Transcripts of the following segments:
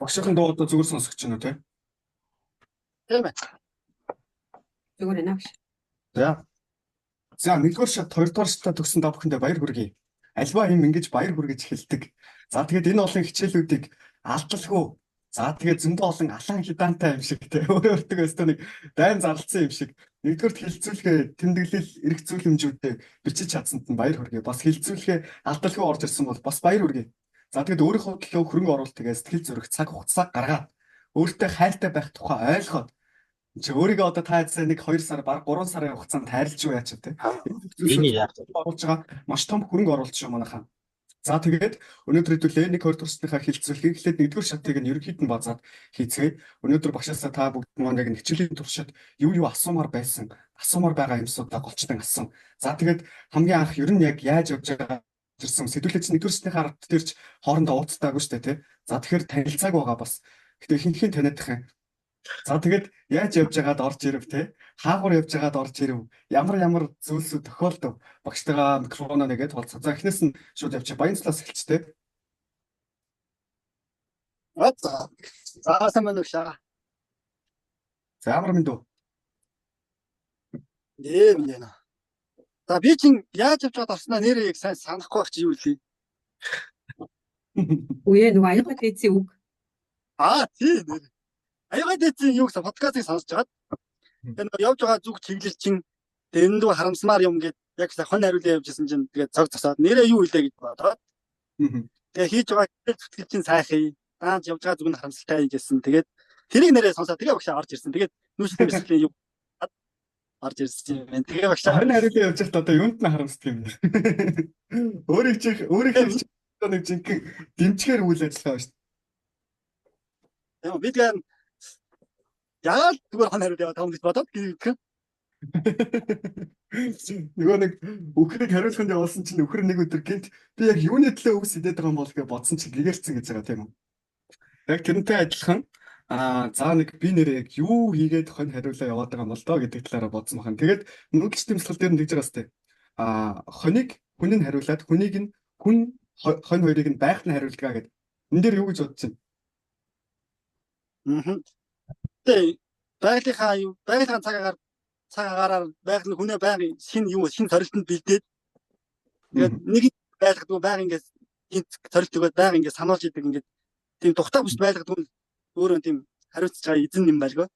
Багшийн дуу одоо зүгээр сонсогч байна уу те? Тийм ээ. Зүгээр байна гэж. За. За, нэгдүгээр шат, хоёрдугаар шатаа төгсөн та бүхэндээ баяр хүргэе. Альва юм ингэж баяр хүргэж эхэлдэг. За, тэгээд энэ олон хичээлүүдийг алдалгүй. За, тэгээд зөндөө олон алаан хидаантай юм шиг те. Өөрөө өөртөө өстөө нэг дайн зарлцсан юм шиг. Нэгдүгээрт хэлэлцүүлэхээ тэмдэглэл эрх зүйлэмжүүдээ бичиж чадсанд нь баяр хүргэе. Бас хэлэлцүүлэхээ алдалгүй орж ирсэн бол бас баяр хүргэе. За, тэгээд өөрийнхөө төлөө хөрөнгө оруулалтыг сэтгэл зүрх цаг хугацаа гаргаад өөртөө хайртай байх тухай ойлгоод чи өөрийгөө одоо та эзэн 1 2 сар баг 3 сарын хугацаанд хайрлж юу яач вэ? Эний яах вэ? Оруулж байгаа маш том хөрөнгө оруулалт шүү манайхаа. За, тэгээд өнөөдөр хэдүүлээ 1 2 дугаар шатныхаа хэлэлцүүлгийг эхлээд 1-р шатыг нь ерөнхийд нь базаад хийцгээе. Өнөөдөр багшаасаа та бүгд маань яг хичээлийн туршид юу юу асуумаар байсан, асуумаар байгаа юмсуудаа голчлон асуусан. За, тэгээд хамгийн анх ер нь яг яаж явж байгаа ирсэн сэдвүүлээ чинь 1-р шатныхаа ард дээр ч хоорондоо ууцтаагүй шүү дээ тий. За, тэгэхээр танилцааг байгаа бас. Гэтэ ихэнх нь таниадах юм. За, тэгээд яаж явж байгаад орж ирэв те? Хаагур явж байгаад орж ирэв. Ямар ямар зүйлсүүд тохиолдов? Багштайгаа микрофоноо нэгээд холцоо. За, эхнээс нь шууд явчих. Баян цлаас эхэлчих те. За. За, сайн байна уу шаа. За, ямар мэнд үү? Ээ минь яана. За, би чинь яаж явж байгаад орсноо нэрээ яг сайн санахгүй байх чи юу лээ. Үе нөгөө аюулгүй дээдсийн үг. Аа, тий нэр. Аюулгүй дээдсийн юу гэсэн подкастыг сонсож байгаад тэгээ нөгөө явж байгаа зүг чиглэл чинь тэгээ энэ дүү харамсмаар юм гээд яг сайн хон хариулаа явж исэн чинь тэгээ цог зогсоод нэрээ юу илээ гэж бодоод тэгээ хийж байгаа хичээл зүтгэл чинь сайхан юм. Даанч явж байгаа зүг нь харамсалтай гэсэн. Тэгээд тэрийг нэрээ сонсоод тэгээ багшаа орж ирсэн. Тэгээд нүүшлийн бэлтгэлийн юу орж ирсэн юм байна. Тэгээ багшаа Харин хариулаа явж байхдаа одоо юунд нь харамсдаг юм бэ? Өөрийг чи өөрийнхөө чи одоо нэг жинхэнэ дэмжихээр үйл ажиллагаа байна шүү Тийм би тэгээ яагаад зүгээр хон хариулаа яваад байгаа юм гэж бодоод гэх. дээ. Нөгөө нэг үхрийг хариулаханд явуулсан чинь үхэр нэг өдөр гинт би яг юуны төлөө үгс идээд байгаа юм бол гэж бодсон чинь гэгэрцэн гэж байгаа тийм үү? Яг тэрнтэй адилхан за нэг би нэрээ яг юу хийгээд хонь хариулаа яваад байгаа юм бол доо гэдэг талаараа бодсон бахан. Тэгээд нүүдэлч дэмжлэл дээр нь тэгж байгаа сте. Хоныг хүн нь хариулаад хүнийг нь хүн хонь хоёрыг нь байхад нь хариулдаг гэдэг. Энэ дээр юу гэж бодож байна? Аа. Тэгээ байгалийнхаа юу байгалийнхаа цаг агаар цаг агаараар байгаль нь хүнээ байнга шинэ юу шинэ сорилтонд бэлдээд тэгээд нэг байлгадаг байнга ингээд гинт сорилт өгөөд байнга ингээд сануулж идэг ингээд тийм тухтай бүс байлгадаг нь өөрөө тийм хариуцж байгаа эзэн юм байлгүй.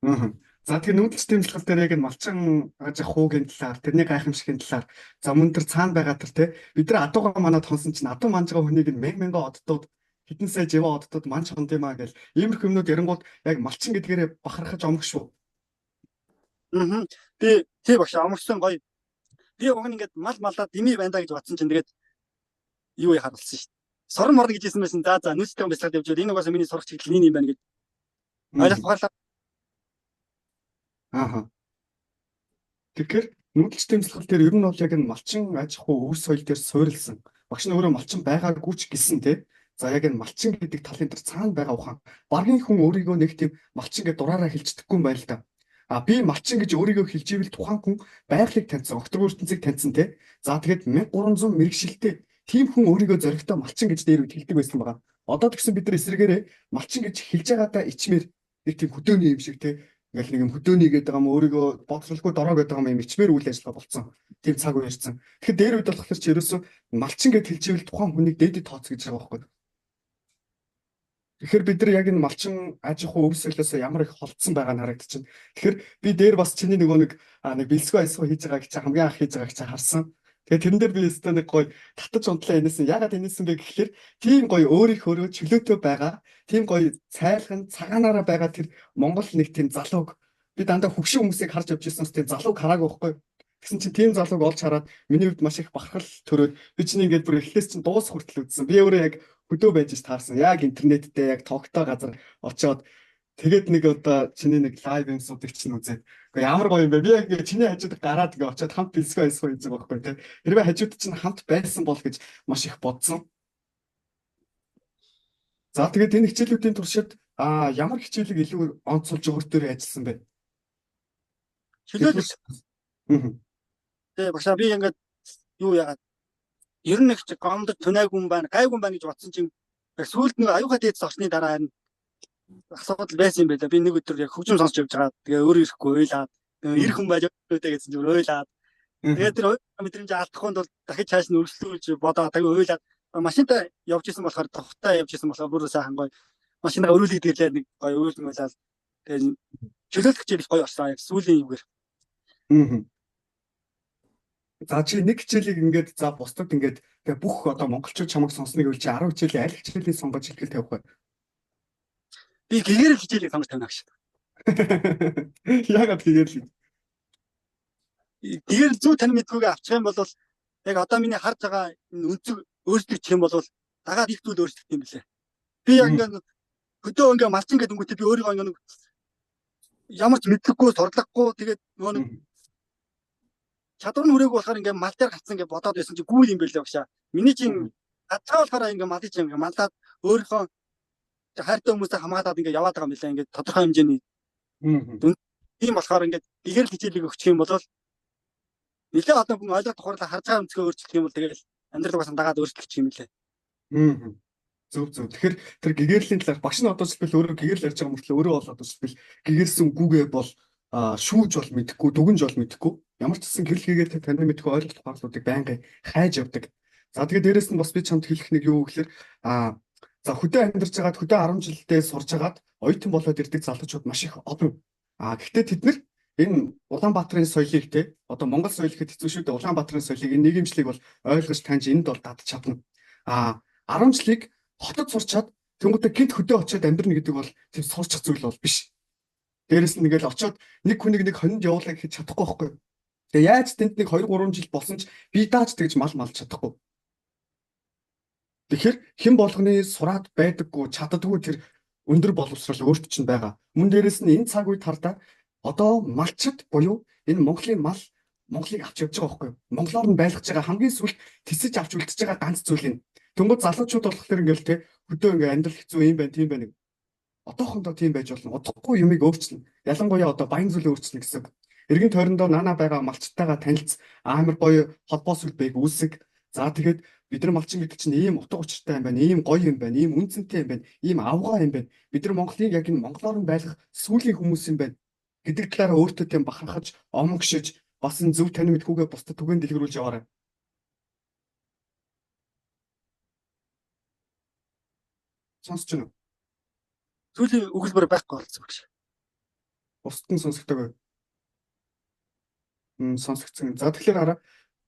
Аа. За, тэгэхээр нүүдэлч дэмжлэл дээр яг энэ малчин аж ахуйгийн талаар, тэрний гайхамшигын талаар, за мөн тэр цаана байгаа тэр те бид нар адууга манад хонсон чинь адуу манж байгаа хүнийг нь мянга мянган оддууд хэдэн сая живаа оддууд манж хонд юм а гэл иймэрхүү юмнууд ярингууд яг малчин гэдгээрээ бахархаж омог шүү. Аа. Би тий багш омгсон гоё. Би уг нь ингээд мал малаад дими байна да гэж бодсон чинь тэгээд юу яхаар болсон шүү дээ. Сорон морно гэж хэлсэн байсан. За за нүүцтэй бяцлаад явж байл. Энэ угаасаа миний сурах чиглэл энэ юм байна гэж ойлгох ухаарлаа. Ааха. Тэгэхээр нүүдэлч дэмжлэл дээр ер нь бол яг энэ малчин аж ахуй өв соёл дээр суурилсан. Багш нь өөрөө малчин байгаагүй ч гэсэн те. За, яг энэ малчин гэдэг талын дээр цаана байгаа ухаан. Баргийн хүн өөрийгөө нэг тийм малчин гэж дураараа хэлж чаддаггүй юм байна л да. А би малчин гэж өөрийгөө хэлж ивэл тухайн хүн байгалыг таньсан, огторгоо ертөнцийг таньсан те. За, тэгээд 1300 мэрэгшилтэй тийм хүн өөрийгөө зоригтой малчин гэж дээр үед хэлдэг байсан байгаа. Одоо тэгсэн бид нар эсрэгээрээ малчин гэж хэлж байгаадаа ичмээр нэг тийм хөдөөний юм шиг те. Ингээл нэг юм хөдөөний гэдэг юм өөрийгөө бодлолгүй дороо гэдэг юм ичмээр үйл ажиллагаа болцсон. Тийм цаг үе ирсэн. Тэгэхээр дээр үед болохоор чи ерөөсөө малчин гэж хэлж ивэл тухайн хүнийг дээдэд тооц гэж байгаа байхгүй. Тэгэхээр бид нар яг энэ малчин аж ахуй өв соёлоос ямар их холдсон байгаа нь харагдчихэв. Тэгэхээр би дээр бас чиний нөгөө нэг нэг бэлсгүй айсгүй хийж байгааг чи хамгийн анх хийж байгааг чи харсан. Тэгээ тэрэн дээр би өстөө нэг гоё татаж унтлаа энэсэн. Ягаад энэсэн бэ гэхлээр тийм гоё өөрийнхөө чөлөөтэй байгаа, тийм гоё цайлган цагаанаараа байгаа тэр Монгол нэг тийм залууг би дандаа хөгшин хүмүүсийг харж явж ирсэн тийм залууг хараагүй байхгүй. Тэгсэн чинь тийм залууг олж хараад миний хувьд маш их бахархал төрөөд би чиний ингээд бүр эхлээс чинь дуус хүртэл үзсэн. Би өөрөө яг хөдөө байж ш таарсан. Яг интернеттэй яг тогтой газар очиод тэгээд нэг одоо чиний нэг live юмсуудыг чинь үзээд үгүй ямар гоё юм бэ? Би яг ингээд чиний хажууд гараад ингээд очиод хамт бэлсгүй айсгүй хийж байгаа байхгүй тий. Хэрвээ хажууд чинь хамт байсан бол гэж маш их бодсон. За, тэгээд энэ хичээлүүдийн туршид ямар хичээлийг илүү онцолж өөр төрөө ажилласан бэ? Чөлөөлөл. Тэгээ багшаа би ингээд юу яагаад ер нь их чи гомдож түнайгүй юм байна, гайгүй юм байна гэж бодсон чинь яг сүүлд нэг аюулгүй дээдс орсны дараа харин Асуудал байсан юм байлаа. Би нэг өдөр яг хөгжим сонсч явж байгаа. Тэгээ өөрөө ирэхгүй уйлаад. Тэгээ ирэх хүн байж өөдөө гэсэн чинь уйлаад. Тэгээ тэр мэдрэмж алдахгүй бол дахиж цааш нь өрсөлдүүлж бодоо тэгээ уйлаад машинтай явж исэн болохоор тухтай явж исэн болохоор бүр сайхан гоё машинаа өрөөлөд ирлээ нэг гоё уйлж муулаад тэгээ чөлөөлөх хичээл их гоё болсон яг сүүлийн юугаар. За чи нэг хичээлийг ингээд за бусдад ингээд тэгээ бүх одоо монголчууд чамайг сонсныг үл чи 10 хичээлийн аль хичээлийг сонгож илтгэл тавих вэ? Би гэгэрэл хичээлийг сонгож тавина гэж. Яагаад гэгэрэл? Гэгэрэл зүү тань мэдгүйгээ авчих юм бол яг одоо миний харж байгаа энэ өнцөг өөрчлөгдчих юм бол дагаад их зүйл өөрчлөгдөх юм билээ. Би яг ингээд хөдөө ингээд малчин гэдэг өнгөтэй би өөрийгөө ингээд ямар ч мэдлэггүй сурлаггүй тэгээд нөгөө нэг чадвар нь хүрээгүй болохоор ингээд мал дээр гацсан ингээд бодоод байсан чи гүү юм байлээ багшаа. Миний чинь гадгаа болохоор ингээд малыг чинь ингээд маллаад өөрийнхөө хайртай хүмүүсээ хамгаалаад ингээд яваад байгаа юм билээ ингээд тодорхой хэмжээний. Тийм болохоор ингээд гэгэрэл хичээлийг өгчих юм бол нэлээд одоо хүн ойлгох тухайд харж байгаа өнцгөө өөрчлөх юм бол тэгэл амьдрал угаасаа дагаад өөрчлөх юм лээ. Зөв зөв. Тэгэхээр тэр гэгэрлийн талаар багш нь одоо жишээлбэл өөрөө гэгэрэл ярьж байгаа мөртлөө өөрөө бол одоо жишээлбэл гэгэрсэн үгүйгээ бол шүүж бол мэдэхгүй, дүгнж бол мэдэхгүй. Ямар ч гэсэн гэрэл гэгээр тань мэдэхгүй ойлголт ухаарлуудыг байнгын хайж явдаг. За тэгээд дээрэс нь бас би чамд хэлэх нэг юу гэхээр за хөдөө амьдарч байгаад хөдөө 10 жилдээ сурж байгаад оюутан болоод ирдэг залуучууд маш их олон. Гэхдээ тэд нар энэ Улаанбаатарын соёлыг те одоо Монгол соёл гэхэд хэцүү шүү дээ. Улаанбаатарын соёлыг энэ нийгэмшлиг бол ойлгож таньж энд бол дадаж чадна. 10 жилийг хотод сурчаад тэнгуүтэ гинт хөдөө очиод амьдрна гэдэг бол тийм сурчих зүйл бол биш. Дээрэс нь ингээл очиод нэг хүнийг нэг хонинд явуулаа гэхэд чадахгүй байхгүй. Тэгээ яаж тэнд нэг 2 3 жил болсон ч би дааж тэгж мал малж чадахгүй. Тэгэхээр хэн болгоны сураад байдаггүй чаддаггүй тэр өндөр боловсрол өөрт чинь байгаа. Мөн дээрэс нь энэ цаг үед хардаа одоо малчид буюу энэ Монголын мал Монголыг авч явж байгаа байхгүй юу? Монголоор нь байлгаж байгаа хамгийн сүүлд тисэж авч үлдэж байгаа ганц зүйл нь. Тэнгүүд залуучууд болохоор ингээл те хөдөө ингээ амьдрал хэцүү юм байна, тийм байна. Одоохондоо тийм байж болно. Удахгүй юмыг өөрчилнө. Ялангуяа одоо баян зүйл өөрчилнө гэсэн. Эргэн тойрондоо наана байгаа малчтайгаа танилц амар гоё холбоо сүлбэйг үүсэг. За тэгээд бид нар малчин гэдэг чинь ийм утга учиртай юм байна, ийм гоё юм байна, ийм үнцэнтэй юм байна, ийм авгаа юм байна. Бид нар Монголыг яг энэ монголоор нь байлгах сүүлийн хүмүүс юм байна гэдэг талаараа өөртөө тийм бахархаж, омогшиж, бас энэ зөв тань мэдхүүгээ бусдад түгээн дэлгэрүүлж яваарай. Сонсож байна уу? Сүүлийн өгүүлбэр байхгүй болсон гэж. Бусдад нь сонсогдоогүй. Сонсогдсон. За тэгэхээр хараа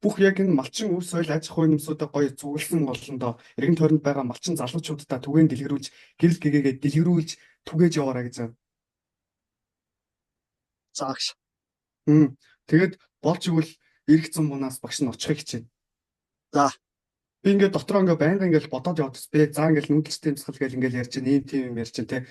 бүх яг энэ малчин өв соёл аж ахуйн нэмсүүдээ гоё цугласан болондоо эргэн тойронд байгаа малчин залуучуудаа түгээн дэлгэрүүлж гэрэл гэгээгээ дэлгэрүүлж түгээж яваарай гэж байна. За гэж. Тэгээд болж игэл эрг зам мунаас багш нь очихыг хичээнэ. За. Би ингээд дотроо ингээд байнга ингээд бодоод явдас би за ингээд нүүдэлчтэй амьсгал гэл ингээд ярьж чинь ийм тийм юм ярьж чинь те.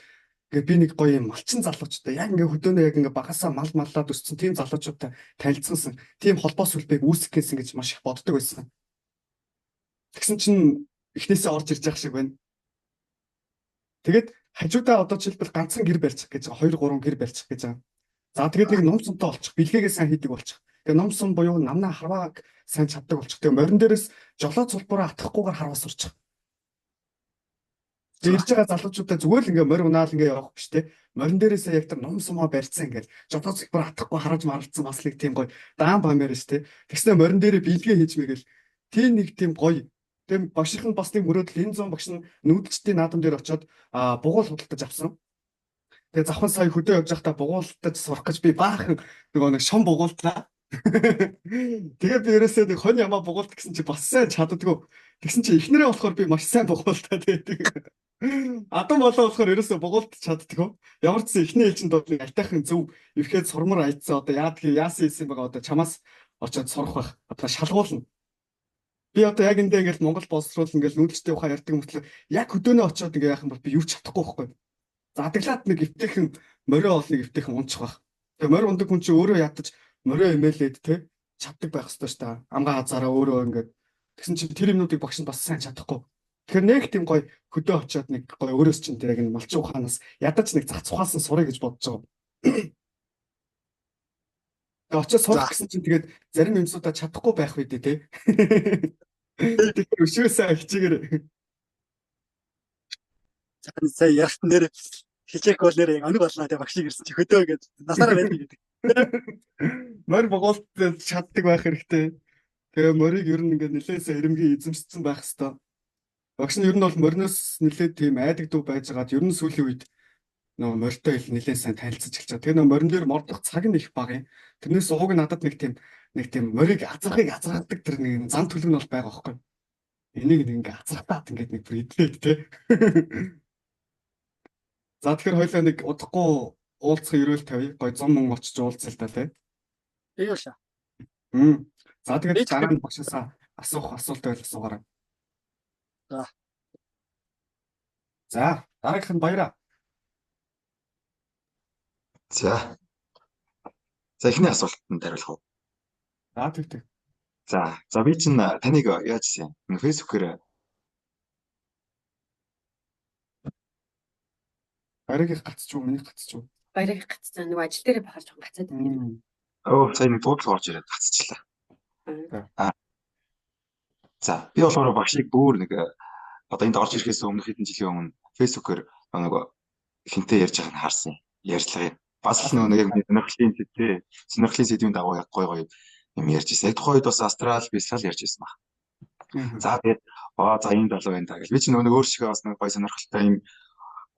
Ингээд би нэг гоё юм малчин залуучтай яг ингээд хөдөөнөө яг ингээд багасаа мал маллаад өссөн тийм залуучуудтай танилцсан тийм холбоо сүлбэйг үүсгэх гэсэн гэж маш их боддог байсан. Тэгсэн чинь эхнээсээ орж ирж байгаа шиг байна. Тэгээд хажуудаа одоо жишээлбэл ганцхан гэр барьчих гэж байгаа 2 3 гэр барьчих гэж байгаа. За тэгээд нэг ном сумтай болчих, бэлгээгээ сайн хийдэг болчих. Тэгээ ном сум буюу намнаа харвааг сайн чаддаг болчих. Тэгээ морин дээрээс жолоо цулбараа атахгүйгээр харваа сурчих. Тэгээ ирж байгаа залуучуудаа зүгээр л ингээ морь унаал ингээ явах биш те. Морин дээрээсээ яг тэр ном сумаа барьцсан ингээл жолоо цулбараа атахгүй хараж маралцсан бас нэг тийм гоё даан бамаар ш те. Тэгснэ морин дээрээ бэлгээ хийж мэгэл тийм нэг тийм гоё. Тэгээ багшийнх нь бас нэг мөрөөдөл энэ зүүн багш нь нүүдэлчдийн наадам дээр очиод бугуул худалдаж авсан. Тэгээ завхан сая хөдөө явж байхдаа бугуултаж сурах гэж би баахан нөгөө нэг шом бугуултлаа. Тэгээ би ерөөсөө нэг хонь ямаа бугуулт гэсэн чи бас сайн чаддаггүй. Тэгсэн чи эхнэрээ болохоор би маш сайн бугуултаа тэгээд. Адам болоо болохоор ерөөсөө бугуулт чаддаггүй. Ямар ч гэсэн эхний ээлжинд бол нэг айтайхан зөв эвхэд сурмар айцсан одоо яадгийг яасан хийсэн байгаа одоо чамаас очиод сурах байх. Одоо шалгуулна. Би одоо яг эндээ ингээл Монгол боловсруул ингээл нүүдэлчтэй ухаан ярьдаг мөртлөө яг хөдөөнөө очиод ингээ яах юм бол би юу ч чадахгүй байхгүй. Задаглаад нэг эвтэйхэн морио ол нэг эвтэйхэн унчих байх. Тэгээ морь ундаг хүн чинь өөрөө ядаж морио имээлээд те чаддаг байх ёстой шүү дээ. Амгаа хазаараа өөрөө ингээд тэгсэн чинь тэр юмнуудыг багш нь бас сайн чадахгүй. Тэгэхээр нэг тийм гоё хөдөө очиод нэг гоё өөрөөс чинь тэр яг энэ малчин ухаанаас ядаж нэг зах цухаасан сурыг гэж бодож байгаа. Тэгээ очиод сурах гэсэн чинь тэгээд зарим юмсуудаа чадахгүй байх үү те. Тэгэхээр өшөөсөө хичээгээр. За сая ярих нэр Хичээх бол нэр яг оног боллоо те багшиг ирсэн чи хөдөө гэж насаараа байдаг гэдэг. Морь богоолт чаддаг байх хэрэгтэй. Тэгээ морийг ер нь ингээд нэлээд сайн эрэмгийн эзэмшсэн байх хэвээр. Багш нь ер нь бол мориноос нэлээд тийм айдагдуу байжгаад ер нь сүүлийн үед нөгөө морьтой ил нэлээд сайн танилцаж эхэлж байгаа. Тэгээ нөгөө морин дээр мордох цаг нь их бага юм. Тэрнээс уг надад нэг тийм морийг азрахыг азрахдаг тэр нэг зан төлөв нь бол байгаа байхгүй. Энийг нэг ингээ азрахтаад ингээд нэг бүр идлээд те. За, тэгэхээр хоёлаа нэг удахгүй уулзах ерөөл тавья. Гой зам мөн очиж уулзъя л да те. Эйвша. За, тэгээд дараа нь багшаасаа асуух асуулт байл асуугаарай. За. За, дараагийнх нь Баяраа. За. За, эхний асуултанд хариулах уу? За, тэг тэг. За, за би чинь таныг яаж юм? Facebook-ээр Баярагийнх гацч уу, миний гацч уу? Баяраг гацсан, нөгөө ажил дээрээ бахар жоохон гацаад байна. Өө, сая нэг дуудлага орж ирээд гацчихлаа. Аа. За, би болохоор багшийг бүр нэг одоо энд орж ирэхээс өмнө хэдэн жилийн өмнө Facebook-ээр нэг хинтээ ярьж байгааг нь харсан. Ярьцлагыг. Бас л нөгөө нэг яг сонирхлын тий сонирхлын сэдвийн дагуу яг гой гой юм ярьж ирсэн. Яг тухайн үед бас астрал бясалгал ярьж ирсэн баг. За, тэгээд аа, за, ийм залуу байна та гэл. Би чинь нөгөө нэг өөр шигээ бас нэг гой сонирхолтой юм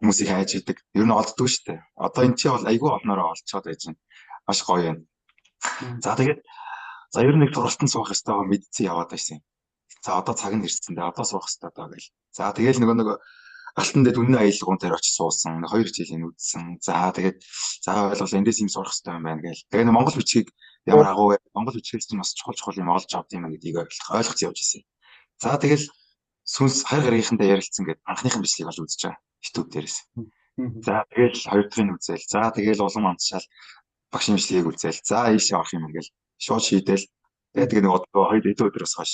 хүмүүсийг хайж идэг. Ер нь олддгүй шүү дээ. Одоо энэ чи бол айгүй олноороо олцоод байж байна. Маш гоё юм. За, тэгээд за, ер нь нэг сургалтанд суух ёстойгоо мэдсэн яваад байсан юм. За, одоо цаг нь ирсэн дээ. Одоо суух ёстой доо гэл. За, тэгэл нөгөө нэг алтан дэд үнэн аялгуун дээр очиж суусан. Хоёр хичээлийн үзсэн. За, тэгээд за, ойлголоо, эндээс юм сурах ёстой юм байна гээл. Тэгээ Монгол бичгийг ямар агуу вэ? Монгол бичгээс чинь бас чухал чухал юм олж авд юм гэдгийг ойлгох явж ирсэн. За, тэгэл сүнс хайр гаргийнхантай ярилцсан гэдэг анхныхын бичлэгийг бол үзэж байгаа. YouTube дээрээс. За, тэгэл хоёр дахьыг үзээл. За, тэгэл улам амтшаал багшийн бичлэгийг үзээл. За, ийшээ орох юм ингээл шууд шийдэл. Тэгээд тэгээ нэг хоёр хэдэн өдрөөс хойш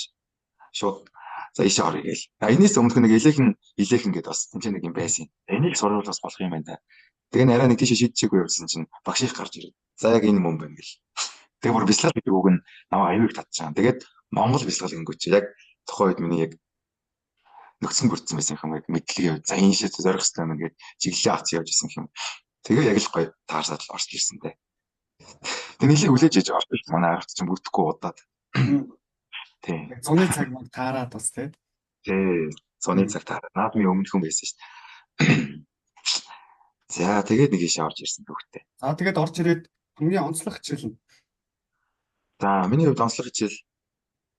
шууд за, ийшээ орё гээл. А энэс өмнөх нэг илээхэн илээхэн гэдээ бас тэнцээ нэг юм байсан юм. Энийг сурвал бас болох юм байна да. Тэгээ арай нэг тийшээ шийдчихээгүй явсан чинь багш их гарч ирээд. За, яг энэ мөн байна гэл. Тэгээ бүр бясалгал гэдэг үг нь намайг аюул татчихсан. Тэгээд Монгол бясалгал гингүүч яг тухайн үед миний яг нөхцөн бүрдсэн байсан юм яг мэдлэгээ за, энэ шээ зорих хэрэгтэй юм ингээд чиглэлээ авч явж исэн юм. Тэгээ яг л гоё таарсаад л орж ирсэн дээ. Тэгээ нэлийн хүлээж ээж орж ирсэн. Манай аргач чинь бүрдэхгүй удаад. Тий. Зуны цаг манд таарад бас тий. Тий. Зуны цаг таарад. Наадмын өмнөх хүн байсан шүү дээ. За, тэгээд нэг ийшээ орж ирсэн төгтөө. За, тэгээд орж ирээд хамгийн онцлог хичээл нь. За, миний хувьд онцлог хичээл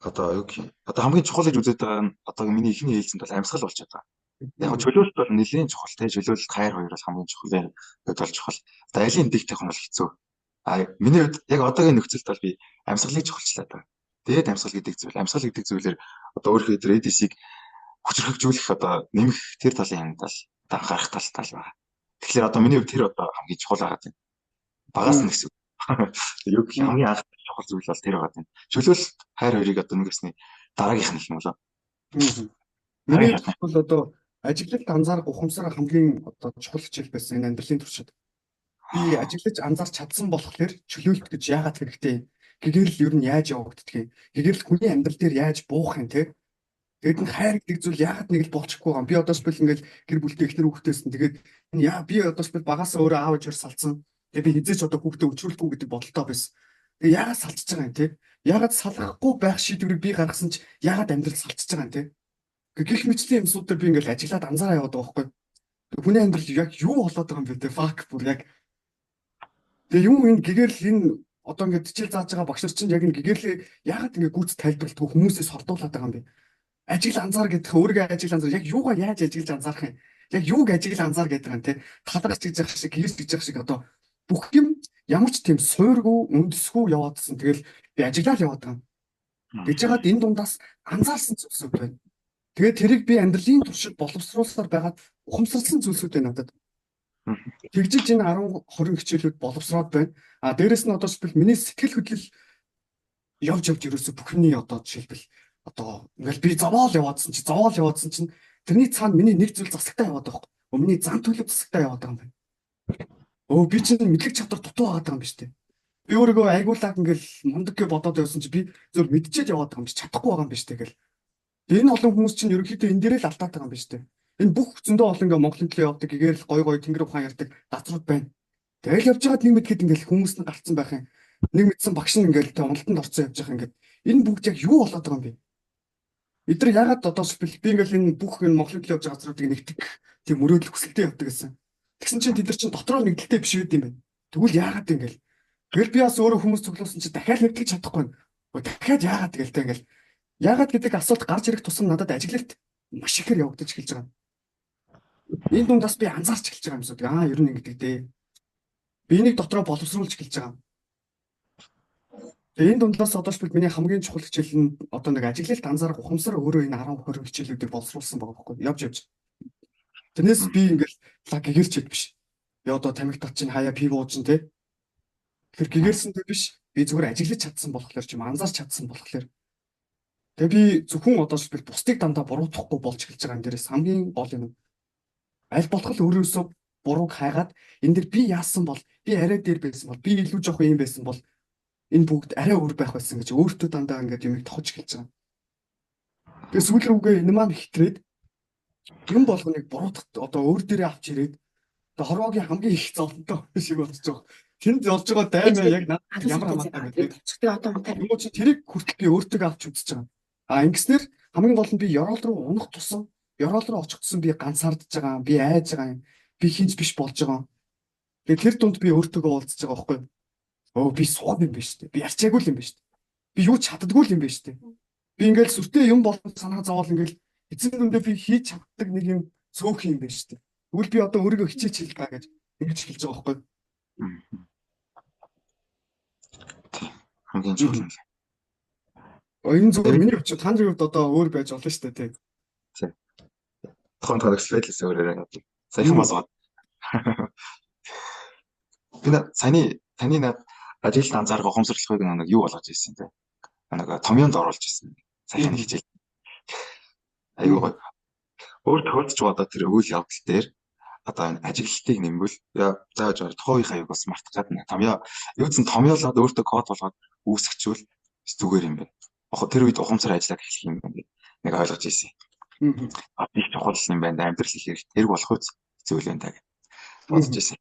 одоо юу гэх юм? Одоо хамгийн чухал гэж үзээд байгаа нь одоо миний эхний хэлсэнд бол амьсгал болчиход байгаа. Яг чөлөөлт бол нэлийн чухал те, чөлөөлт, хайр хоёр бол хамгийн чухал, хувьд бол чухал. Одоо алийн дэг тавих нь бол хэцүү. А миний хувьд яг одоогийн нөхцөлд бол би амьсгалыг чухалчлаад байгаа. Тэгээд амьсгал гэдэг зүйл, амьсгал гэдэг зүйлээр одоо өөрийнхөө тэр эдисийг хүчрхэгжүүлэх, одоо нэмэх тэр талын юмд л одоо анхаарах талтай л байгаа. Тэгэхээр одоо миний хувьд тэр одоо хамгийн чухал байгаа юм. Багаас нь гэсэн. Юу гэх хамгийн анх чухал зүйл бол тэр байгаа юм. Чөлөөлт, хайр хоёрыг одоо нэгэсний дараагийнх нь юм болоо. Миний хувьд бол одоо ажиглалт, анзаарах, ухамсар хамгийн одоо чухал хичээл байсан энэ амьдралын туршид. Би ажиглаж анзаарч чадсан болохоор чөлөөлт гэж яагаад хэрэгтэй юм? Гэгэрэл ер нь яаж явагддаг юм? Гэгэрэл хүний амьдрал дээр яаж буух юм те? Тэгээд энэ хайр гэдэг зүйл яагаад нэг л болчихгүй байгаа юм? Би одоо шпил ингээл гэр бүлтэй, эхнэр хүүхдээсэн. Тэгээд яа, би одоо шпил багасаа өөрөө аав ээжээр салцсан. Тэгээд би хизээч одоо хүүхдээ өчрүүлэхгүй гэдэг бодолтой байсан. Тэгээ яагаад салчиж байгаа юм те? Яагаад салгахгүй байх шийдвэрийг би гаргасан ч яагаад амьдрал салчиж байгаа юм те? Гэх мэтлийн юмсууд дээр би ингээл ажиглаад анзаараа яваад байгаа байхгүй. Хүний амьдрал яг юу болоод байгаа юм бэ те? Fuck, бүр яг. Тэгээ юм энэ гэгэрэл, энэ одоо ингээд хичээл зааж байгаа багш нар чинь яг энэ гэгэрлээ яагаад ингээд гүйц тайлбарлалт хүмүүсээс хордуулаад байгаа юм бэ? Ажигл анзаар гэдэг, өөрийгөө ажигл анзаар, яг юугаа яаж ажиглаж анзаарах юм? Яг юуг ажигл анзаар гэдэг юм те? Талархч гэж яах шиг, гэрс гэж яах шиг одоо бүх юм ямар ч тийм суургүй, үндэсгүй яваадсан. Тэгэл би ажиглал яваад байгаа юм. Гэж яагаад энэ дундаас анзаарсан зүйлсүүд байна. Тэгээд тэрийг би амьдралын туршид боловсруулсаар байгаад ухамсарласан зүйлсүүд байна надад. Тэгжиж энэ 10 20 хичээлүүд боловсроод байна. А дээрэс нь одоо жишээл миний сэтгэл хөдлөл явж явж ерөөсө бүх юмний одоо жишээлбэл одоо ингээл би зовоол яваадсан чи зовоол яваадсан чинь тэрний цаана миний нэг зүйл засагтаа яваад байгаа байхгүй. Миний зан төлөв засагтаа яваад байгаа юм байна. Өө, би чинь мэдлэг чадвар дутуу байгаа юм биш үү? Би өөрийгөө айгуулаад ингээл мундаг гэж бодоод явсан чи би зөв мэдчихэд яваад байгаа юм биш, чадахгүй байгаа юм биш үү гэл. Энэ олон хүмүүс чинь ерөнхийдөө энэ дээрээ л алдаад байгаа юм биш үү? Энэ бүх зөндөө олон ингээ Монголын төлөө явдаг, гэгэрэл гой гой тэнгэр ухаан ярьдаг газрууд байна. Тэгэл явж байгаад нэг мэдхэд ингээл хүмүүс нь гарцсан байх юм. Нэг мэдсэн багш нь ингээл тэ уналтанд орцсон явж байгаа ингээд энэ бүгд яг юу болоод байгаа юм бэ? Эдгээр ягаад одоо би ингээл энэ бүх энэ Монголын төлөө явж байгаа газруудыг нэгтгэх тийм мөрөөдөл хүсэлтэй явдаг гэсэн. Тэгсэн чинь тэд нар чинь дотроо нэгдэлтэй биш байд юм байна. Тэгвэл яагаад ингээл. Тэгэл би бас өөрөө хүмүүс цуглуулсан чинь дахиад нэгтгэж чадахгүй байна. Дахиад яагаад гээл тэ ингээл. Яагаад гэдэг асуулт гарч ирэх тусам надад ажиглалт маш ихээр явагдаж эхэлж байгаа. Энэ дундаас би анзаарч эхэлж байгаа юм шиг. Аа, ер нь ингэдэг дээ. Би энийг дотроо боловсруулж эхэлж байгаа. Тэгээ энэ дундаас одоо ч миний хамгийн чухал хичээл нь одоо нэг ажиглалт анзаарах ухамсар өөрөө энэ 10 20 хичээлүүдийг боловсруулсан байгаа байхгүй явж явж. Тэрнээс би ингээл лаг гэгэрчэд биш. Би одоо тамхи тат чинь хаяа пив ууж чинь те. Тэгэхээр гэгэрсэнтэй биш. Би зүгээр ажиглаж чадсан болохоор ч юм анзаарч чадсан болохоор. Тэгээ би зөвхөн одоо ч би бусдыг дандаа буруутгахгүй болж эхэлж байгаа юм дээрээс хамгийн гол юм. Аль болох л өөрөөсөө бурууг хайгаад энэ дэр би яасан бол би арай дээр байсан бол би илүү жоох юм байсан бол энэ бүгд арай өөр байх байсан гэж өөртөө дандаа ингээд юмыг тохож эхэлж байгаа. Тэгээ сүүл рүүгээ энэ маань хитрээд юм болгоныг буруутгах одоо өөр дээрээ авч ирээд одоо хорвоогийн хамгийн их зовлонтой шиг болчих жоох. Тэнд болж байгаа даймаа яг надад ямар хамаатай вэ? Тэгээ одоо унтаа. Юм чи тэрийг хүртэл би өөртөө авч үзэж байгаа. А ингэснээр хамгийн гол нь би ёроол руу унах тусам, ёроол руу очих тусам би ганцаардж байгаа, би айж байгаа юм. Би хинч биш болж байгаа. Тэгээ тэр дунд би өөртөөгөө уулзж байгаа байхгүй юу? Өө би сууг юм биш үү? Би ярьчаагүй л юм биш үү? Би юу ч чаддаггүй л юм биш үү? Би ингээл сүртэй юм болгон санаа зовоол ингээл эцэн дүндээ би хийж чаддаг нэг юм цөөх юм биш үү? Тэгвэл би одоо өөрийгөө хичээч хэл та гэж ингэж хэлж байгаа байхгүй юу? Хамгийн чухал юм. Энэ зүгээр миний хувьд та нарын хувьд одоо өөр байж болно шүү дээ тий. Тий. Тухайн тохиолдол байдлаас өөрөөр саяхан бас би саяны таны над ажилд анзаарах ухамсарлахыг нэг юу болгож ирсэн те. Нэг томьёонд оруулж ирсэн. Саяхан хичээл. Айгуу гоё. Өөр тохиолдож байгаа одоо тэр үйл явдал дээр одоо энэ ажиглалтыг нэмвэл зааж байгаа тухайн үеийн аюуг бас мартах гадна томьёо юуцэн томьёолоод өөртөө код болгоод үүсгэчихвэл зүгээр юм байна. Тэр үед ухамсар ажиллаад эхлэх юм байна нэг ойлгож ирсэн. Их чухал юм байна. Амьдрал их хэрэг болох үз зүйл байна та гэж бодож ирсэн.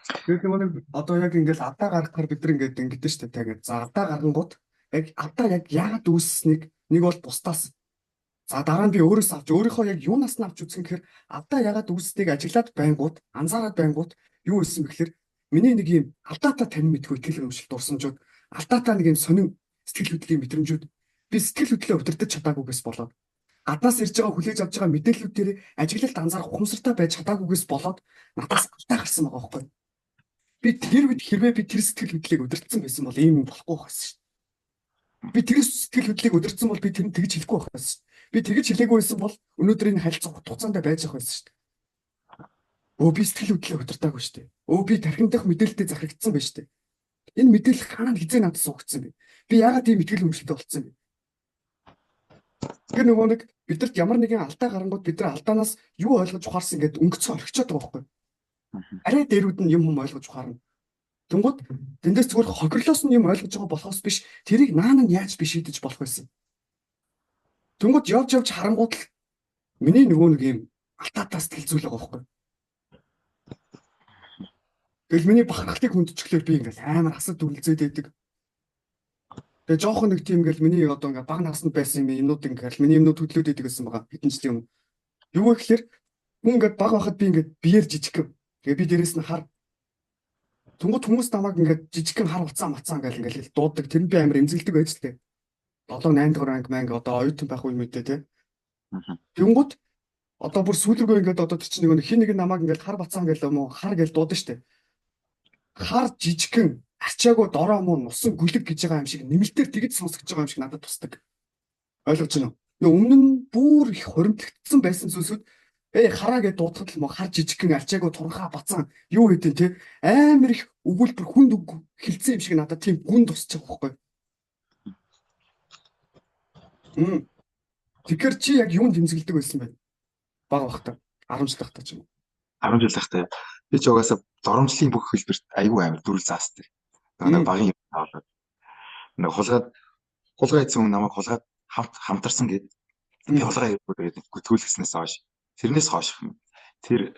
Тэгэхээр нэг одоо яг ингээл алдаа гаргахаар бид нар ингээд ингэдэж штэ та ингээд. За алдаа гаргангууд яг алдаа яг яагаад үүссэнийг нэг бол бусдаас за дараа нь би өөрөөс авч өөрийнхөө яг юунаас нь авч үзэх юм гэхээр алдаа яагаад үүссэнийг ажиглаад байнгут анзаараад байнгут юу исэн бэ гэхээр миний нэг юм алдаатай танин мэдгүй итгэл үнэмшил дурсамжууд алдаатай нэг юм сонин сэтгэл хөдлөлийн мэдрэмжүүд би сэтгэл хөдлөлөө удирдах чадаагүйгээс болоод гаднаас ирж байгаа хүлээж авч байгаа мэдээллүүд дээр ажиглалт анзаарах ухамсартай байж чадаагүйгээс болоод надаас алдаа гарсан байгаа байхгүй. Би тэр үед хэрвээ би тэр сэтгэл хөдлөлийг удирдсан байсан бол ийм юм болохгүй байсан шүү дээ. Би тэр сэтгэл хөдлөлийг удирдсан бол би тэр нь тэгж хэлэхгүй байх байсан шүү дээ. Би тэгж хэлээгүй байсан бол өнөөдөр энэ харилцаа хугацаанд байж явах байсан шүү дээ. Өө би сэтгэл хөдлөлийг удирдаагүй шүү дээ. Өө би тархин дах мэдээлэлтэй захирагдсан байж шүү дээ. Энэ мэдээлэл хаана хизээ надад суугдсан бэ? Би яагаад ийм итгэл үнэмшилтэй болцсон бэ? Тэгэхээр нөгөө нэг бидэрт ямар нэгэн алдаа гарангууд бид нар алдаанаас юу ойлгож ухаарсан гэдээ өнгөцөө орхичоод байгаа байхгүй юу? Арай дээрүүд нь юм хүм ойлгож ухаарна. Тэнгууд тэндээс зүгээр хохирлоос нь юм ойлгож байгаа болохоос биш тэрийг наана нь яаж би шийдэж болох байсан. Тэнгууд явж явж харангууд л миний нөгөө нэг юм алдаатай сэтгэл зүйл байгаа байхгүй юу? Тэгэл миний бахархлыг хүндчихлээр би ингээл амар асад дүрлзээд байдаг. Тэгээ жоохон нэг тийм ингээл миний одоо ингээ бага наснд байсан юм юмнууд ингээл миний юмнууд хөдлөөд идэг гэсэн байгаа хэдэн жилийн өмнө. Юу вэ гэхээр хүн ингээд бага байхад би ингээд биеэр жижигхэн. Тэгээ би дээрэс нь хар. Тэнгууд хүмүүс намайг ингээд жижигхэн хар уцаа мацаа ингээл ингээл дуудаг. Тэр нь би амар эмзэглдэг байж л тээ. 7 8 дугаар анги манги одоо оюутан байх үе мэдээ те. Тэнгууд одоо бүр сүүл рүүгээ ингээд одоо тэр чинь нэг хин нэг намайг ингээд хар бацаан гэл юм уу хар гэл дуудан штэ. Хар жижигхэн арчаагүй дороо муу нусан гүлэг гэж байгаа юм шиг нэмэлтээр тэгж сонсогдож байгаа юм шиг надад тусдаг. Ойлгож байна уу? Өмнө нь бүр их хоримтлагдсан байсан зүйлсүүд хараа гэж дуудахад л мó хар жижигхэн арчаагүй туранхаа бацаан юу гэдэг те амар их өгүүлбэр хүнд үг хэлсэн юм шиг надад тийм гүн тусчих байхгүй. Тэгэхээр чи яг юунд тэмцгэлдэг байсан бэ? Бага байхдаа 10 жил байхдаа ч юм уу. 10 жил байхдаа би ч угаасаа доромжлын бүх хэлбэрт айгүй амар дүрэл заасдаг. Нэг багын юм болоод нэг хулгай хийсэн хүн намайг хулгайд хамтарсан гээд би хулгай хийхгүй тэгээд гүтгүүлгэснээс хойш Тэрнээс хойш тэр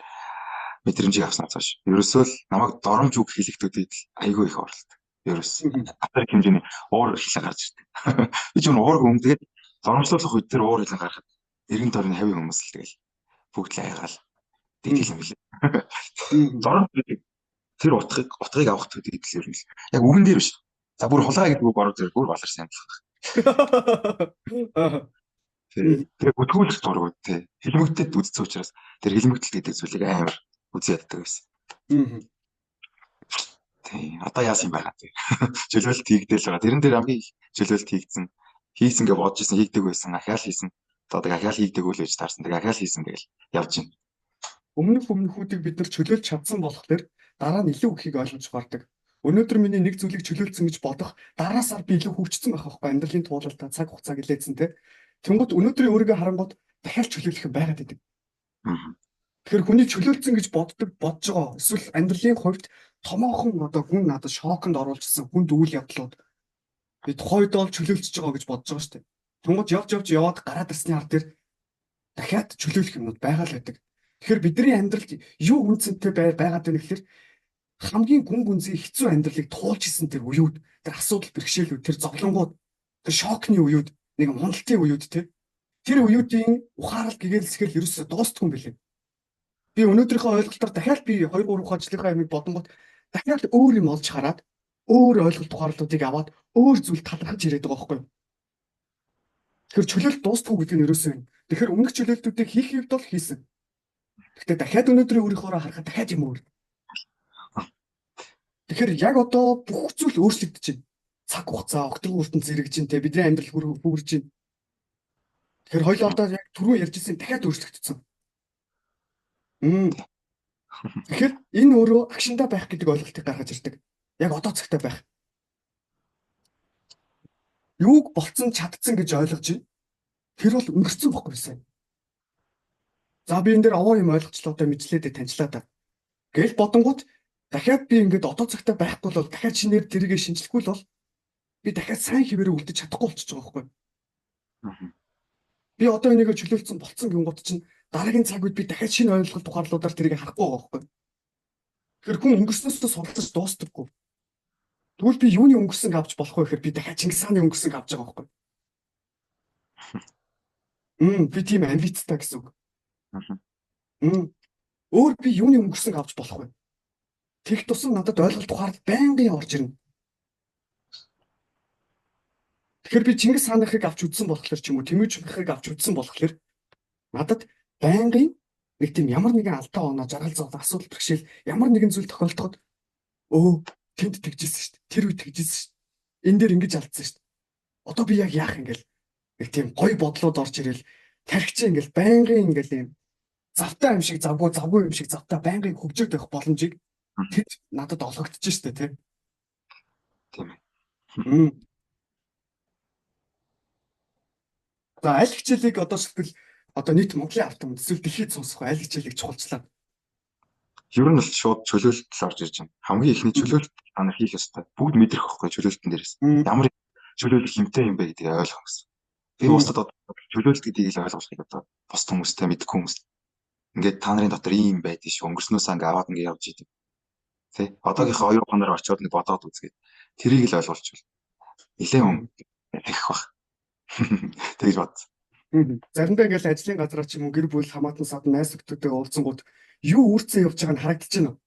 мэдрэмжийг авснаас хойш ерөөсөө л намайг доромж үг хэлэх төдийд айгүй их оролдог. Ерөөс асар их хэмжээний уур хилэн гарч ирдэг. Би ч юм уург өмдөгээд доромжлуулах үед тэр уур хилэн гарахад эргэн тойрны хавийн хүмүүс л тэгэл бүгд л айгаал тэгэл юм билээ. Доромж гэдэг тэр утгыг авах төдийд л ер нь яг үгэн дээр биш. За бүр хулгай гэдэг үг ороод ирэх бүр баларсан юм л. Тэгээ бүтгэүүлэх дургуй тий. Хилмигдэд үзсэн учраас тэр хилмигдэл гэдэг зүйлийг амар үзий яддаг байсан. Тий. Одоо яасан юм байгаа тий. Чөлөөлт хийгдэл байгаа. Тэрэн дээр хамгийн их чөлөөлт хийгдсэн. Хийсэн гэж бодож исэн хийгдэг байсан. Ахаал хийсэн. Одоо тэг ахаал хийгдэггүй л гэж таарсан. Тэг ахаал хийсэн тэгэл явж байна. Өмнөх өмнөхүүдийг бид нар чөлөөлж чадсан болохоор дараа нь илүү ихийг ойлгож гардаг. Өнөөдөр миний нэг зүйлийг чөлөөлсөн гэж бодох дараасаар би илүү хөгжсөн байх байхгүй амьдралын туулалтаа цаг хугацаа гэлээдсэн те. Тэнгүүт өнөөдрийн өөрийгөө харангуут дахиад чөлөөлөх юм байгаад идэг. Тэгэхээр хүний чөлөөлсөн гэж боддог бодож байгаа эсвэл амьдралын хувьд томоохон одоо хүн надад шоконд оруулжсэн хүнд үйл явдлууд би тухайн үед бол чөлөөлчихөж байгаа гэж бодож байгаа шүү дээ. Тэнгүүт явж явж яваад гараад ирсний хар дээр дахиад чөлөөлөх юмнууд байгаа л байдаг. Тэгэхээр бидний амьдралд юу үнцэнтэй байгаад байна гэхээр хамгийн гүн гүнзгий хэцүү амьдралыг туулж исэн тэр үеүд, тэр асуудал бэрхшээлүүд, тэр зовлонгууд, тэр шокны үеүд, нэг уналтын үеүд те. Тэр үеүүдийн ухаарал гэгээлсгэл ерөөсөө дуустдаг юм билээ. Би өнөөдрийнхөө ойлголтоор дахиад би 2 3 ажлынхаа юмыг бодонгууд дахиад өөр юм олж хараад өөр ойлголт ухаарлуудыг аваад өөр зүйл талархаж ирээд байгаа байхгүй юу? Тэгэхээр чөлөөлт дуустгүй гэдэг нь ерөөсөө юм. Тэгэхээр өмнөх чөлөөлтүүдийг хийх үед бол хийсэн. Гэхдээ дахиад өнөөдрийн өөрийнхөөрөө харахад дахиад юм өөр. Тэгэхээр яг одоо бүх зүйл өөрчлөгдөж байна. Цаг хугацаа, огторгон ертөнц зэрэгж байна те. Бидний амьдрал хүүрж байна. Тэгэхээр хоёул одоо яг түрүү ярьжсэн дахиад өөрчлөгдсөн. Тэгэхээр энэ өөрөө агшиндаа байх гэдэг ойлголтыг гаргаж ирдэг. Яг одоо цагтаа байх. Юуг болцсон чадцсан гэж ойлгож байна. Тэр бол өнгөрцөн бохгүй байсан. За би энэ дээр овоо юм ойлгочлоо одоо мэдлээ таньчлаа та. Гэл бодонгууд дахиад би ингээд одоо цагтаа байхгүй бол дахиад шинээр тэрийгэ шинжлэхгүй л бол би дахиад сайн хэвээрээ үлдэж чадахгүй болчихж байгаа байхгүй. Би одоо энийг чөлөөлцөн болцсон гингууд чинь дараагийн цаг үед би дахиад шинэ ойлголт ухаарлуудаар тэрийг харахгүй байгаа байхгүй. Тэгэхээр хүн өнгөрснөөс суралцаж дуустдаггүй. Тэгвэл би юуны өнгөрсөн авч болох вэ гэхээр би дахиад Чингис хааны өнгөрсөн авч байгаа байхгүй. Би тийм амбицтай гэсэн үг. Өөр би юуны өнгөрсөн авч болох вэ? Тэг тусам надад ойлголт ухаарлал байнгын орж ирнэ. Тэгэхээр би Чингис хааныхыг авч үзсэн болохоор ч юм уу Тэмүжинхийг авч үзсэн болохоор надад байнгын нэг тийм ямар нэгэн алдаа оноо, жаргал зовлон, асуудал бэрхшээл ямар нэгэн зүйл тохиолдоход өө тэнд тэгжсэн шүү дээ. Тэр үе тэгжсэн шүү дээ. Энэ дээр ингэж алдсан шүү дээ. Одоо би яг яах ингээл нэг тийм гоё бодлууд орж ирэл тархич ингээл байнгын ингээл юм завтай юм шиг завгүй завгүй юм шиг завтай байнгын хөгжөөд байх боломжийг тэд надад олгогдож штэ тий. Тийм ээ. За аль хичээлийг одоо шилбэл одоо нийт Монголын ард түмэнд эсвэл дэлхийд сонсох аль хичээлийг чухалчлаа? Ер нь бол шууд чөлөөлт л орж ирж байна. Хамгийн ихний чөлөөлт та нар хийх ёстой. Бүгд мэдрэх байхгүй чөлөөлтөн дээрээс. Ямар чөлөөлөх юмтай юм бэ гэдгийг ойлгох гэсэн. Би бусдад одоо чөлөөлт гэдгийг л ойлгуулахыг одоо бус хүмүүстэй мэдэхгүй хүмүүс. Ингээд та нарын дотор ийм байдгийг шүү. Өнгөрснөөсөө ингээ аваад ингээ явж идэг. Тэ? Одоогийнхоо оюун ухаанаар очиод нэг бодоод үзгээд тэрийг л ойлгуулчихвал нэлээд юм тэгэх бах. Тэгж бодсон. Заримдаа ингээл ажлын газараа ч юм уу гэр бүл хамаатан садан найз нөхдөдөө уулзсангууд юу үрцэн явж байгааг нь харагдаж байна уу?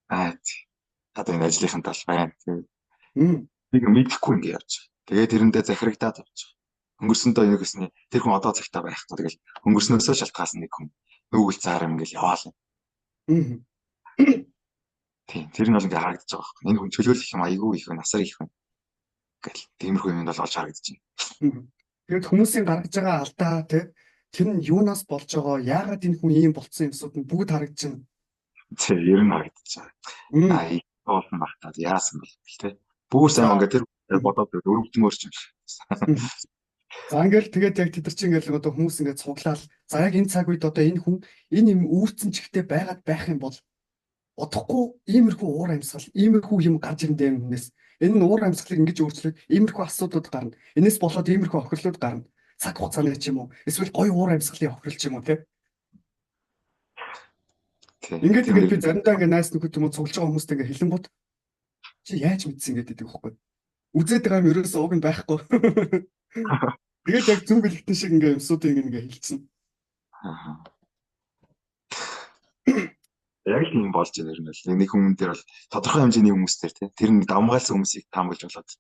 Аа. Одоо энэ ажлынхын тал байна. Нэг мэдэхгүй ингээ явж байгаа. Тэгээ тэрэндээ захирагдаад явж байгаа. Өнгөрсөндөө нэг гэсний тэр хүн одоо цагтаа байхгүй. Тэгэл өнгөрснөөсөө шалтгаалсан нэг хүн нүгэл цаар юм ингээл яваал. Тийм. Тэр нь бол ингээ харагдаж байгаа байхгүй. Энэ хүн чөлөөлөх юм айгүй их насар их хүн. Гэл тиймэрхүү юмд бол олж харагдаж байна. Тэгээд хүмүүсийн гаргаж байгаа алдаа тий тэр нь юунаас болж байгаа, яагаад энэ хүн ийм болцсон юмсууд нь бүгд харагдаж байна. Тий, ер нь харагдаж байгаа. Аа, болсон баг та яасан бол тий. Бүр сайн ингээ тэр бодоод өрөвдмөр ч юм шиг. За ингээл тэгээд яг тэд нар чинь ингээл одоо хүмүүс ингээд цуглаал. За яг энэ цаг үед одоо энэ хүн энэ юм үүрцэн чигтээ байгаад байх юм бол удахгүй иймэрхүү уур амьсгал, иймэрхүү юм гарч ирэндээ юм хүнээс. Энэ нь уур амьсгалыг ингэж өөрчлөөд иймэрхүү асуудлууд гарна. Энэс болоод иймэрхүү хохирлууд гарна. Цаг хугацааны ч юм уу, эсвэл гоё уур амьсгалын хохирол ч юм уу тий. Ингээд ингээд би заримдаа ингээд найз нөхөд юм уу цуглаж байгаа хүмүүст ингээд хэлэнгүүт чи яаж мэдсэн гэдэг байхгүй. Үзээд байгаа юм ерөөсөө уг нь байхгүй. Тэгээд яг зөв хэлэгтэн шиг ингээд юмсуудыг ингээд хэлсэн. Яг л юм болж байна ер нь бол. Нэг хүмүүс дээр бол тодорхой хэмжээний хүмүүс дээр тий. Тэр нэг давмгаалсан хүмүүсийг таамаглаж болоод.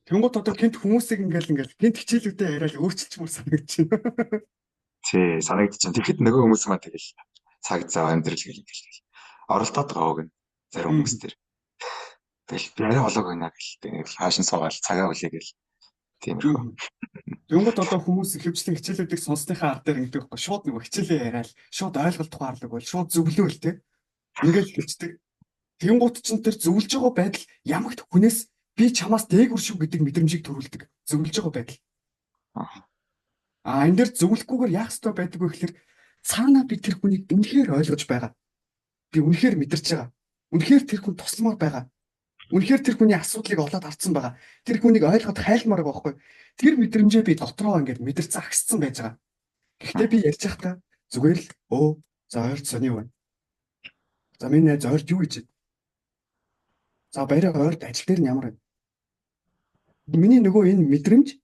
Тэнгууд одоо гинт хүмүүсийг ингээл ингээл гинт хичээлүүдээ яриад өөрчилчмөр санагдаж байна. Тий, санагдаж байна. Тэгэхэд нөгөө хүмүүс маань тэгэл цаг зав амьдрал гэл ингээл оролдоод байгаа үг нь зарим хүмүүс дээр. Тэгэл би арай болоог байна гэл тэгэл хаашин суугаал цагаа хүлээгээл тиймэрхүү. Тэнгууд одоо хүмүүс ихэвчлэн хичээлүүдийг сонссныхаа ар дээр ингэдэг байхгүй шууд нөгөө хичээлээ яриад шууд ойлголт ухаарлаг бол шууд зөвлөөл те. Ингээл хэлцдэг. Тэнгууд чинь тэр зөвлөж байгаа байдал ямагт хүнээс би чамаас дээгүр шүү гэдэг мэдрэмжийг төрүүлдэг. Зөвлөж байгаа байдал. А энэ дээр зөвлөхгүйгээр яах ёстой байдаг вэ гэхээр цаанаа би тэр хүнийг үнэхээр ойлгож байгаа. Би үнэхээр мэдэрч байгаа. Үнэхээр тэр хүн тусламар байгаа. Үнэхээр тэр хүний асуудлыг олоод харсан байгаа. Тэр хүнийг ойлгоод хайлмаар байгаа байхгүй. Тэр мэдрэмжээ би дотроо ингээд мэдэрсэн агсцсан байж байгаа. Гэхдээ би ярьж байхдаа зүгээр л өө за ойрт сони байна. За миний найз ойрт юу гэж байна? За баяраа ойрт ажил дээр нь ямар байна? Миний нөгөө энэ мэдрэмж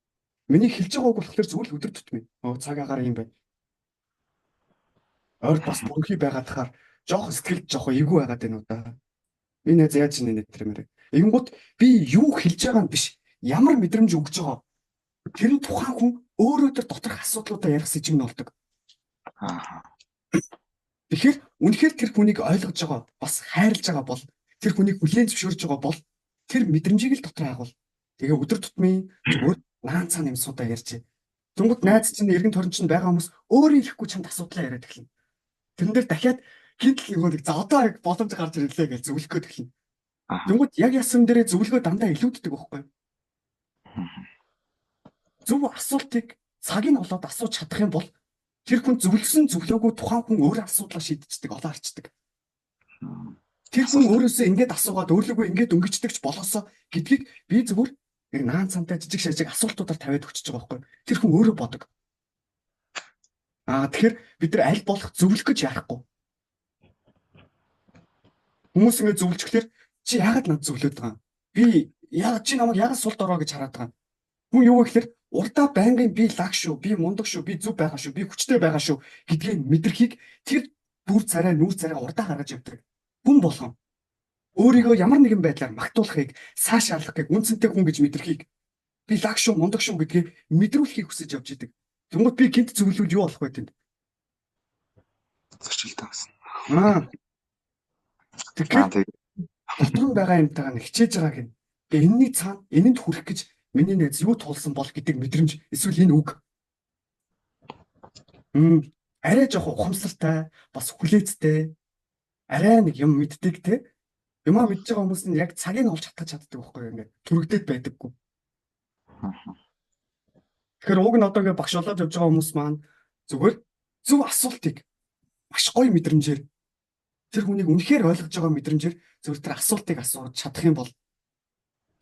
миний хэлж байгааг болохоор зүгээр л өдөр тутмын. Өө цаг агаар юм байна. Ойрт бас бүрхий байгаадахаар жоох сэтгэлд жоох эвгүй байгаад байна уу да. Миний найз яаж нэ нэтэрмээр. Тэгэнгүүт би юу хэлж байгаа нь биш. Ямар мэдрэмж өгж байгаа. Тэр нь тухайн хүн өөрөө тэр доторх асуудлуудаа ярих сэжиг нь болдог. Тэгэхээр үнэхээр тэр хүнийг ойлгож байгаа, бас хайрлаж байгаа бол тэр хүнийг хүлээн зөвшөөрж байгаа бол тэр мэдрэмжийг л дотор агуул. Тэгээ өдөр тутмын зүгээр наан цаан юмсуудаа ярьж. Тэнгүүд найз чинь эргэн тойрон чинь байгаа хүмүүс өөрөө ирэхгүй чамд асуудлаа яриад эхэлнэ. Тэрэн дээр дахиад гинт л нөгөө нэг за одоо яг боломж гарч ирлээ гэж зөвлөх гээд эхэлнэ. Тэнгүүд яг ясан дээрээ зөвлөгөө дандаа илүүддэг байхгүй юу? Зөв асуултыг цагийг олоод асууж чадах юм бол тэр хүн зөвлөсөн зөвлөөгүй тухайн хүн өөрөө асуудлаа шийдчихдэг, олоо харчдаг. Тэр хүн өөрөөсөө ингэж асуугаад өөрлөгөө ингэж өнгөчдөг ч болоосоо гэдгийг би зүгээр яг наан цантай жижиг шажиг асуултуудаар тавиад өгчөж байгаа байхгүй юу? Тэр хүн өөрөө бодог. Аа тэгэхээр бид нар аль болох зөвлөх гэж яахгүй. Хүмүүс ингэ зөвлөжхлөөр чи яагаад над зөвлөд байгаа юм? Би яагаад чи намайг яагаад сул дорой гэж хараад байгаа юм? Хүн юу вэ гэхээр урдаа байнгын би лаг шүү, би мундаг шүү, би зөв байгаа шүү, би хүчтэй байгаа шүү гэдгийг мэдрэхийг тэр бүр царай нүүр царай урдаа гаргаж явдаг. Хүн болгон өөрийгөө ямар нэгэн байдлаар магтуулахыг, саашаалахыг, үнцэнтэй хүн гэж мэдрэхийг би лаг шүү, мундаг шүү гэдгийг мэдрүүлэхийг хүсэж явж идэг. Тэнгүүт би гинт зөвлөвөл юу болох вэ тэнд? Зөрчилдөөн гэсэн. Аа. Тэгэхээр дотор нь байгаа юмтайгаа нь хичээж байгааг нь тэгээ энэний цаана энэнд хүрэх гэж миний найз юу туулсан бол гэдэг мэдрэмж эсвэл энэ үг. Арай жоох ухамсартай, бас хүлээцтэй, арай нэг юм мэддэг те. Юмаа мэдж байгаа хүмүүс нь яг цагийг олж хатгаж чаддаг байхгүй юу ингээд түрэгдээд байдаггүй. Тэгэхээр уг нь одоо ингээд багш болоод явж байгаа хүмүүс маань зүгээр зөв асуултыг маш гоё мэдрэмжээр тэр хүнийг үнэхээр ойлгож байгаа мэдрэмжээр зөвхөн тэр асуултыг асууж чадах юм бол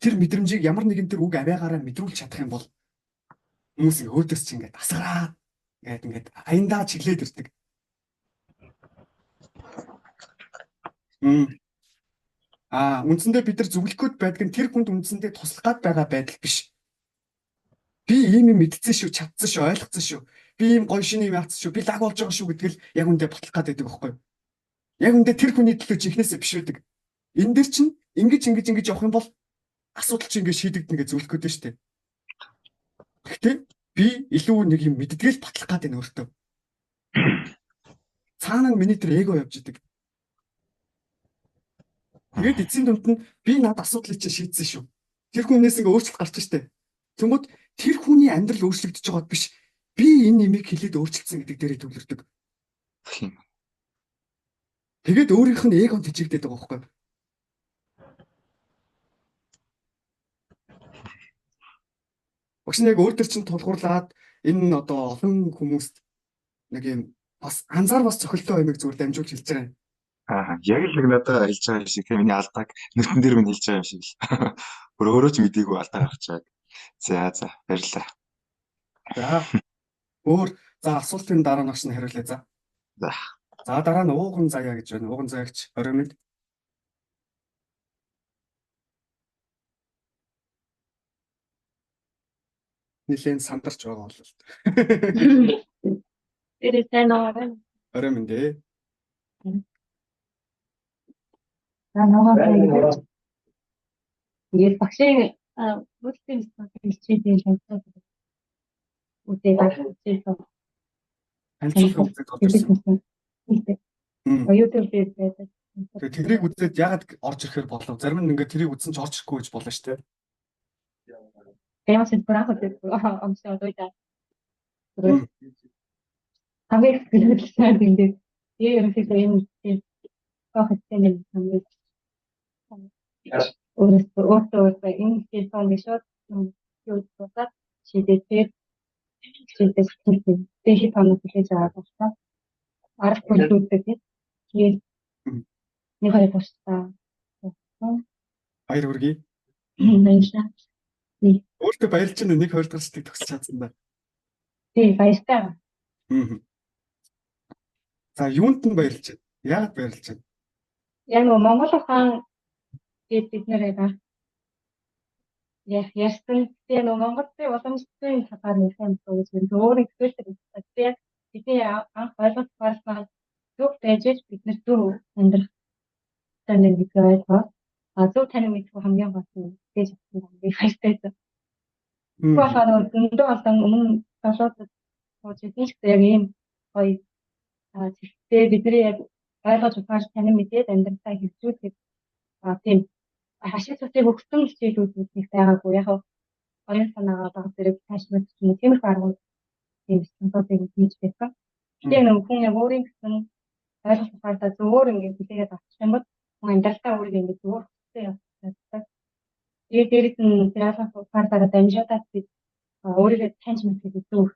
тэр мэдрэмжийг ямар нэгэн тэр үг авиагаараа мэдрүүлж чадах юм бол хүмүүс ингээ өөдөөс чи ингээд асгараа ингээд ингээд аяндаа чиглээд ирдэг. Аа үндсэндээ бид нар зөвлөх гээд байдаг нь тэр хүнд үндсэндээ туслах гад байгаа байдал биш. Би ийм юм мэдсэн шүү, чадсан шүү, ойлгоцсон шүү. Би ийм гоё шинэ юм яатсан шүү, би лаг болж байгаа шүү гэдгэл яг үндэ батлах гад байдаг байхгүй юу? Яг үндэ тэр хүний төлөө жинхнээсээ биш байдаг. Энэ дэр чинь ингэж ингэж ингэж явах юм бол асуудал чинь ингэж шийдэгдэнэ гэж зөвлөх гээд шүү дээ. Гэхдээ би илүү нэг юм мэддгээл батлах гад байна өөртөө. Цаана нь миний тэр эго явж идэг. Тэгээд эцсийн дүнд нь би над асуудлыг чинь шийдсэн шүү. Тэр хүнээс ингээ өөрчлөлт гарч штэ. Тэнгүүд тэр хүний амьдрал өөрчлөгдөж байгаад биш. Би энэ нэмийг хэлээд өөрчлөсөн гэдэг дээрээ төвлөрдөг. Тэгээд өөрийнх нь эгонд хичээгдээд байгаа байхгүй юу? Багш нь яг өөр төр чинь тулгуурлаад энэ одоо олон хүмүүст нэг юм бас анзаар бас цохилтой юмыг зүгээр дамжуулж хэлж байгаа юм. Аа, яг л нэг надад хэлж байгаа юм шиг тийм миний алдааг нүдэн дээр минь хэлж байгаа юм шиг л. Бүр өөрөө ч мдээгүй алдаа гаргаж байгааг. За за баярлалаа. За. Өөр за асуултын дараа багш нь хариулъя за. За. За дараа нь ууган заяа гэж байна. Ууган заяагч орой минь. Нилээн сандарч байгаа бол. Тэр сайн уу? Орой минь дээ. За нөгөө тэгээд багшийн бүгдийн хичээлийн танилцуулга үзээд авчихсан. Танилцуулга үзээд орж ирсэн. YouTube дээр байдаг. Тэгээд тэрийг үзээд яагаад орж ирэхээр болов? Зарим нь ингээд тэрийг үзсэн ч орж ирэхгүй гэж болно шүү дээ. Ямар ч бүр анх үзээд амжаа дууда. Хамгийн их сэтгэлтэй юм дээр. Тэгээ ерөнхийдөө энэ хичээл юм хамгийн өөрөөсөө энэ хичээл маань шууд юу дусаад шийдээд тэгээд хичээлдээ бүртгэсэн. Тэгээд хэд хоног хүлээж аваад байна. Арга бүрдүүлдэг тийм. Тэгээд нэг хоёр туслаа. Баяр хүргэе. Баярлалаа. Өөртөө баярлж байна нэг хоёр дахь шатыг төгсөж чадсан ба. Тийм баяртай. За юунд нь баярлж байна? Яагаад баярлж байна? Яг нөгөө Монгол ухаан гээд бид нэр яг ярьсан. Тэгээ нөгөө Монголын уламжлалтын талаар нэг юм гэж би өөр ихтэй байна. Яг бидний анх ойлгох маань зөв байж бид нар зөв амьдрах тань гэдгийг ойлгоо. А зөв танин мэдэх хамгийн гол нь гэж бодсон юм. Би баяртай байсан. Тэгэхээр нөгөө зөндөө олон өмнө долоодод сууж исэн ч гэсэн яг ийм гоё зэгтээ бидний яг ойлгож ухааж танин мэдээд амьдралаа хэрэгжүүлэхэд тийм ашиг цусыг өгсөн хичээлүүд нэг байгаагүй. Яг оюун санаагаа баг зэрэг таашмаг ч юм уу тиймэрхүү аргууд тийм стандартыг хийж байсан. Тэгээ нэг хүн яг өөрийн гэсэн ойлгох ухаантай зөвөр ингээд хүлээгээд авчих юм бол хүн амьдралдаа өөрийг ингээд зөвөр хөтөлсөн явах чаддаг. Тэгээ дээрэс нь тэр ойлгох ухаантайгаа дамжуулаад бид өөрийгөө таньж мэдэх зөв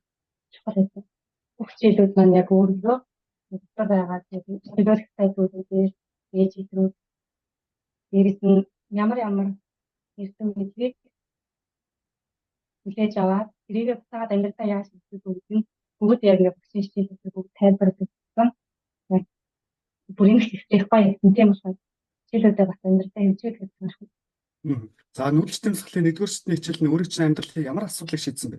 чухал байсан. Бүх хичээлүүд маань яг өөрийгөө дотор байгаа төлөөлөхтэй зүйлүүдээр ээж идрүү дээрэс нь ямар ямар эрдэм мэдлэгийг хүлээж аваад тэрийг буцаагаад амьдралдаа яаж хэрэгжүүлэх вэ гэдэг нь бүгд яг ингээд багшийн хичээлүүдээр бүгд тайлбарлагдсан. Яг бүр юм их гоё юм тийм болохоор хичээлүүдээ бас амьдралдаа хэрэгжүүлэх гэж байна. За нүүдэлч тэмцэлийн нэгдүгээр шатны хичээл нь өөрийн чинь амьдралын ямар асуудлыг шийдсэн бэ?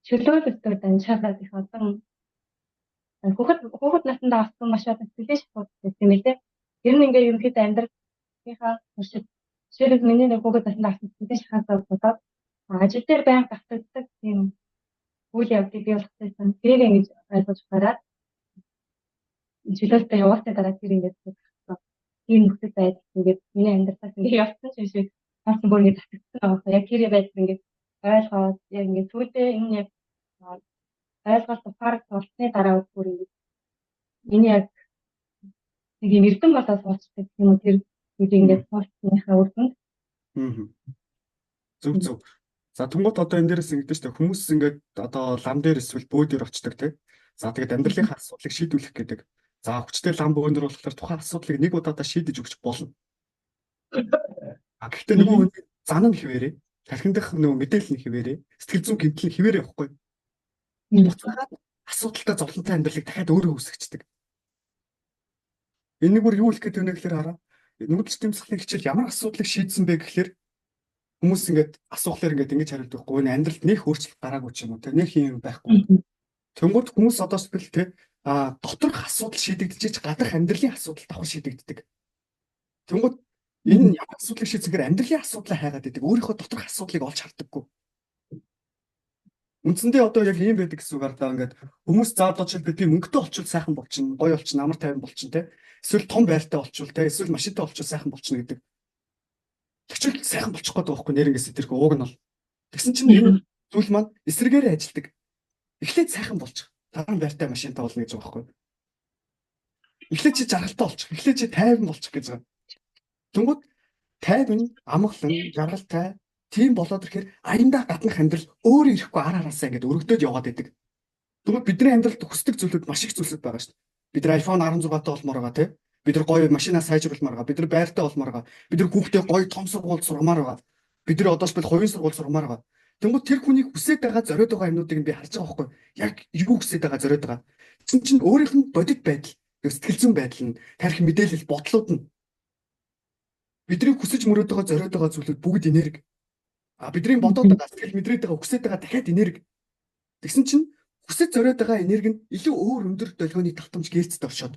Чөлөөлөлтөөр дамжуулаад их олон хүүхэд насндаа авсан маш олон сэтгэлийн шалтгаан байсан юм лээ. Тэр нь ингээд ерөнхийдөө амьдралынхаа туршид жишээлбэл миний нэг хүүхэд насндаа авсан сэтгэлийн шалтгаанаас болоод ажил дээр байнга давтагддаг тийм үйл явдлыг бий болгосон. Тэрийг ингэж ойлгож гараад чөлөөлтөд явуулсны дараа тэр ингээд тийм нөхцөл байдал ингээд миний амьдралаас ингээд явсан юм шиг бас бүр ингээд татагдсан байгаа. Яг тэр байдал ингээд ойлгоод яг ингээд сүүлдээ энэ яг ойлголт ухаарах болсны дараа бүр ингээд миний яг нэг юм эрдэм болоод сууцдаг юм уу тэр үнийг ингээд суулцсныхаа үр дүнд. Зөв зөв. За түнгуут одоо энэ дээрээс ингэдэж шүү дээ. Хүмүүс ингээд одоо лам дээр эсвэл бөө дээр очдог тий. За тэгээд амьдралынхаа асуудлыг шийдвүлэх гэдэг. За хүчтэй лам бөөндөр болохоор тухайн асуудлыг нэг удаадаа шийдэж өгч болно. А гэхдээ нөгөө хүний зан нь хിവэрээ, тархин дах нөгөө мэдээлэл нь хിവэрээ, сэтгэл зүйн гэмтэл нь хിവэрээ явахгүй. Буцаагаад асуудалтай зовлонтой амьдралыг дахиад өөрөө үүсгэждэг. Энэ нэг бүр юу хэлэх гээд байна гэхээр хараа. Нүүдэлч тэмцэлийн хичээл ямар асуудлыг шийдсэн бэ гэхээр хүмүүс ингээд асуухлаар ингээд ингэж хариулдаг байхгүй. Энэ амьдралд нэх өөрчлөлт гараагүй ч юм уу те нэх юм байхгүй. Тэнгууд хүмүүс одоо сэтгэл те доторх асуудал шийдэгдэж гадах амьдралын асуудал давхар шийдэгддэг. Тэнгууд энэ ямар асуудлыг шийдсэхээр амьдралын асуудлаа хайгаад идэг. Өөрийнхөө доторх асуудлыг олж хардаггүй. Үндсэндээ одоо яг ийм байдаг гэсэн үг ардаа ингээд хүмүүс за одоо жишээлбэл би мөнгөтэй болчвол сайхан болчихно, гоё болчихно, амар тайван болчихно те. Эсвэл том байртай болчвол те, эсвэл машинтай болчвол сайхан болчихно гэдэг. Тэгвэл сайхан болчих гээд байгаа байхгүй нэрнгээс тэрхүү ууг нь бол. Тэгсэн чинь энэ зүйл маань эсрэгээрээ ажилдаг. Эхлээд сайхан болчих. Дараа нь байртай машинтай болно гэж байгаа байхгүй. Эхлээд чи жаргалтай болчих. Эхлээд чи тайван болчих гэж байгаа. Тэнгүүд тайван, амгалан, жаргалтай тийм болоод ирэхээр аяндаа гаднах амьдрал өөр ирэхгүй ар араасаа ингээд өргөдөөд яваад идэг. Тэгвэл бидний амьдралд хүсдэг зүйлүүд маш их зүйлсүүд байгаа шүү дээ. Бид нар iPhone 16-тай болмоор байгаа тий. Бид нар гоё машинаа сайжруулмаар байгаа. Бид нар байртай болмоор байгаа. Бид нар хүүхдээ гоё том сургуульд сургамаар байгаа. Бид нар одоо ч хувийн сургууль сургамаар байгаа. Тэнгүүд тэр хүний хүсээд байгаа зориод байгаа юмнуудыг би харж байгаа байхгүй. Яг юу хүсээд байгаа зориод байгаа. Тэгсэн чинь өөрийнх нь бодит байдал, сэтгэл зүйн байдал нь, тарих мэдээлэл, бодлууд нь бидний хүсэж мөрөөд байгаа, зориод байгаа зүйлүүд бүгд энерги. А бидний бодоод байгаа, сэтгэл мэдрээд байгаа, хүсээд байгаа дахиад энерги. Тэгсэн чинь хүсэж зориод байгаа энерги нь илүү өөр өндөр долгионы давтамж гэрцэд оршоод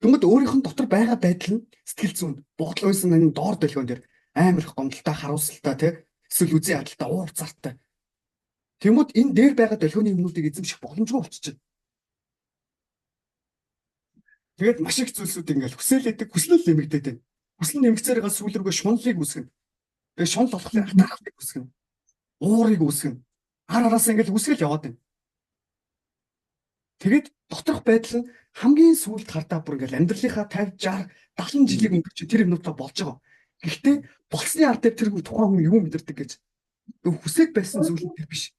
тэнгууд өөрийнх нь дотор байгаа байдал нь сэтгэл зүйн бодол уйсан наны доор долгион дээр амар их гомдолтой, харуулсалтай тий эсвэл үзэн ядaltaй, уур цартай. Тэнгууд энэ дээр байгаа долгионы юмнуудыг эзэмших боломжгүй болчихжээ. Тэгээд маш их зүйлсүүд ингээл хүсээлээдэг, хүслэл нэмэгдээд байна. Хүсэл нэмэгцээрээ сүүл рүүгээ шунлыг үүсгэнэ. Тэгээд шунал болохоор атаархлыг үүсгэнэ. Уурыг үүсгэнэ. Ар араасаа ингээл үүсгэл яваад байна. Тэгээд доторх байдал нь хамгийн сүүлд хардаа бүр ингээл амьдралынхаа 50, 60, 70 жилийг өнгөрч тэр юмнуудаа болж байгаа. Гэхдээ болсны ард дээр тэр тухайн хүн юу мэдэрдэг гэж хүсээд байсан зүйл нь тэр биш.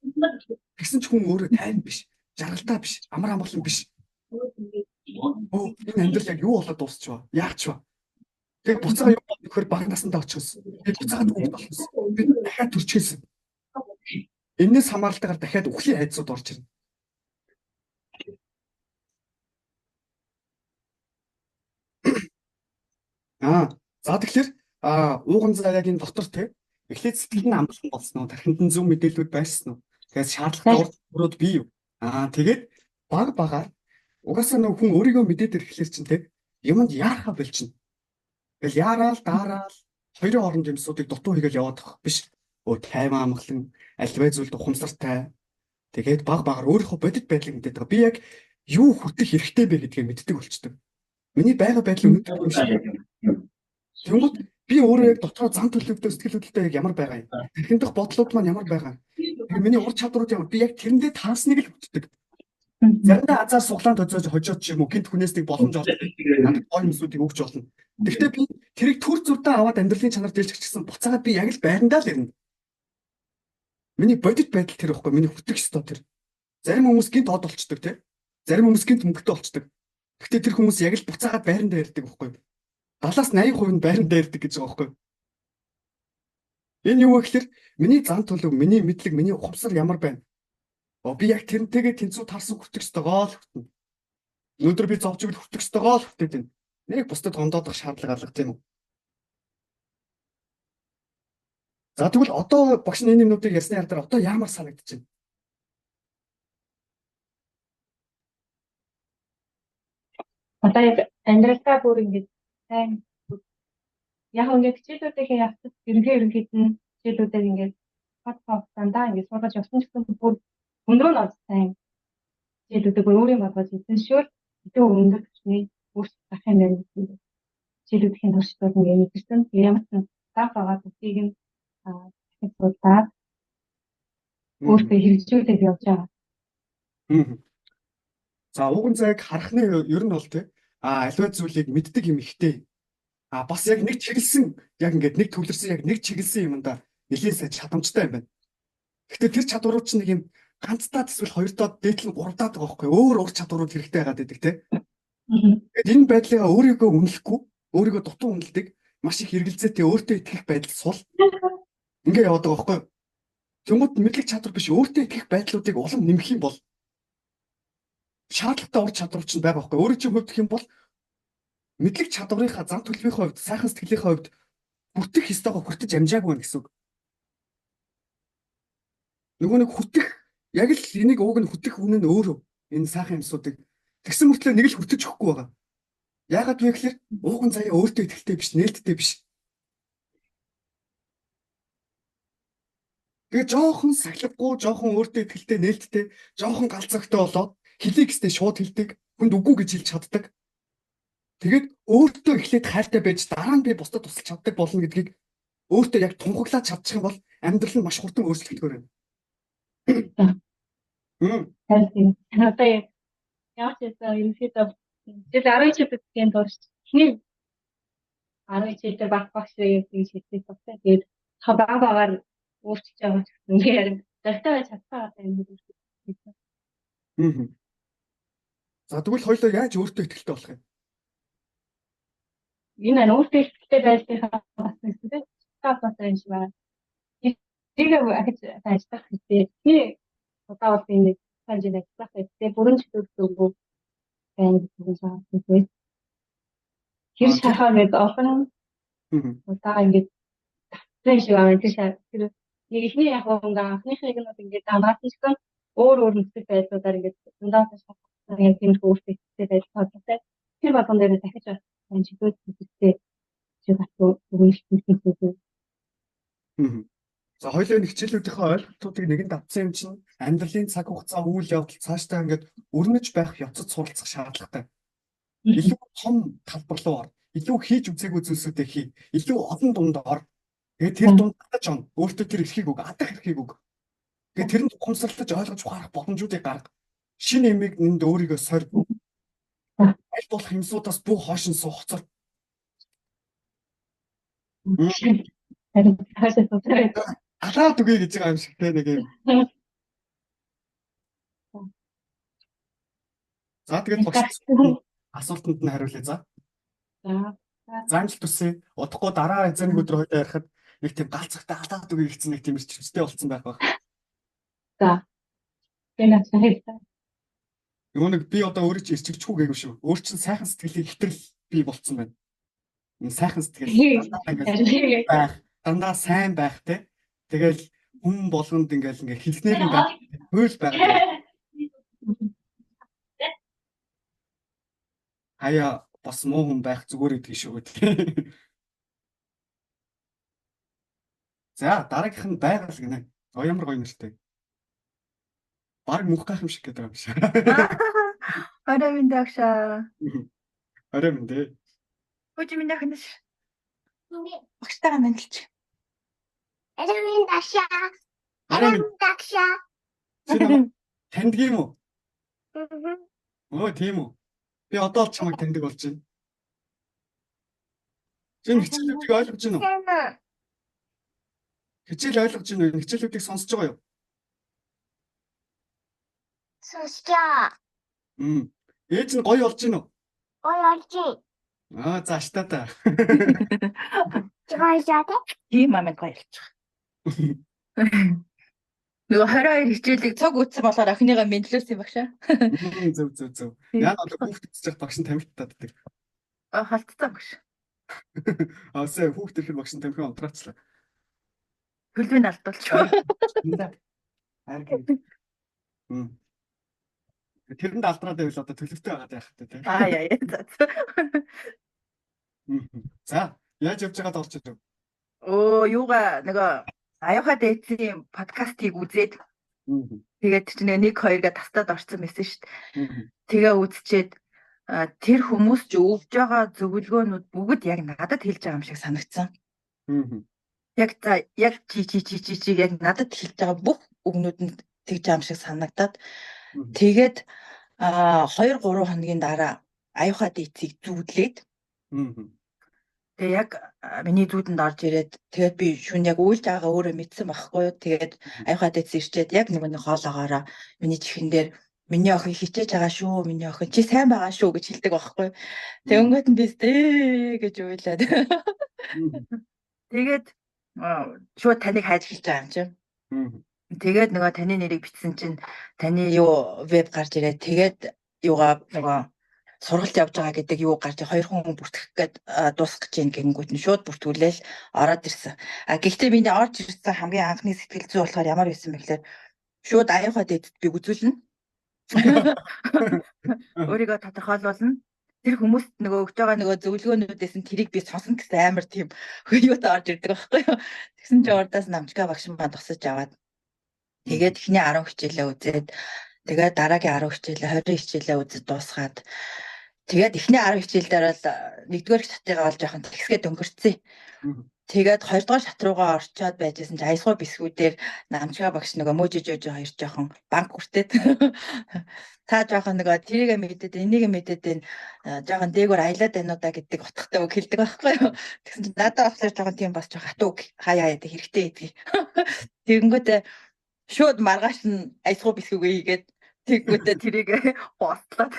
Тэгсэн ч хүн өөрөө тайван биш, жаргалтай биш, амар амгалан биш. Өө энэ амьдрал яг юу болоод дуусч ба? Яач ба? Тэгээд буцаага юу болох гэхээр бага насандаа очихсон. Би буцаагаад хүүхэд болсон. Би дахиад төрчихсэн. Энээс хамааралтайгаар дахиад үхлийн айдсууд орж ирнэ. За тэгэхээр ууган заа яг энэ дотор те эхлээд сэтгэл нь амгалан болсон уу? Тархинд нь зөв мэдээлэлүүд байрсан уу? Тэгээд шаардлагатай урд бүрүүд бий юу? Тэгээд баг багаар угаасаа нөх хүн өөрийгөө мэдээд ирэхлээр чинь те юмд яарахаа болчихно. Тэгэл яараал daarаал хоёрын хооронд юмсуудыг дутуу хийгээл яваад байх биш. Өө тайван амгалан альваа зүйлд ухамсартай. Тэгээд баг багаар өөрийнхөө бодит байдлыг мэдээд байгаа. Би яг юу хүртэх хэрэгтэй бэ гэдгээ мэддэг болчдөг. Миний байгаа байдал өнөөдөр юм шиг. Тэнгүүд би өөрөө яг дотроо зан төлөвтэй сэтгэл хөдлөлтөй яг ямар байгаа юм. Тэрхэн дэх бодлууд маань ямар байгаа юм. Тэгээ миний ур чадварууд ямар би яг тэрэндээ таасныг л бүтдэг. Заримдаа азар суглаанд хожоод хожоод ч юм уу гинт хүнээс нэг боломж олж надад гоё юмсуудыг өгч болно. Гэхдээ би тэрийг төр зурдаа аваад амьдралын чанар дэлжих гэсэн буцаагаад би яг л байрандаа л ирнэ. Миний бодит байдал тэр ихгүй, миний хүртэх ёстой тэр. Зарим хүмүүс гинт од болчдөг тий. Зарим хүмүүс гинт мөнгөтэй болчдөг. Гэхдээ тэр хүмүүс яг л буцаагаад байрандаа ирдэг байхгүй. 70-аас 80% нь байрандаа ирдэг гэж байгаа байхгүй. Энэ юу вэ гэхээр миний зан төлөв, миний мэдлэг, миний ухамсар ямар байна? Би яг тэрнтэйгээ тэнцүү тарсан хүртэх ёстойгоо л хүртэнэ. Өнөөдөр би зовж ивэл хүртэх ёстойгоо л хүртээд байна. Нэг бусдад гомдоодох шаардлага алга тийм үү? За тэгвэл одоо багш нь энэ юмнуудыг ярьсны аргаар одоо ямар санагдаж байна? Одоо яг амьдралдаа бүр ингэж сайн яг ингээд хичээлүүдийн явцад ерөнхийд нь хичээлүүдээр ингээд хугацаанд ингээд сургаж явсан ч гэсэн бүр өндөр нь олж сайн хичээлүүдийг бүр өөрийн болгож эзэмшүүл илүү өндөр түвшний өөрчлөлт гарах юм байна гэсэн хичээлүүдийн туршлагууд ингээд мэдэрсэн. Тэгээ ямар ч баг байгаа бүгдийг нь дахин судлаад өөртөө хэрэгжүүлээд явж байгаа. За ууган зайг харахны ер нь бол те аливаа зүйлийг мэддэг юм ихтэй. Бас яг нэг чиглэсэн яг ингээд нэг төвлөрсөн яг нэг чиглэсэн юмдаа нэлээд сайн чадамжтай юм байна. Гэхдээ тэр чадварууд чинь нэг юм ганцдаа эсвэл хоёрдоо дээдл нь гуравдаад байгаа байхгүй өөр ур чадварууд хэрэгтэй байгаад байдаг те. Тэгээд энэ байдлыгаа өөрийгөө үнэлэхгүй, өөрийгөө дутуу үнэлдэг, маш их хэрэгэлзээтэй өөртөө итгэх байдал сул ингээ яваад байгаа байхгүй. Тэнгүүд мэдлэг чадвар биш өөртөө итгэх байдлуудыг улам нэмэх юм бол шаардлагатай ур чадвар чинь байгаа байхгүй. Өөрийн чинь хувьд гэх юм бол мэдлэг чадварынхаа зан төлөвийнхээ хувьд, сайхан сэтгэлийнхээ хувьд хүртэх ёстойгоо хүртэж амжаагүй байна гэсэн үг. Нөгөө нэг хүртэх яг л энийг ууг нь хүртэх хүн нь өөрөө энэ сайхан юмсуудыг тэгсэн мөртлөө нэг л хүртэж өгөхгүй байгаа. Яагаад вэ гэхээр ууган заяа өөртөө итгэлтэй биш, нээлттэй биш. Тэгээ жоохон сахилгагүй, жоохон өөртөө итгэлтэй, нээлттэй, жоохон галзагтай болоод хэлийг гэстэй шууд хэлдэг, хүнд үгүй гэж хэлж чаддаг. Тэгээд өөртөө эхлээд хайртай байж дараа нь би бусдад тусалж чаддаг болно гэдгийг өөртөө яг тунхаглаад чадчих юм бол амьдрал нь маш хурдан өөрчлөгдөхөөр байна. Одоо яг ч гэсэн ерөнхийдөө жил 10 жилийн турш эхний 10 жилээр баг багш гэж хэлдэг багтай. Тэгээд баг багаар өөрчилж байгаа ч гэсэн ингээ ярин зартай байж чадхаа юм шиг. За тэгвэл хоёлоо яаж өөртөө итгэлтэй болох юм? Энэ нь өөртөө итгэлтэй байдлынхаа бас нэгсэн бас юм шиг байна. Тэрийг ахиж ажиллах хэрэгтэй. Тэр удаа бол би нэг сайн жил ажиллах хэрэгтэй. Бүрэн чөлөөлөлгүй. Байна гэдэг нь. Тэр шахаа гээд олон удаа ингээд татсан шиг байна. Тэр шаа тэр нэг ихний яг ингээ анхныхыг нь бол ингээд даасан ч гэсэн өөр өөр нөхцөл байдлуудаар ингээд дундаа шахах яг тиймэрхүү өөртөө ихтэй байдал тодорхой. Тэр болгон дээр дахиж бас чиглэл хэрэгтэй шиг хатуу өгүүлэлт хийсэн. За хоёулаа энэ хичээлүүдийнхээ ойлголтуудыг нэгэн давтсан юм чинь амьдралын цаг хугацаа үйл явдал цаашдаа ингээд өрнөж байх явцад суралцах шаардлагатай. Илүү том талбар руу ор. Илүү хийж үзээгүй зүйлсүүдээ хий. Илүү олон дунд ор. Тэгээд тэр дунд татаж он. Өөртөө тэр эрхийг өг, адах эрхийг өг. Тэгээд тэрэнд ухамсарлаж ойлгож ухаарах боломжуудыг гарга. Шинэ юмыг нэнд өөрийгөө сорь. Аль болох юмсуудаас бүх хойш нь суух хоцор. Харин цаашаа суурай. Алаад үгүй гэж байгаа юм шиг те нэг юм. За тэгээд багш асуултанд нь хариулъя за. За. За амжилт хүсье. Удахгүй дараа эзэн нэг өдөр хоёлаа ярихад нэг тийм галзахтай алаад үгүй гэсэн нэг тийм эрчимжтэй болцсон байх байх. За. Би надад Нөгөө нэг би одоо өөрөө чи эрчимжгүй гээгүй шүү. Өөр чин сайхан сэтгэлийн хэтрэл би болцсон байна. Энэ сайхан сэтгэл дандаа байх, дандаа сайн байх те. Тэгэл хүн болгонд ингээл ингээ хэлснээр нь байх, хууль байгаа. Хаяа бас муу хүн байх зүгээр гэдэг шүү те. За дараагийнх нь байгаль гинэ. Оо ямар гоё нэртэй. Бараг мөнх гах юм шиг гэдэг юм шиг. Орой минь дагшаа. Орой минь дээ. Хөөж минь дахнаш. Багштайгаа мэндэлч. Орой минь дагшаа. Орой Орой минь минь дагшаа. чи намайг таньдаг юм уу? Мгм. Өө тийм үү. Би одоо л чамайг таньдаг болж байна. Чи энэ хичээлүүдийг ойлгож байна уу? Сайн уу? Хичээл ойлгож байна уу? Энэ хичээлүүдийг сонсож байгаа юу? Сонсчоо. Мм. Ээж нь гоё болж байна уу? Гоё болж байна. Аа за аштаа та. Чи гоё жаа тэ? Тийм амин гоё ялчих. Нөгөө 22 хичээлийг цог үтсэн болохоор охиныгоо мэдлүүлсэн багшаа. Зөв зөв зөв. Яа одоо хүүхд үзэж явах багш нь тамхи татдаг. А холтцсон багш. Аа сая хүүхд ирэхэд багш нь тамхи унтраачлаа. Хөлбөний алдуулчих. Хайр. Мм. Тэрэнд алдраад байвал одоо төлөвтэй байгаад байх хэрэгтэй тийм. Аа яа яа. За. за. За, яаж явж байгаад орж ирэв? Өө юугаа нөгөө аюуха дээдсийн подкастыг үзээд тэгээд чинь 1 2 гэ тастад орсон байсан шүү дээ. Тэгээ үзчихэд тэр хүмүүс ч өгж байгаа зөвлөгөөнүүд бүгд яг надад хэлж байгаа юм шиг санагдсан. Яг за яг чи чи чи чи чи яг надад хэлж байгаа бүх үгнүүд нь тэгж байгаа юм шиг санагдаад тэгээд 2 3 хоногийн дараа аюуха дээдсийг зүүдлээд тэгээ яг миний зүүдэнд орж ирээд тэгээд би шүн яг уйлж байгаагаа өөрөө мэдсэн байхгүй юу. Тэгээд аюуха дээдс ирчээд яг нөгөө нэг хоолоогоороо миний чихэн дээр миний охин хичээж байгаа шүү, миний охин чи сайн байгаа шүү гэж хэлдэг байхгүй юу. Тэгэнгүүт нь би ээ гэж уйлаад. Тэгээд шууд таныг хайж эхэлж байгаа юм чинь. Тэгээд нөгөө таны нэрийг бичсэн чинь таны юу веб гарч ирээд тэгээд юугаа нөгөө сургалт явж байгаа гэдэг юу гарч хоёр хүн бүртгэх гээд дуусгах гэж байна гэнгүүт нь шууд бүртгүүлээл ороод ирсэн. А гэхдээ миний орж ирсэн хамгийн анхны сэтгэл зүй болохоор ямар байсан бэ гэхээр шууд аюухай дээдэд би үзүүлнэ. Өөрийгөө тодорхойлуулна. Тэр хүмүүст нөгөө өгж байгаа нөгөө зөвлөгөөнүүдээс нь тэрийг би сонсно гэсэн амар тийм юутай орж ирдэг байхгүй юу. Тэгсэн чинь урдаас намчка багш маань тусаж аваад тэгээд эхний 10 хичээлээ үзээд тэгээд дараагийн 10 хичээлээ 20 хичээлээ үзэж дуусгаад тэгээд эхний 10 хичээл дээр бол нэгдүгээр шатыгаа бол жоохон тэгсгээд өнгөрцөн. Тэгээд хоёрдугаар шат руугаа орчоод байжсэн чи аясгуу бисгүүдээр намчгаа багш нөгөө мөжөж өжөө хоёр жоохон банк хүртээд та жоохон нөгөө тэрийгэ мэдээд энийгэ мэдээд энэ жоохон дээгүүр аялаад байна уу да гэдэг утгатай үг хэлдэг байхгүй юу. Тэгсэн чинь надад болохоор жоохон тийм бас жоохон хатуу үг хаяа яа хэрэгтэй гэдгийг. Тэгэнгүүтээ шууд маргааш нь аясгуу бисгүүгээ хийгээд тэгэнгүүтээ тэрийг хоослоо.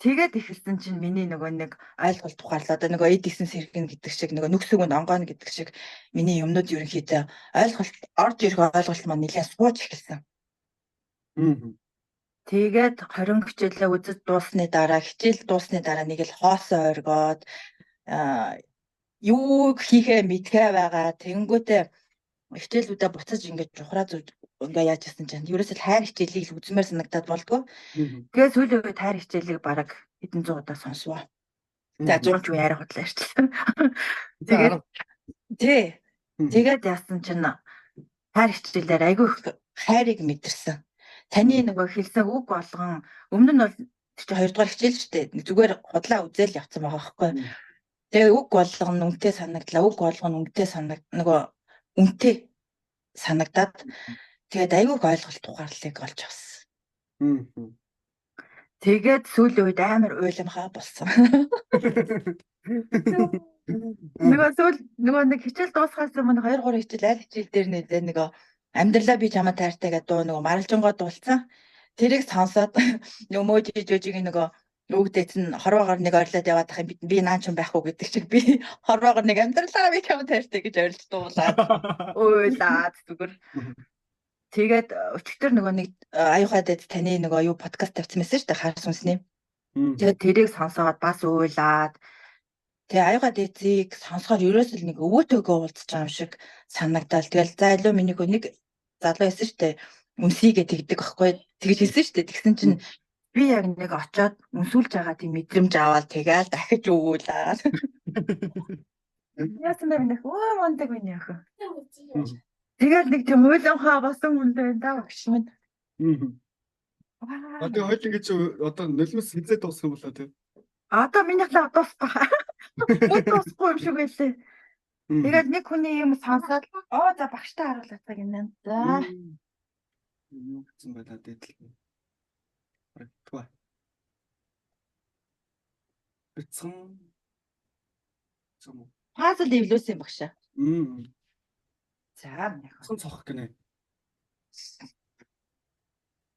Тэгээд эхэлсэн чинь миний нөгөө нэг ойлголт ухаарлаа. Одоо нөгөө эд исэн сэргэн гэдэг шиг нөгөө нүксүг нь онгойно гэдэг шиг миний юмнууд ерөнхийдөө ойлголт орж ирэх ойлголт маань нэлээд сууж эхэлсэн. Тэгээд 20 хичээлээ үзэж дууссаны дараа хичээл дууссаны дараа нэг л хоосон оргиод юу хийхээ мэдхээ байгаа. Тэнгүүтээ хичээлүүдээ буцаж ингэж жухраа зүг ингээ яаж яасан чинь ерөөсөө л хайр хичээлийг л үзмээр санагдаад болдгоо. Тэгээд сүүлийн үед хайр хичээлийг бараг хэдэн зуун удаа сонсвоо. За 100 ч үе арай худлаа ярьчихсан. Тэгээд тий. Тэгээд яасан чинь хайр хичээлээр айгүй их хайрыг мэдэрсэн. Таны нөгөө хэлсэн үг болгон өмнө нь бол тэр чинь 2 дугаар хичээл шүү дээ. Зүгээр худлаа үзэл явцсан байгаа байхгүй. Тэгээ үг болгон үнэтэй санагдлаа. Үг болгон үнэтэй санаг нөгөө үнэтэй санагдаад тэгээд айгүй их ойлголт ухаарлыг олж авсан. Тэгээд сүүлийн үед амар уйламхаа болсон. Нөгөө сүүл нөгөө нэг хичээл дуусахаас өмнө 2 3 хичээл аль хичээл дээр нэлээ нөгөө амьдралаа би чамаа тайртай гэдэг дуу нөгөө маралжингоо дуулсан. Тэрийг сонсоод нөгөө мөөжи жожигийн нөгөө өвгдээц нь хорвоогоор нэг орилоод яваад ах юм би наа ч юм байхгүй гэдэг чиг би хорвоогоор нэг амьдралаа би чамаа тайртай гэж орилж дуулаад уйлаад зүгээр. Тэгээд өчигдөр нөгөө нэг аюухай дэд таны нөгөө юу подкаст тавьсан байсан шүү дээ хар сүнсний. Тэгээд тэрийг сонсоод бас уйлаад тэгээ аюухай дэдийг сонсохоор ерөөсөл нэг өвөөтэйгөө уулзж байгаа юм шиг санагдаал. Тэгэл за илүү миний хөө нэг залуу байсан шүү дээ. Үнсийгээ тэгдэг байхгүй тэгж хэлсэн шүү дээ. Тэгсэн чинь би яг нэг очоод үнсүүлж байгаа тийм мэдрэмж аваад тэгээл дахиж өгүүлээ. Яасан бэ минийх? Өө мундаг миний охин. Тэгэл нэг тийм уйламхаа болсон хүн байна да багш минь. Одоо хоёул ингэж одоо нулимс хизээ дуусах юм болоо тий. Одоо минийх л дуусахгүй. Мөн дуусахгүй юм шиг байлээ. Тэгээд нэг хүний юм сонсоод оо за багштай харуулах цаг юм байна. За. Юу гэсэн байлаа дээдл. Харагдгүй. Бяцхан. Зүм. Пазл эвлүүлсэн багшаа. За минийх. Бяцхан цохох гинэ.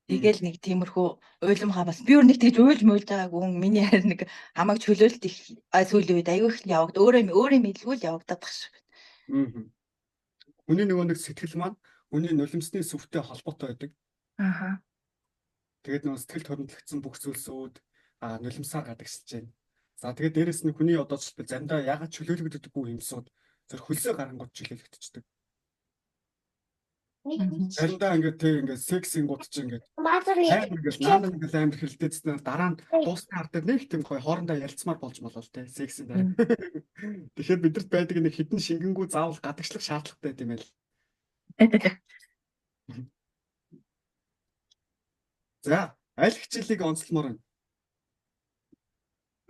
Тэгэл нэг тиймэрхүү уйламхаа бас би өөр нэг тэгж уйлж муйлж байгаагүй хүн миний харин нэг хамаг чөлөөлт их сүүлийн үед аягүй их явагд өөрөө өөрөө мэдлгүй л явагдаад тах шиг. Хүний нөгөө нэг сэтгэл маань хүний нулимсны сүвтэй холбоотой байдаг. Аха. Тэгээд нөгөө сэтгэлд хоригдлогдсон бүх зүйлсүүд нулимсаар гадагшилж байна. За тэгээд дээрэс нь хүний одоо жишээлбэл заримдаа яагаад чөлөөлөгддөггүй юмсууд зөв хөлсөө гарангууд чөлөөлөгдчихдөг. Заримдаа ингээд тэг ингээд сексийн гут чи ингээд амар ингээд наана ингээд амар хэрэлдээцсэн дараа нь дуусны ард дээр нэг тийм гоё хоорондоо ялцмаар болж болоо л те сексийн дараа. Тэгэхээр бидэрт байдаг нэг хідэн шингэнгүү заавал гадагшлах шаардлагатай юм байл. За аль хичээлийг онцлмоор байна?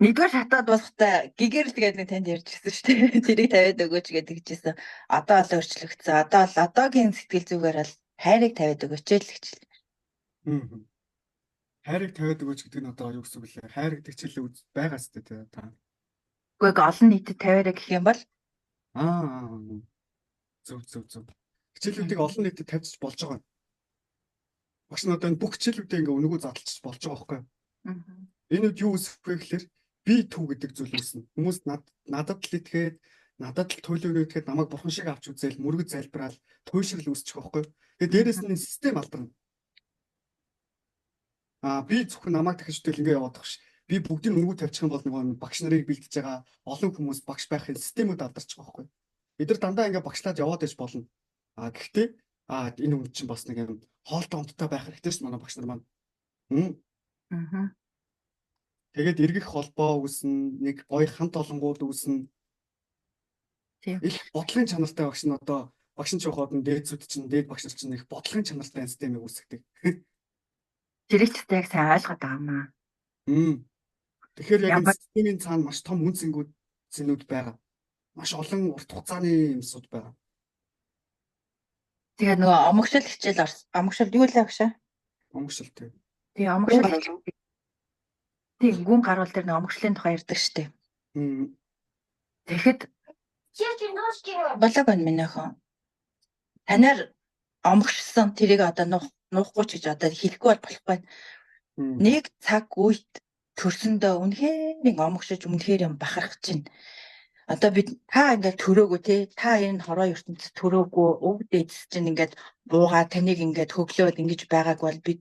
Нэгдүгээр шатаад болохтой гэгэрэл гэдэг нэг танд ярьж ирсэн шүү дээ. Тэрийг тавиад өгөөч гэдэг хэлжсэн. Одоо л өөрчлөгдсөн. Одоо л одоогийн сэтгэл зүгээр л хайрыг тавиад өгөөч л гэж. Хайрыг тавиад өгөөч гэдэг нь одоо юу гэсэн үг лээ? Хайр гэдэг хичээлээ үз байгаа сте тий та. Үгүй олон нийтэд тавиараа гэх юм бол Зөв зөв зөв. Хичээлүүдийг олон нийтэд тавьчих болж байгаа юм. Багш нь одоо энэ бүх хичээлүүдээ ингээ үнэгүй задлчих болж байгаа байхгүй юу? Энэ үед юу үүсэх вэ гэхээр би төв гэдэг зүйл үүснэ. Хүмүүс надад л итгээд, надад л туйлын итгээд намайг бурхан шиг авч үзээл, мөргөж залбираал, туйшрал үүсчих байхгүй юу? Тэгээ дээрэс нь систем алдарна. Би зөвхөн намайг дахиж үтэл ингээ яваад тах ш. Би бүгдийг үнэгүй тавьчих юм бол нөгөө багш нарыг бэлдэж байгаа олон хүмүүс багш байхын системүүд алдарчих байхгүй юу? Бид нар дандаа ингээ багшлаад яваад байж болно. Гэхдээ энэ хүн чинь бас нэг юм хоолтой унттай байх хэрэгтэй ш манай багш нар маань. Тэгээд эргэх холбоо үүснэ, нэг гоё хамт олонгууд үүснэ. Тийм. Их бодлогын чанартай багш нь одоо багш нь ч явахад нь дээдсүүд чинь дээд багш нар чинь их бодлогын чанартай системийг үүсгэдэг. Тэрийг ч яг сайн ойлгоод байгаа юм аа. Тэгэхээр яг энэ системийн цаана маш том үн цэнгүүд байгаа. Маш олон урт хугацааны юмсууд байгаа. Тэгээд нөгөө омогшил хичээл орсон. Омогшил юу лээ багшаа? Омогшил тий. Тий, омогшил. Тийм, гүн гарвал тэр нэг омогшлын тухай ярьдаг штеп. Тэгэхэд болоог байна миний охин. Танаар омогшсон тэрийг одоо нуухгүй ч гэж одоо хэлэхгүй бол болохгүй. Нэг цаг үед төрсөндөө үнэхээр омогшиж үнэхээр юм бахархаж чинь. Одоо бид та ингээд төрөөгөө те та энэ хороо ертөнцид төрөөгөө өв дээдс чинь ингээд буугаа таныг ингээд хөглөөд ингэж байгааг бол бид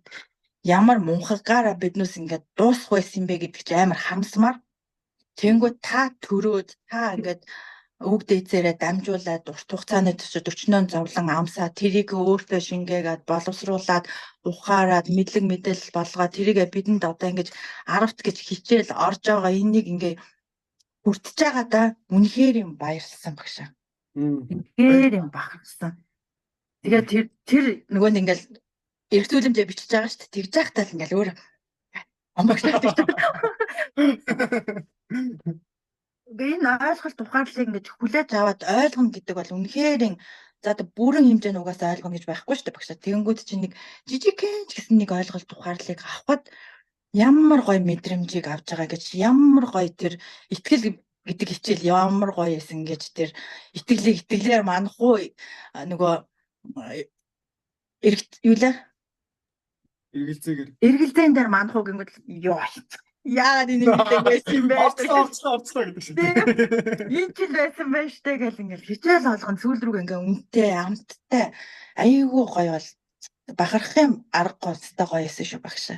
Ямар мунхагаараа биднээс ингээд дуусах байсан юм бэ гэдэг чи амар харамсмаар. Тэнгүүд та төрөөд та ингээд үг дээдсээрээ дамжуулаад урт хугацааны туршид өчнөө зовлон амсаа тэрийг өөртөө шингээгээд боловсруулад ухаарад мэдлэг мэдээлэл болгоод тэрийгэ бидэнд одоо ингэж аравт гэж хичээл орж байгаа энийг ингээ хүртэж байгаадаа үнэхээр юм баярлсан багшаа. Үнэхээр юм бахархсан. Тэгээд тэр тэр нөгөө нэг ингээл эрх төлөмжөө бичиж байгаа шүү дээ. Тэгж байхдаа л ингээл өөр омбогтой. Ингээ энэ ойлголт ухаарлыг ингэж хүлээж аваад ойлгоно гэдэг бол үнэхээр за бүрэн хэмжээний угаасаа ойлгоно гэж байхгүй шүү дээ багшаа. Тэгэнгүүт чинь нэг жижигхэн ч гэсэн нэг ойлголт ухаарлыг авахад ямар гоё мэдрэмжийг авч байгаа гэж ямар гоё тэр итгэл гэдэг хичээл ямар гоё эсэн гэж тэр итгэлийг итгэлээр манах уу нөгөө эргэл юу лээ Эргэлзээгээр эргэлзээн дээр манах уу гингүүт ёо яагаад энийг хэлдэг байсан юм бэ? Орцлоо орцлоо гэдэг шиг. Энэ ч л байсан байх штэ гэл ингээл хичээл болгон сүүл рүү ингээ үнэтэй амттай айгүй гоё бол бахархах юм аргагүй өстой гоё эсэн шүү багшаа.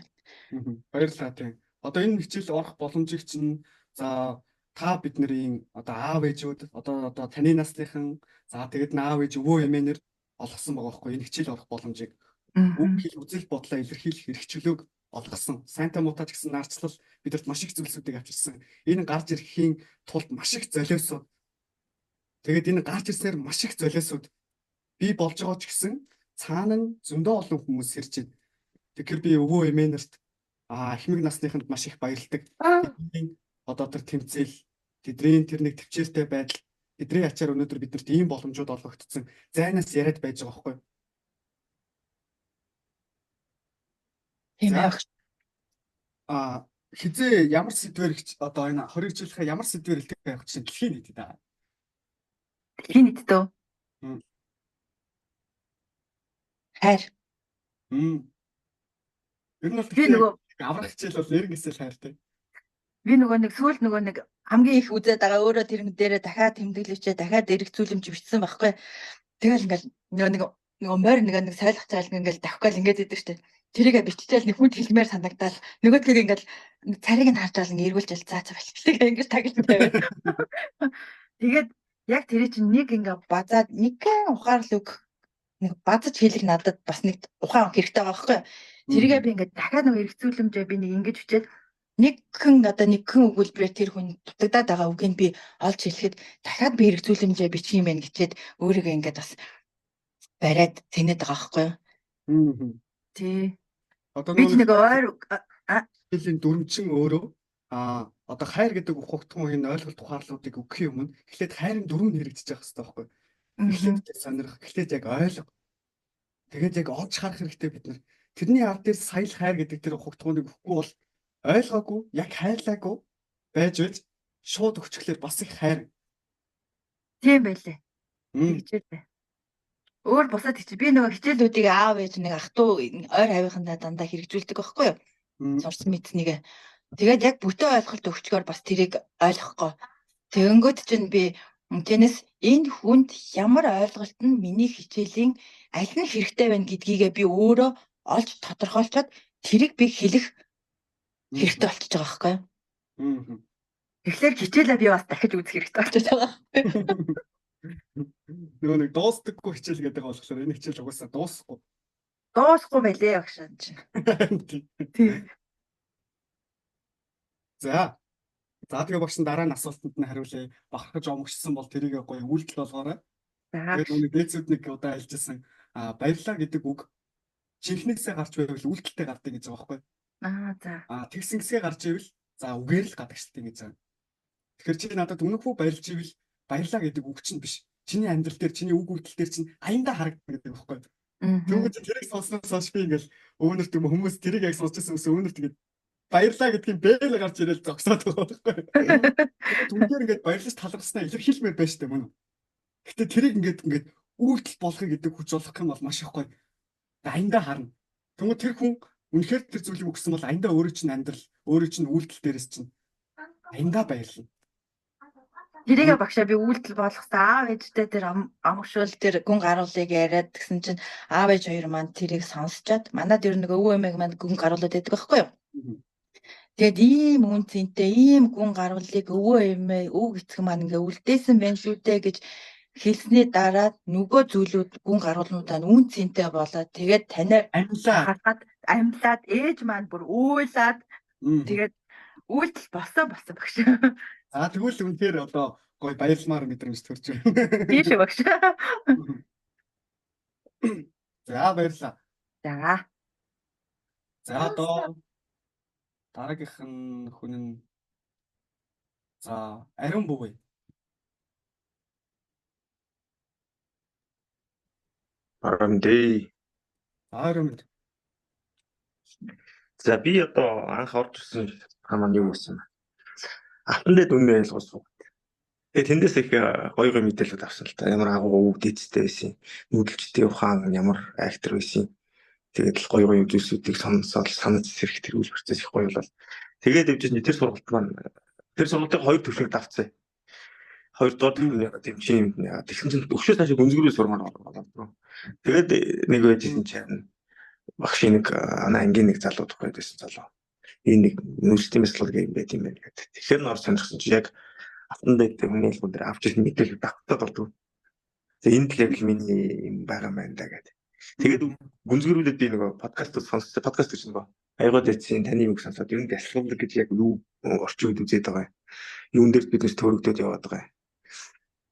Баярлалаа тийм. Одоо энэ хичээл орох боломжийг чинь за та бидний одоо аав ээжүүд одоо таны насныхан за тэгэд аав ээж өвөө эмээнэр олгосон байгаа байхгүй энэ хичээл орох боломжийг. Үг хэл үзэл бодлоо илэрхийлэх эрх чөлөөг олгосон. Сайнтай муутай ч гэсэн наарчлал бидэрт маш их зүйлсүүдийг авчирсан. Энэ гарч ирэхийн тулд маш их золиосууд. Тэгээд энэ гарч ирснээр маш их золиосууд бий болж байгаа ч гэсэн цаана нь зөндөө олон хүмүүс ирж байна. Тэгэхээр би өвөө эмээнэрт эхмэг насныханд маш их баярлдаг. Тэдний одоо тэр тэмцээл, тэдний тэр нэг төвчээртэй байдал, тэдний ачаар өнөөдөр биднэрт ийм боломжууд олгогдсон. Зайнаас яриад байж байгаа байхгүй юу? Тийм ээ. Хизээ ямар сэдвэр одоо энэ 20 жилийнхаа ямар сэдвэр илтгэх явах чинь дэлхийн нийтэд аа. Дэлхийн нийтэд үү? Хайр. Ер нь бол би нөгөө аврах хичээл бол нэрнгэсэл хайртай. Би нөгөө нэг сүүл нөгөө нэг хамгийн их үзээд байгаа өөрөө тэрэн дээрээ дахиад тэмдэглэвчээ дахиад эргцүүлэмж бичсэн байхгүй. Тэгэл ингээл нөгөө нэг нөгөө морь нэг нэг сойлох цайл ингээл давхгаал ингээд идэв штэ. Тэрийгэ биччихэл нэг хүнд хэлмээр санагдаал нөгөөдгийг ингээл царийг нь харж байгаа ингээ эргүүлжэл цаа цаа болчихлоо ингээд тагж тавиад. Тэгээд яг тэр чинь нэг ингээ базаад нэгэн ухаарлаг үг нэг базаж хэлэх надад бас нэг ухаан хэрэгтэй байгаа байхгүй. Тэрийгээ би ингээд дахиад нэг эргцүүлэмжээ би нэг ингэж бичээд нэгхэн одоо нэгхэн өгүүлбэрээр тэр хүн дутагдаад байгаа үгийг би олж хэлэхэд дахиад би эргцүүлэмжээ бичих юм байна гэчээд өөрийгөө ингээд бас бариад тэнэт байгаа байхгүй юу. Тий. Одоо би ч нэг ойр хилийн дүрмчин өөрөө одоо хайр гэдэг ухагтхан энэ ойлголт ухаарлуудыг өгөхийн өмнө эхлээд хайрын дүрм нь хэрэгжиж явах хэрэгтэй байхгүй юу. Эхлээд сонирх, эхлээд яг ойлго. Тэгээд яг олж харах хэрэгтэй бид нар. Тэрний ард дээр саял хайр гэдэг тэр ухагтхууныг өгөхгүй бол ойлгоогүй, яг хайрлаагүй байж байж шууд өгчглээр бас их хайр. Тийм байлээ. Хичээлээ. Өөр бусад хичээл би нөгөө хичээлүүдийг аав ээж нэг ах トゥ ойр хавийнхандаа дандаа хэрэгжүүлдэг байхгүй юу? Сурсан мэдснийг. Тэгээд яг бүтэн ойлголт өгчгөр бас тэрийг ойлгохгүй. Тэгэнгүүт чинь би тэрнээс энэ хүнд ямар ойлголт нь миний хичээлийн аль нь хэрэгтэй байна гэдгийгээ би өөрөө олж тодорхойлцоод тэрийг би хэлэх хэрэгтэй болчихж байгаа байхгүй юу? Тэгэхээр хичээлээ би бас дахиж үзэх хэрэгтэй болчихж байгаа. Нөгөө нэг дуустдаггүй хичээл гэдэг болохоор энэ хичээл угаасаа дуусахгүй. Дуусахгүй байлээ багш чинь. Тийм. За. За тэгээ багш нь дараа нь асуултанд нь хариулъя. Бахархаж омгшсон бол тэрийг гоё үйлдэл болгоорой. Тэгээд нөгөө дээдсүүд нэг удаа хэлжсэн баярлаа гэдэг үг жинхнээсээ гарч байвал үйлдэлтэй гардаг гэж байгаа байхгүй юу? За. Тэгсэн гэсгээ гарч ивэл за үгээр л гадагшилтыг гэж байгаа. Тэгэхээр чи надад үнэхүү баярлж ивэл баярлаа гэдэг үг чинь биш. Чиний амьдрал дээр, чиний үг үйлдэл дээр чинь аяндаа харагдана гэдэг байхгүй юу? Тэгвэл тэрийг сонсноос хойш би ингээл өвнөрт юм хүмүүс тэрийг яг сонсч байсан хүмүүс өвнөрт ингээд баярлаа гэдгийг бээл гарч ирэл зогсоод байгаа байхгүй юу? Түнхээр ингээд баярлаж талархснаа илэрхийлмээр байж таа мөн үү? Гэтэ тэрийг ингээд үйлдэл болохыг гэдэг хүч болох юм бол маш их гоё. Аяндаа харна. Тэгвэл тэр хүн үнэхээр тэр зүйлийг өгсөн бол аяндаа өөрөө чинь амьдрал, өөрөө чинь үйлдэл дээрээс чинь аяндаа баярлна. Тэрийгээ багшаа би үйлдэл болгосон. Аав ээжтэй тэр амгшуул тэр гүн гаруулыг яриад гэсэн чинь аав ээж хоёр маань тэрийг сонсчоод манад ер нь нөгөө өвөө эмээг маань гүн гаруулаад байдаг байхгүй юу? Тэгээд ийм үн цэнтэй ийм гүн гаруулыг өвөө эмээ өв эцэг маань ингээ үлдээсэн байх шүү дээ гэж хэлсний дараа нөгөө зүйлүүд гүн гаруулнуудаа нь үн цэнтэй болоод тэгээд танаар Амьлаа. харахад амьлаад ээж маань бүр уйлаад тэгээд үйлдэл болсон болсон багш. За тэгвэл үнэхээр одоо гоё баярламаар мэдрэмж төрж байна. Тийм шүү багш. За баярлалаа. За. За одоо дараагийнх нь хүн нь за Ариун бүвэ. Арамдээ. Ариун мэд. За би одоо анх орж ирсэн шалтгаан маань юу байсан бэ? Алтан дэд үнэ ялгуулсан. Тэгээ тэндээс их гоё гоё мэдээлэлүүд авсан л та. Ямар агуу үг дээдтэй байсан, нүүдэлчтэй ухаан ямар актер байсан. Тэгээд л гоё гоё зүйлсүүдийг сонсоод санаж сэрэх тэр үйл процесс их гоё болол. Тэгээд явж ирсэн тэр сургалт маань тэр сургалтыг хоёр төвшөнд давцсан. Хоёрдугаар төвшөнд яагаад юм чи юм яагаад тэгсэн чинь өшөө цаашаа гүнзгийрээ сурмаар болоо. Тэгээд нэг байжсэн чинь багшийн нэг анаа ангийн нэг залуу тухайд байсан залуу. Энэ нэг нүүлтийн мэслэг юм байт юм байна гэдэг. Тэгэхээр нор сонирхсан чи яг алтан дэд хүний хэлбэр дээр авч ирсэн мэдээлэл давтаад болдгоо. Тэгээ энд л яг л миний юм байгаа юм байна да гэдэг. Тэгээд гүнзгийрүүлээд би нөгөө подкаст сонссон подкаст гэж нөгөө аягууд эцсийн таны юг сонсоод ер нь бясалгал гэж яг юу орчин үед үзээд байгаа юм. Юун дээр бид нэр төөрөгдөд яваад байгаа юм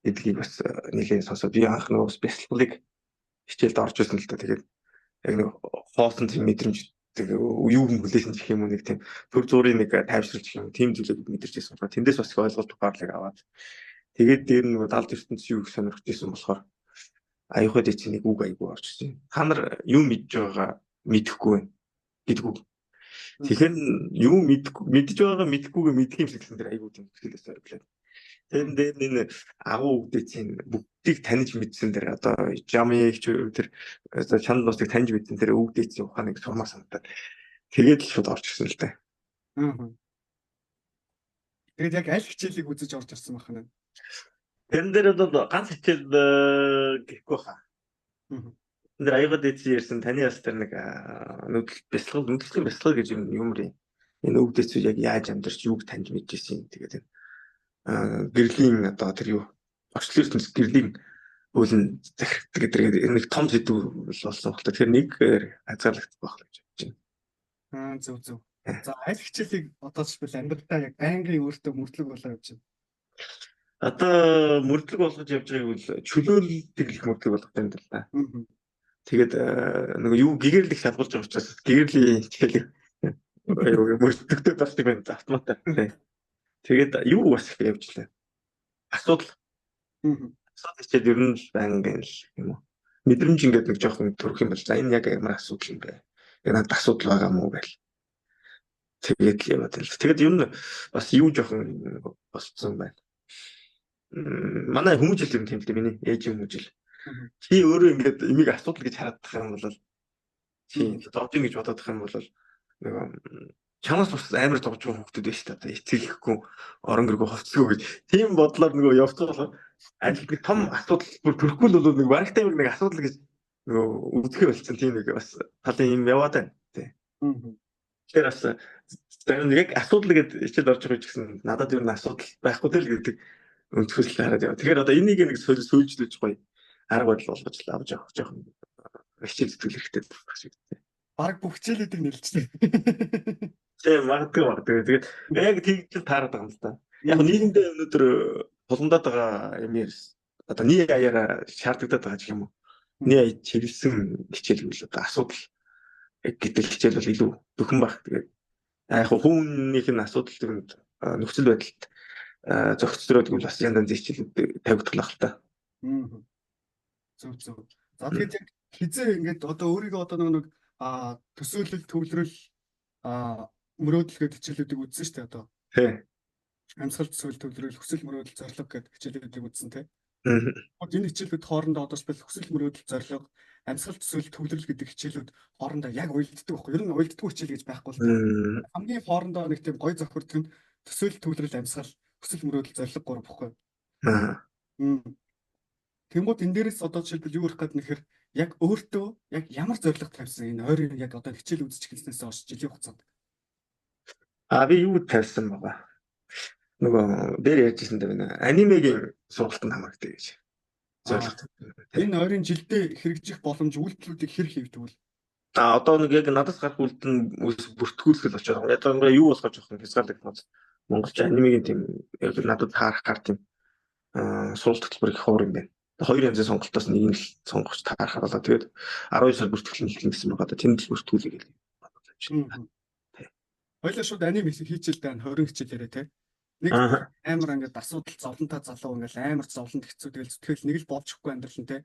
гэдгийг бас нэлээд сонсоод би анх нөгөө бас бясалгалыг хичээлд орж ирсэн л да. Тэгээд яг нэг хоосон тийм мэдрэмж юу юм хүлээсэн гэх юм уу нэг тийм төр зуурын нэг тайвшралч гэх юм тийм зүйлийг мэдэрч ирсэн болохоор тэндээс бас их ойлголт ухаарлыг аваад тэгээд дээр нөгөө далд ертөнц юу их сонирхож ирсэн болохоор аюухад эцсийн нэг үг айгүй орж ирсэн. Та нар юу мэдж байгаагаа мэдэхгүй байна гэдэг үг. Тэгэхээр юу мэдгүй мэдж байгаагаа мэдэхгүйгээ мэдэх юм шиг гэсэн тэр айгүй тийм сэтгэлээс ориглоод. Тэр дээр энэ агуу үгдээ чинь бүгдийг таньж мэдсэн тэр одоо жами их тэр чанал нусыг таньж мэдсэн тэр үгдээ чинь ухааныг сурмаар санагдаад тэгээд л шууд орж ирсэн л дээ. Тэгээд яг аль хичээлийг үзэж орж ирсэн байх нь? Тэрэн дээр бол ганц хичээл гэхгүй хаа. Тэн дээр аягаад эцээ ярьсан таны бас тэр нэг нүүдэл бясалгал нүүдэлчин бясалгал гэж юм юм. Энэ үгдээ чинь яг яаж амьдарч юуг таньж мэдчихсэн юм. Тэгээд энэ гэрлийн одоо тэр юу орчлон ертөнц гэрлийн хуулийн захирдаг гэдэг нэг том сэдв болсон байна. Тэгэхээр нэг хязгаарлагдах байх гэж бодож байна. Аа зөв зөв. За аль хичээлийг одоо жишээлбэл амьдралдаа яг байнгын өөртөө мөрдлөг болоо явж байна. Одоо мөрдлөг болгож явж байгааг бол чөлөөлөлтийг их мөрдлөг болгох юм даа л да. Тэгээд нөгөө юу гэгэрлэх шалгуулж байгаа учраас гэрлийн хичээлийг юу мөрдөгдөд болчих юм байна автоматар. Тэгээд юу бас их явж лээ. Асуудал. Асуудал хичээл ер нь л байнгын л юм уу. Мэдрэмж ингээд нэг жоохон төрөх юм бол за энэ яг ямар асуудал юм бэ? Яг надад асуудал байгаа мó гэл. Тэгээд л яваад л. Тэгээд ер нь бас юу жоохон болцсон байна. Манай хүмүүжил юм тийм л дээ миний ээжийн хүмүүжил. Чи өөрөө ингээд имийг асуудал гэж хараад тах юм бол чи зовж ийн гэж бодоод тах юм бол нөгөө чамаас бас амар зовж байгаа хүмүүс байж та эцэг ихгүй орон гэргүй хувцсгүй гэж тийм бодлоор нөгөө явцгаа болохоор аль нэг том асуудал бүр төрөхгүй л бол нэг барагтай нэг асуудал гэж нөгөө үзэхээ болсон тийм нэг бас талын юм яваад байна тий. Тэгэхээр бас зарим нэг яг асуудал гэдээ хичээл орж байгаа ч гэсэн надад ер нь асуудал байхгүй тэл гэдэг өнцгөөс л хараад яваа. Тэгэхээр одоо энийг нэг сөүлжлүүлж гоё арга барил болгож л авч явах жоохон хичээл зүтгэл хэрэгтэй байх шиг тий. Бараг бүх хичээлүүдийг нэрлэжлээ. Тийм магадгүй. Тэгээд яг тэгж л таарад байгаа юм л да. Яг нийгэмдээ өнөөдөр тулгамдаад байгаа юм ярьс. Одоо нэг аяараа шаардлагадаад байгаа гэх юм уу. Нэг ая чиглэсэн хичээл үл одоо асуудал гэдэг хичээл бол илүү дөхөн баг. Тэгээд яг хүүнийх нь асуудал тэрэнд нөхцөл байдалд зохицроод гэвэл бас янз янзын хичээлүүд тавигдах л та. Зөв зөв. За тэгээд яг хизээ ингээд одоо өөрийгөө одоо нэг төсөөлөл төвлөрөл мөрөөдөл гэдэг хичээлүүдийг үзсэн шүү дээ одоо. Тий. Амьсгал төсөөлөл төвлөрөл, хүсэл мөрөөдөл зорилго гэдэг хичээлүүдийг үзсэн тий. Энэ хичээлүүд хоорондоо одоо жишээлбэл хүсэл мөрөөдөл зорилго, амьсгал төсөөлөл төвлөрөл гэдэг хичээлүүд хоорондоо яг уялддаг байхгүй. Ер нь уялддаггүй хичээл гэж байхгүй л дээ. Хамгийн хоорондоо нэг тийм гоё зохирдог нь төсөөлөл төвлөрөл амьсгал, хүсэл мөрөөдөл зорилго гурав байхгүй. Аа. Тэнгууд энэ дээрээс одоо жишээлбэл юу ярих гээд нэхэр яг өөртөө яг ямар зорилго тавьсан энэ ойрын яг одоо хичээл үзэж эхэлснээс хойш жилийн хугацаанд. А би юу тавьсан байгаа. Нөгөө дээр ярьжсэн даа байна. Анимегийн сургалтанд хамрагдъя гэж зорилго тавьсан. Энэ ойрын жилдээ хэрэгжих боломж үйлдэлүүдийг хэр хийвдэг вэ? А одоо нэг яг надаас гарах үйлдэл нь бүртгүүлэх л очоод байгаа. Яг юу болохоор жоохон хязгаарлагдмал. Монголч анимегийн тийм яг надад таарах гар тийм сургалт хөтөлбөр их ховор юм байна. Хоёр янзын сонголтоос нэг нь л сонгож таарах болоо. Тэгээд 12 сар бүртгэл нь эхэлнэ гэсэн байгаа. Тэнд л бүртгүүлээ гэж бодож байна. Хоёлаа шууд аним хийчихэл дээ 20 хичээлээрээ те. Нэг амар ингээд асуудал зовлонтой залуу ингээд амар зовлонд хэцүү тэгэл зүтгэл нэг л болж өгөхгүй амьдрал нь те.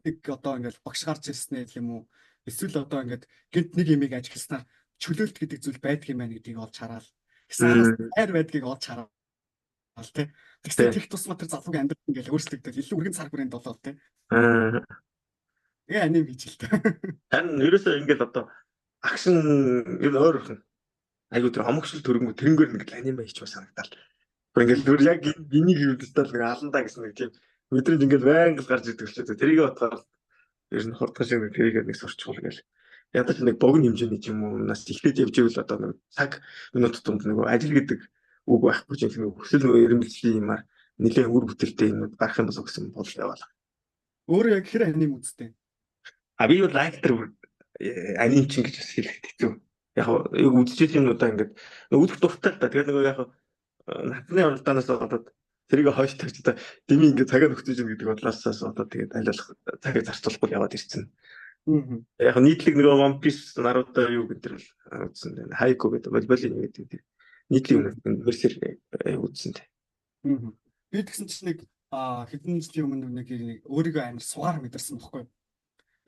Нэг одоо ингээд багш гарч ирснээр л юм уу эсвэл одоо ингээд гинт нэг юмыг ажигласнаар чөлөөлт гэдэг зүйл байдаг юм байна гэдгийг олж хараал. Эсвэл хайр байдгийг олж хараал те. Тэгсэн тех тусмаа тэр залуугийн амьдрал ингээд өөрчлөгдөл илүү өргөн цаг бүрийн долоо те. Тэгээ аним хийчихэл те. Харин ерөөсөө ингээд одоо акшн ер нь ойр орхон. Айгуу тэр омогшил төрөнгөө тэрнгээр нэг аниме хийчих санагдал. Бүр ингээд зүр яг энийг юудтал нэг аландаа гэсэн нэг тийм мэдрэмж ингээд байнга л гарч ирдэг болчиход. Тэрийг бодохоор ер нь хурдхан шиг нэг тэрийг нэг сурчвал гээл. Ядаж нэг богино хэмжээний ч юм уу нас эхлээд явж ивэл одоо нэг цаг минут тутамд нөгөө ажил гэдэг үг байхгүй ч юм нэг хүсэл эрмэлзлийн юмар нэлээд үр бүтээлтэй юмуд гарах юм болов гэсэн бодол яваалаа. Өөрөө яг хэр аним үзтээ? А би бол лайктер аним чинь гэж бас хэлэхэд хэцүү. Яг яг үзчихсэн юмнуудаа ингээд үзэх дуртай л да. Тэгээд нөгөө яг наадны оролдооноос болоод тэрийг хойш тавьж одоо дими ингээд цагаа нөхцөж гин гэдэг бодлоосоо одоо тэгээд аль болох цагийг зарцуулахгүй яваад ирсэн. Яг нийтлэг нөгөө One Piece, Naruto юу гэдэг л үзсэн. Haikyuu гэдэг волейболын гэдэг нийтлэг юм мерсер үзсэн. Би тэгсэн чинь нэг хэдэн жилийн өмнө нэг өөрийгөө амар сугаар мэдэрсэн бохгүй.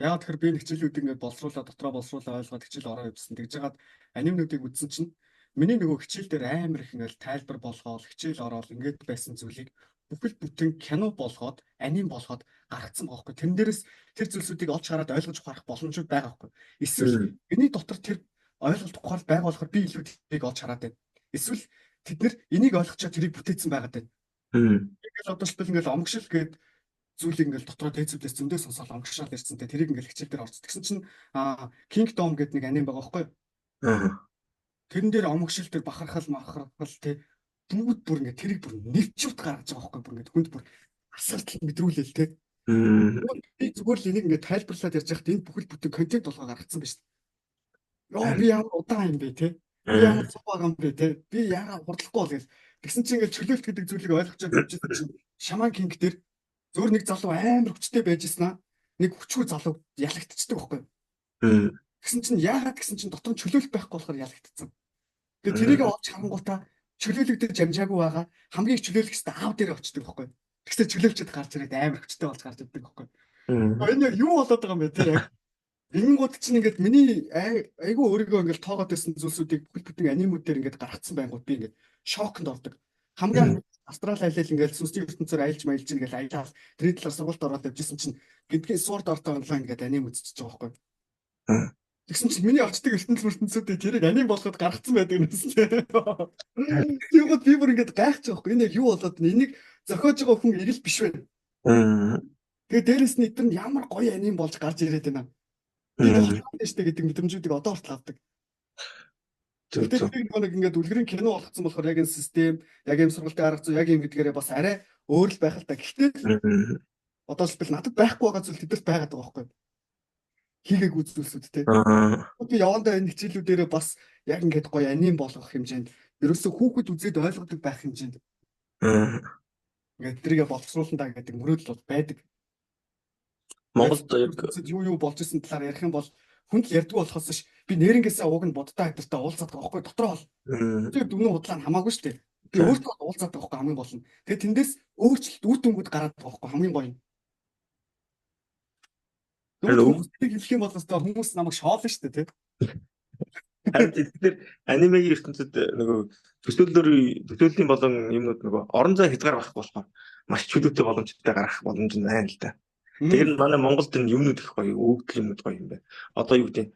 Яг тэгэхээр би нэг хичээлүүдийг ингээд боловсруулаад дотроо боловсруулаад ойлгоод хичээл ороо явсан. Тэгж жагаад анимнуудыг үзсэн чинь миний нөгөө хичээл дээр амар их ингээд тайлбар болгоол хичээл ороод ингээд байсан зүйлийг бүхэл бүтэн кино болгоод аним болгоод гаргацсан байгаа хгүй. Тэрэн дээрээс тэр зүйлсүүдийг олж хараад ойлгож ухаарах боломжууд байгаа хгүй. Эсвэл миний дотор тэр ойлголт ухаал байгаа болохоор би илүү тэрийг олж хараад байна. Эсвэл тэд нэр энийг ойлгочоо тэрийг бүтээсэн байгаад байна. Ингээл одоо шилбэл ингээл омгшил гээд зүйлийг ингээл дотроо дээдсүүдээс зөндөө сонсоол омгшаал ирсэн те тэрийг ингээл хичээл дээр орц. Тэгсэн чинь Kingdom гэдэг нэг аним байгаа байхгүй юу? Тэрэн дээр омгшил тэр бахархал махархал те бүгд бүр ингээд тэрийг бүр нэвчүүт гаргаж байгаа байхгүй бүр ингээд хүнд бүр асардал мэдрүүлээл те. Би зүгээр л энийг ингээд тайлбарлаад ярьж байхад энэ бүхэл бүтэн контент болгоо гаргацсан байна шүү дээ. Йоо би ямар удаан юм бэ те. Би ямар цуг байгаа юм бэ те. Би яагаад хурдлахгүй бол гэл. Тэгсэн чинь ингээд чөлөөлт гэдэг зүйлийг ойлгож байгаа чинь Шаман Кинг дээр зөвөр нэг залуу амар хүчтэй байж ирсэн аа. Нэг хүчгүй залуу ялагдчихдаг байхгүй юу? Тэгсэн чинь яагаад гэсэн чинь дотор нь чөлөөлт байхгүй болохоор ялагдчихсан. Тэгээ тэрийг олж харангуйтаа чөлөөлөгдөж амжаагүй байгаа хамгийн их чөлөөлөх хэвээр аав дээр очдөг байхгүй юу? Тэгсэн чөлөөлчд гарч ирээд амар хүчтэй болж гарч ирдэг байхгүй юу? Энэ яг юу болоод байгаа юм бэ те яг Ингэнгүүт чинь ингээд миний айгүй өөрийгөө ингээд тоогоод байсан зүйлсүүдийг бүхэл бүтэн анимууд дээр ингээд гаргацсан байнгут би ингээд шоконд ордог. Хамгийн астрал аялал ингээд сүнсний ертөнцөөр аялж маялж ингээд аялал тэрний талаар сургалт ороод явжсэн чинь гэдгийн Sword Art Online ингээд аним үзчихэж байгаа байхгүй. Тэгсэн чинь миний очдөг ертөнцүүдийг тэрийг аним болгоход гаргацсан байдаг юм байна. Тэгвэл би бүр ингээд гайхаж байгаа байхгүй. Энэ яг юу болоод байна? Энийг зохиож байгаа хүн эрэл биш байна. Тэгээ дээрэс нь эдгээр нь ямар гоё аним болж гарч ирээд байна. Би штэ гэдэг мэдрэмжүүдийг одоо хүртэл авдаг. Тэгэхээр нэг ингээд үлгэрийн кино болгоцсон болохоор яг энэ систем, яг ийм сургалтын арга зүй, яг ийм гэдгээрээ бас арай өөр л байх л та. Гэхдээ одоо л надад байхгүй байгаа зүйл тэдэрт байгаад байгаа байхгүй юу? Хийгээгүй зүйлсүүд те. Би явандаа энэ хичээлүүдээрээ бас яг ингээд гоё аним болгох хэмжээнд ерөөсөө хүүхэд үзээд ойлгодог байх хэмжээнд ингээд тэрийгэ боловсруулна да гэдэг мөрөөдөл бол байдаг. Монголд яг юу болж исэн талаар ярих юм бол хүн л ярьдгүй болохоос ш би нэрнгээсээ уг нь буддаа хэдэртэй уулзаад байгаа байхгүй дотроо бол. Тэр дүнэн худлаа нь хамаагүй шүү дээ. Би өөртөө уулзаад байгаа байхгүй хамгийн гол нь. Тэгээ тэндээс өөрчлөлт үр дүнгууд гараад байгаа байхгүй хамгийн гоё нь. Хүмүүсийг хэлэх юм бол өстой хүмүүс намайг шоолно шүү дээ тий. Харин тэд анимегийн ертөнцид нөгөө төсөөллийн болон юмнууд нөгөө орон зай хязгаар байхгүй болохоор маш чөлөөтэй боломжтой гаргах боломж нь байна л да. Тэр нь манай Монголд энэ юмнууд их гоё, өгдөл юмнууд гоё юм байна. Одоо юу гэдэг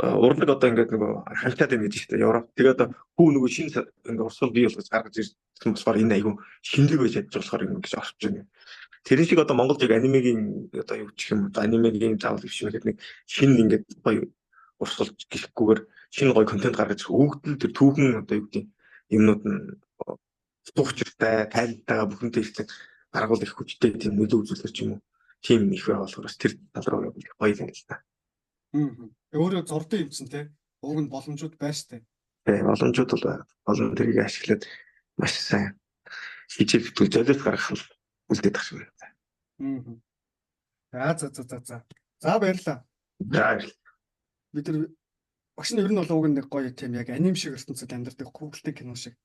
Урлаг одоо ингээд нөгөө хамтаад байна гэж шүү дээ. Европ. Тэгээд одоо хүү нөгөө шинэ ингээд урсгал бий болгож гаргаж ирсэн болохоор энэ айгүй шинэлэг байж чадж болохоор ингэж орж байна. Тэрэн шиг одоо Монголд яг анимегийн одоо юу гэх юм одоо анимегийн заавал биш юм нэг шинэ ингээд гоё урсгалж гэлэхгүйгээр шинэ гоё контент гаргаж өгдөл тэр түүхэн одоо юу гэдэг юмнууд нь тухчиртай тайлтайгаа бүхэнтэй ирсэн гаргуул их хүчтэй тийм нөлөө үзүүлэх юм уу тийм их бай болохоор бас тэр тал руу явбал их гоё юм л та. Өөрөө зурдсан юм чинь те. Уг нь боломжууд байна штэ. Тий, боломжууд бол байна. Олон тэрийг ашиглаад маш сайн хичээл зүтгэл золиос гаргах нь үлдээд тах шиг байна. За. За баярлалаа. За баярлалаа. Бид нар багш нь ер нь бол уг нь нэг гоё тийм яг аним шиг ертөнцид амьдардаг хүүхэлдэйн кино шиг.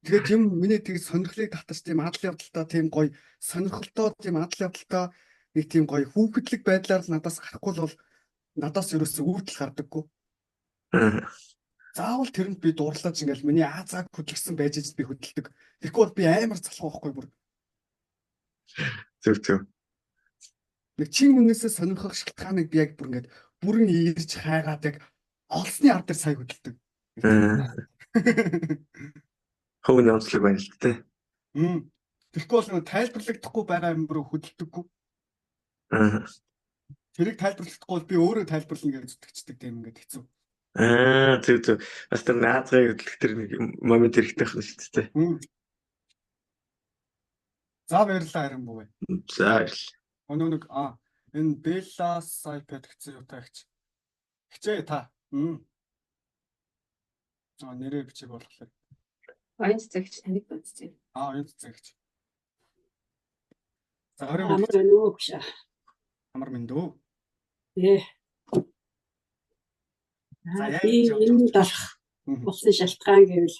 Тэгээд юм миний тэг сонирхлыг татаж тийм адал явдалтай тийм гоё сонирхолтой тийм адал явдалтай нэг тийм гоё хүүхэдлэг байдлаар л надаас гарахгүй бол надаас ерөөсөө үйлдэл гардаггүй. Заавал тэрэнд би дурлаж ингээл миний аа зааг хөдөлгсөн байж иж би хөдөлдөг. Тэгэхгүй бол би амар залах байхгүй бүр. Зөв. Нэг чин үнээсээ сонирхох шалтгааныг би яг бүр ингээд бүрэн ирж хайгаад яг олсны ард дээр сая хөдөлдөг. Хөвний онцлог байна л тэ. Тэгэхгүй бол тайлбарлагдахгүй байгаа юм руу хөдөлдөггүй. Тэрийг тайлбарлахдаггүй бол би өөрөө тайлбарлана гэж зүтгэждэг тийм ингээд хэцүү. Зөв. Бас тэр наазгыг хөдлөх тэр нэг момент хэрэгтэй байна шүү дээ. За баярлалаа харин бүвэ. За баярлалаа. Өнөө нэг энэ Беллас iPad гэсэн юутай хч. Хичээ та. Нэрээ бичиг болохоор. Оюун цэцэгч таныг бодож байна. Оюун цэцэгч. За орой амар байна уу гэж. Амар минь дөө. Ээ. За яг энэ дарах болсон шалтгаан гэвэл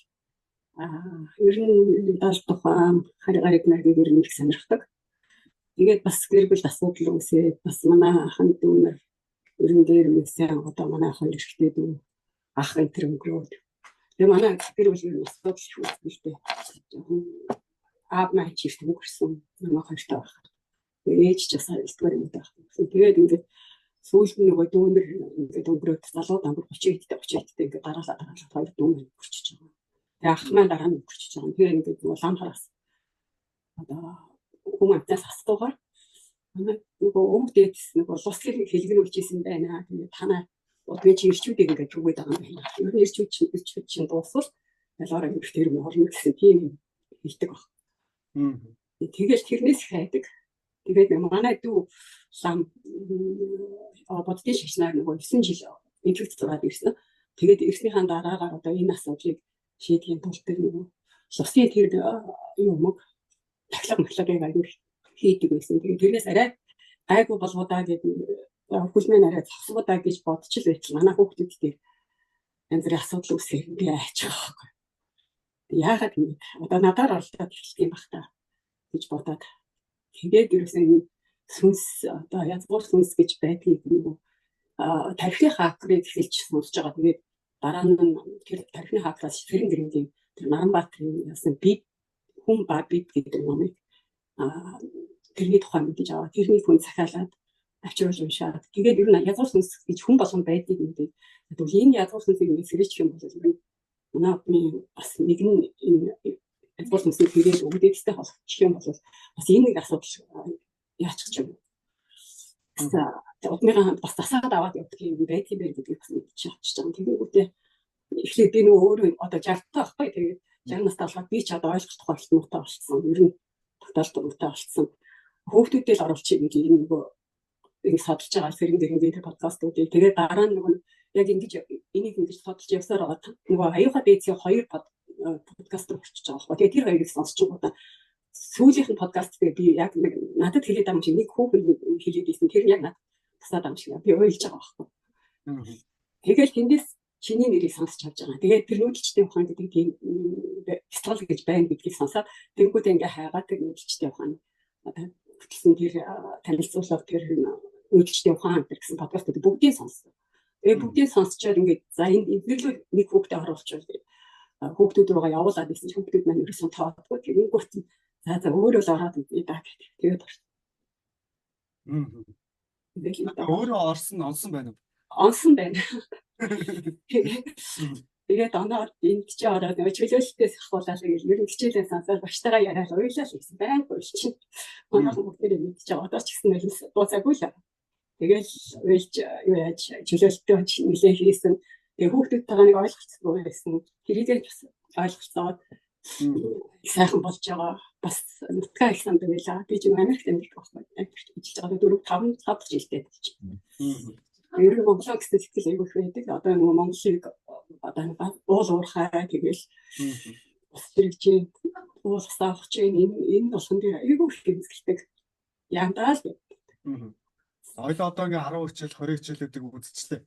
ер нь дал тухайн харь гариг наргийг ер нь их сонирхдаг. Тэгээд бас гэр бүл асуудал үүсээд бас манай ахын дүүнер ер нь дээр үсэн одоо манай хоёр эрэгтэй дүү ах энэ төр өнгөрөөд. Тэгээ манай гэр бүлийн асуудал их үүссэн л дээ. Жохон аав маань ч их өнгөрсөн намайг хоёртой байхад. Ээж ч бас 9-р юм байх. Тэгээд ингээд сүүлд нь нөгөө дүүнер ингээд өнгөрөөд залуу дамбар 30 эдтэй 30 эдтэй ингээд дараалал хоёр дүүнер өнгөрчөж байгаа. Тэгээ ах маань дараа нь өнгөрчөж байгаа. Тэгэхээр ингээд нөгөө лам хараас одоо хүмүүс амтаас асуугаар нөгөө өвөг дээдс нөгөө лус хэлгэнүүлж исэн байна. Тэгээд танаа удгийн чи ирчүүдийг ингээд түгээд байгаа юм байна. Ер нь ирчүүд чинь дуусвал ялгаараа юм тэр юм орно гэсэн тийм юм хэлдэг баг. Тэгэл тэрнээс хайдаг. Тэгээд манай дүү лам боддын шашнаар нөгөө 9 жил энтгэж зураад ирсэн. Тэгээд ирснийхаа дараагаар одоо энэ асуудлыг шийдэхийн тулд тэр нөгөө лусын тэр юм уу тахлага махлагыг аягүй хийдэг байсан. Тэгээд тэрнээс арай гайгүй болвоо гэдэг хөлмөн арай зогсвоо гэж бодчих л байтал манай хүүхдүүд дээр янз бүрийн асуудал үүсэх би айч байгаа байхгүй. Яагаад ингэ одоо надаар оролдоод эхэлдэг юм бах та гэж бодоод тэгээд ерөөсөө энэ сүнс одоо язгуур сүнс гэж байдгийг нөгөө тархины хакерыг эхэлж сонсож байгаа. Тэгээд дараа нь тэр тархины хакераас Сэрэн гэрэнгийн тэр Наранбаатарын яасан би хүн ба бид гэдэг номыг тэрний тухай мэдэж аваад тэрний хүн захиалаад авчруулж уншаад тэгээд ер нь язгуур сүнс гэж хүн болгон байдгийг мэдээд тэгвэл энэ язгуур сүнсийг ингэ сэрээчих юм бол ер нь манай одны бас нэг нь энэ язгуур сүнсийг сэрээд өгдөлттэй холбочих юм бол бас энэ нэг асуудал яачих юм. Удмынхаа бас засаад аваад явдаг юм байдгийн байх гэдгийг бас мэдчих авчиж байгаа. Тэгэнгүүтээ эхлээд би нөгөө өөрөө одоо 60 таа байхгүй тэгээд 60 настай болохоор би ч одоо ойлголт тухайлт муутай болчихсон. Ер нь тогтоолт муутай болчихсон. Хүүхдүүдээ л оруулчих гэж энэ нөгөө ингэ судалж байгаа сэрэн дэрэнгийн тэр подкастуудыг тэгээд дараа нь нөгөө яг ингэж энийг ингэж судалж явсаар байгаа нөгөө аюуха дээдсийн хоёр подкаст руу орчиж байгаа байхгүй. Тэгээд тэр хоёрыг сонсч байгаа сүүлийнх нь подкаст дээр би яг нэг надад хэлээд байгаа юм шиг нэг хүүхэн хэлээд байсан. Тэр нь яг надад тусаад байгаа юм шиг би уйлж байгаа байхгүй. Тэгэл тэндээс чиний нэрийг сонсч авч байгаа. Тэгээд тэр нүүдэлчдийн ухаан гэдэг тийм бяцлал гэж байна гэдгийг сонсоод тэнгуүдээ ингээ хайгаад тэр нүүдэлчдийн ухаан хөтлсөн тэр танилцуулга тэр нүүдэлчдийн ухаан гэсэн подкастыг бүгдийг сонссон. Тэгээд бүгдийг сонсчоод ингээд за энэ эдгээр л нэг хүүхдээ оруулчихвал тэгээд хүүхдүүд рүүгээ явуулаад байсан чинь хүүхдүүд маань ерөөсөн тоодгүй. Тэгэнгүүт нь за өөрөө л ороод үзье да гэдэг. Тэгээд орсон. Өөрөө орсон онсон байна уу? Онсон байна. Тэгээд оноод энд чи ороод нөгөө чөлөөлөлтөөс ахуулаад гэж ер нь хичээлээ сонсоод багштайгаа яриад уйлаа л гэсэн байнга уйлчин. Манайхан бүгдээрээ мэдчихэж байгаа. Одоо ч гэсэн нулимс дуусаагүй л. Тэгэл уйлж юу яаж чөлөөлөлтөө нэлээ хийсэн. Тэгээ хүүхдүүдтэйгээ нэг ойлголцгүй байсан. Тэрийгээ бас ойлголцоод сайхан болж байгаа. Бас нутгаа их сандаг байлаа. Би ч Америкт амьдардаг байхгүй. Америкт ажиллаж байгаа 4 5 5 дахь жилдээ болж. Ер нь Монголоо гэсэн сэтгэл айгүй их байдаг. Одоо нөгөө Монголыг одоо уул уурхай тэгэл ус хэрэгжээ уул ус авах чинь энэ болгон дээр айгүй их эмзэгэлдэг. Яндаа л. Ойлоо одоо ингээ 10 хичээл 20 хичээлүүдийг үзчихлээ.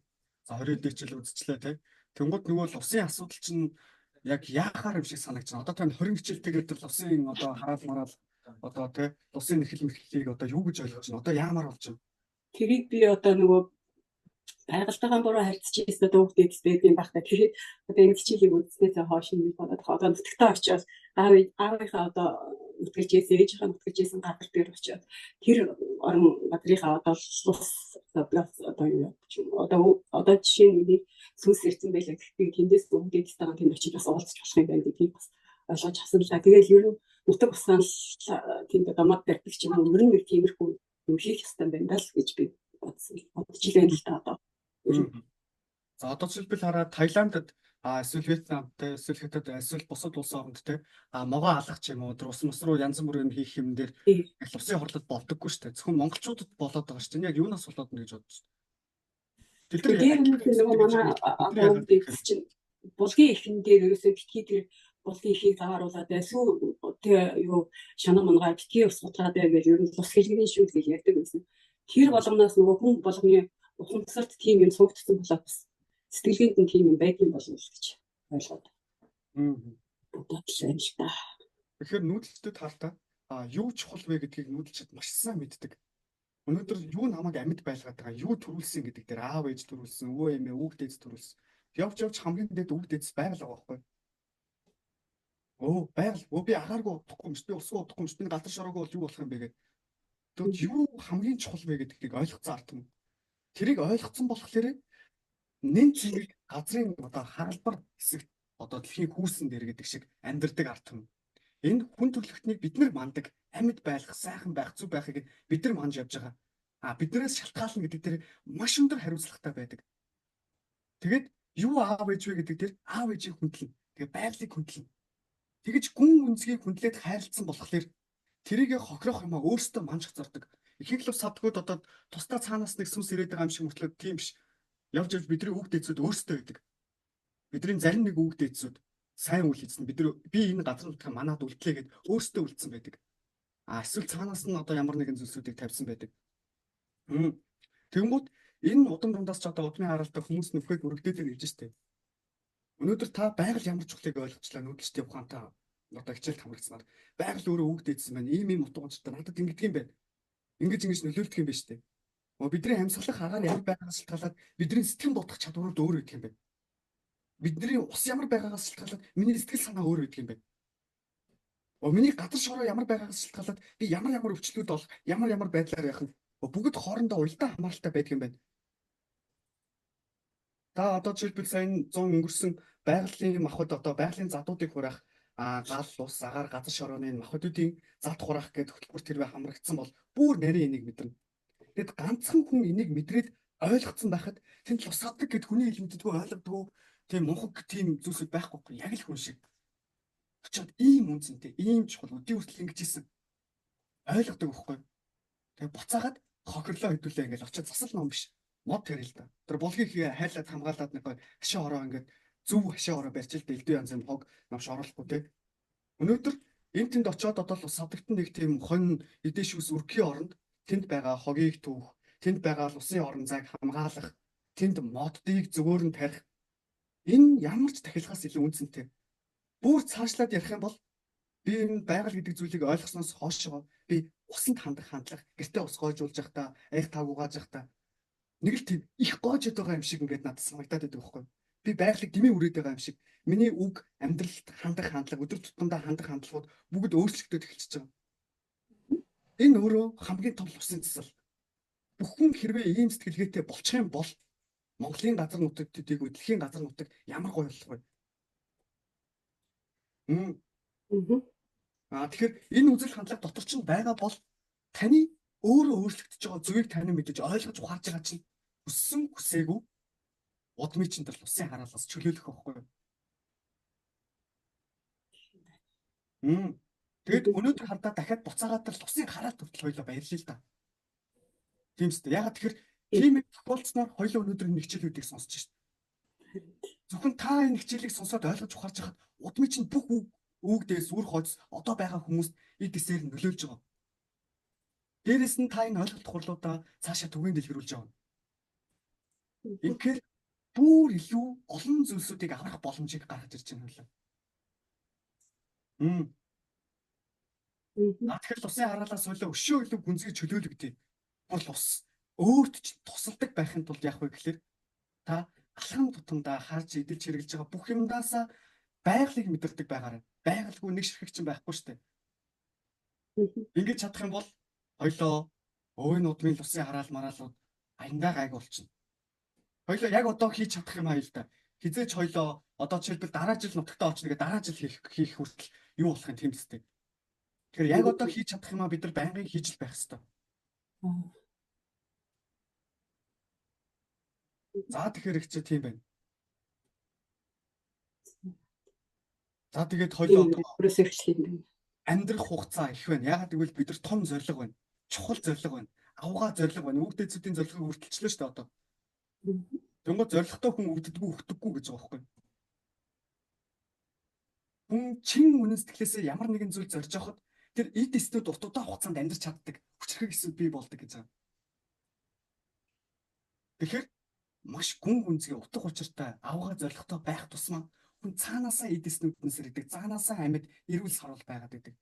За 20 хичээл үзчихлээ тий. Тэнгууд нөгөө л усын асуудал чинь яг яахаар юм шиг санагч байна. Одоо тань 20 хичээлтэйгээр тэр усын одоо хараал мараал одоо тий усын нэхэл мэхлийг одоо юу гэж ойлгож байна? Одоо яамаар болж байна? Тэрийг би одоо нөгөө байгальтайгаа буруу харьцаж ирсэн одоо хүүхдүүд байдаг юм байх та. Тэгэхээр одоо энэ хичээлийг үзснээс хойш юм бодоод одоо нутагтаа очиод аавынхаа одоо нутгалж ирсэн, ээжийнхаа нутгалж ирсэн газар дээр очиод тэр орон газрынхаа одоо ус одоо юу одоо одоо жишээ нь миний сүнс ирсэн байлаа гэхдээ тэндээс хүүхдүүдтэйгээ тэнд очиж бас уулзах болох юм байна гэдгийг бас ойлгож авсан л да. Тэгэл ер нь нутаг усаан тэнд одоо мод барьдаг ч юм уу ер нь нэг тиймэрхүү юм хийх ёстой юм байна даа л гэж би бодсон. Бодож илэн л да одоо. За одоо жишээлбэл хараа Таиландд эсвэл Вьетнамд те эсвэл Хятад эсвэл бусад улс оронд те могоо алах ч юм уу тэр ус мус руу янз бүрийн юм хийх юм дээр усын хорлол болдоггүй шүү дээ. Зөвхөн монголчуудад болоод байгаа шүү дээ. Яг юунаас болоод нэ гэж бодож байна. Тэд нар нөгөө манай одоо чинь булгийн ихэн дээр ерөөсөө битгий тэр булгийн ихийг гааруулаад сүү тэг юу шанаа мунгаа битгий ус гутгаад бай гэж ер нь ус хэлгэрийн шүү гэж ярьдаг байсан. Тэр болгоноос нөгөө хүн болгоны ухамсарт тийм юм суугдсан болоод бас сэтгэлгээнд нь тийм юм байдгийн болов уу гэж ойлгоод. Бодоод л байна л та. Тэгэхээр нүүдэлчдэд хаалтаа юу чухал вэ гэдгийг нүүдэлчд маш сайн мэддэг. Өнөөдөр юу намайг амьд байлгаад байгаа, юу төрүүлсэн гэдэг дээр аав ээж төрүүлсэн, өвөө эмээ, хүүхд ээж төрүүлсэн. Явж явж хамгийн дээд өвд ээж байгаль байгаа байхгүй. Өө байгаль, өө би агааргүй удахгүй юм ш, би усгүй удахгүй юм ш, би газар шороогүй бол юу болох юм бэ гэдэг. Тэгвэл юу хамгийн чухал вэ гэдгийг ойлгоцсон ард түмэн. Тэрийг ойлгоцсон болохоор нэн цэнийг газрын одоо харалбар хэсэгт одоо дэлхийн хүүсэн дээр гэдэг шиг амьдардаг ард түмэн. Энэ хүн төрөлхтнийг бид нар мандаг, амьд байх, сайхан байх, зүв байхыг бид нар манж явж байгаа. А биднээс шалтгаална гэдэг дээр маш өндөр хариуцлагатай байдаг. Тэгээд юу аав ээж вэ гэдэг дээр аав ээжийг хүндлэн. Тэгээ байгалыг хүндлэн. Тэгэж гүн үнцгийг хүндлээд хайрлцсан болохоор тэрийг хохирох юм а өөртөө манжих зордог. Ихэнх л савдгууд одоо тусдаа цаанаас нэг сүнс ирээд байгаа юм шиг мөртлөө тийм биш. Явж явж бидний үг дээдсүүд өөртөө байдаг. Бидний зарим нэг үг дээдсүүд сайн үйл хийсэн. Бид нар би энэ газар нутгаа манад үлдлээ гэд өөртөө үлдсэн байдаг. А эсвэл цаанаас нь одоо ямар нэгэн зүйлсүүдийг тавьсан байдаг. Тэгэнгүүт энэ удам дундаас ч одоо удмын харалтай хүмүүс нөхөд өргөдөөд ирж штэ. Өнөөдөр та байгаль ямар чухлыг ойлгочлаа нүүдэлчдийн ухаантай одоо хичээлд хамрагдсанаар байгаль өөрөө үг дээдсэн байна. Ийм ийм утга учиртай надад ингэдэг юм байна. Ингэж ингэж нөлөөлдөг юм байна штэ. Бидний амьсгалах агаар ямар байгаагаас шалтгаалаад бидний сэтгэн бодох чадварууд өөр байдаг юм байна. Бидний ус ямар байгаагаас шалтгаалаад миний сэтгэл санаа өөр байдаг юм байна. Миний газар шороо ямар байгаагаас шалтгаалаад би ямар ямар өвчлүүд болох, ямар ямар байдлаар явах нь бүгд хоорондоо уялдаа хамааралтай байдаг юм байна. Та одоо жишээлбэл сайн 100 өнгөрсөн байгалийн махбод одоо байгалийн задуудыг хураах гал ус агаар газар шорооны махбодуудын зад хураах гэдэг хөтөлбөр тэрвээ хамрагдсан бол бүр нарийн энийг мэдэрнэ. Тэгэд ганцхан хүн энийг мэдрээд ойлгоцсон байхад тэнд ус авдаг гэд хүний хэл мэддэггүй ойлгодгоо тийм мунхаг тийм зүйлсүүд байхгүй яг л хүн шиг. Очоод ийм үнцэнтэй, ийм чухал өдний хүртэл ингэж хийсэн. Ойлгодог байхгүй. Тэгээ буцаагаад хохирлоо хэдүүлээ ингээл очоод засал ном биш. Мод тэрэл да. Тэр булгийг хайлаад хамгаалаад нэг хашаа ороо ингээд зөв хашаа ороо барьж л дэлдүү янзын хог новш оруулахгүй те. Өнөөдөр энэ тэнд очоод одоо л ус авдагтан нэг тийм хонь эдээ шүүс өргөхийн оронд тэнд байгаа хогийг түүх, тэнд байгаа усын орон зайг хамгаалах, тэнд моддыг зөвөөр нь тарих. Энэ ямар ч тахилгаас илүү үнцэнтэй. Бүр цаашлаад ярих юм бол би энэ байгаль гэдэг зүйлийг ойлгосноос хойшоо би усанд хандах хандлага, гэртээ ус гойжуулж явахдаа, аяг тааг угааж явахдаа нэг л тийм их гоожод байгаа юм шиг ингээд надад санагдаад байдаг байхгүй. Би байгалыг дэмий үрээд байгаа юм шиг. Миний үг амьдралд хандах хандлага, өдөр тутамдаа хандах хандлагууд бүгд өөрчлөгдөд эхэлчихэж байгаа. Энэ өөрөө хамгийн том усын засал. Бүх хүн хэрвээ ийм сэтгэлгээтэй болчих юм бол Монголын газар нутаг төдийгүй дэлхийн газар нутаг ямар гоё болох вэ? Аа тэгэхээр энэ үзэл хандлага дотор чинь байгаа бол таны өөрөө өөрчлөгдөж байгаа зүгийг таны мэдэж ойлгож ухаарж байгаа чинь хүссэн хүсээгүй удмын чинь тэр усын хараалаас чөлөөлөх байхгүй юу? Тэгэд өнөөдөр хардаа дахиад буцаагаад тэр усын хараалт хүртэл хоёлоо баярлая л да. Тийм үстэй. Ягаад тэгэхээр тийм тохиолдсноор хоёлоо өнөөдөр энэ хичээлүүдийг сонсож шít. Зөвхөн та энэ хичээлийг сонсоод ойлгож ухаарж хахад удмын чинь бүх үг дээс үр хойц одоо байгаа хүмүүст эд эсээр нөлөөлж байгаа. Дээрээс нь та энэ ойлголт хурлуудаа цаашаа түгээн дэлгэрүүлж явна. Инхээр бүр илүү олон зүйлсүүдийг аврах боломжийг гаргаж ирж байна хөлөө. Тэгэхээр усын хараалаас хойлоо өшөө илүү гүнзгий чөлөөлөгдөе. Бүр ус өөрт ч тусалдаг байхын тулд яах вэ гэхээр та алхам тутамдаа харж эдэлж хэрэглэж байгаа бүх юмдаасаа байгалыг мэдэрдэг байгаарай. Байгальгүй нэг ширхэг чинь байхгүй шүү дээ. Ингэж чадах юм бол хоёлоо өвийн удмын усын хараал мараалууд аяндаа гайг болчихно. Хоёлоо яг одоо хийж чадах юм аа л да. Хизээч хоёлоо одоо жишээлбэл дараа жил нутагтаа очно гэдэг дараа жил хийх хүртэл юу болох юм тийм үстэй. Тэгэхээр яг одоо хийж чадах юм аа бид нар байнгын хийж л байх ёстой. За тэгэхээр их чи тийм байна. За тэгээд хоёлоо амьдрах хугацаа их байна. Яагаад гэвэл бид нар том зорилго байна. Чухал зорилго байна. Авгаа зорилго байна. Үг дээдсүүдийн зорилгыг хүртэлчлээ шүү дээ одоо. Тэнгууд зорилготой хүн өвддөггүй өгдөггүй гэж байгаа байхгүй. Хүн чин үнэн сэтгэлээсээ ямар нэгэн зүйл зорж явахад тэр эд эснүүд урт удаан хугацаанд амьдарч чаддаг. Хүчрхэг эсүүд бий болдог гэж байгаа. Тэгэхээр маш гүн гүнзгий утга учиртай авгаа зорилготой байх тусмаа хүн цаанаасаа эд эснүүдэн сэрэгдэг, цаанаасаа амьд эрүүл саруул байгаад байдаг.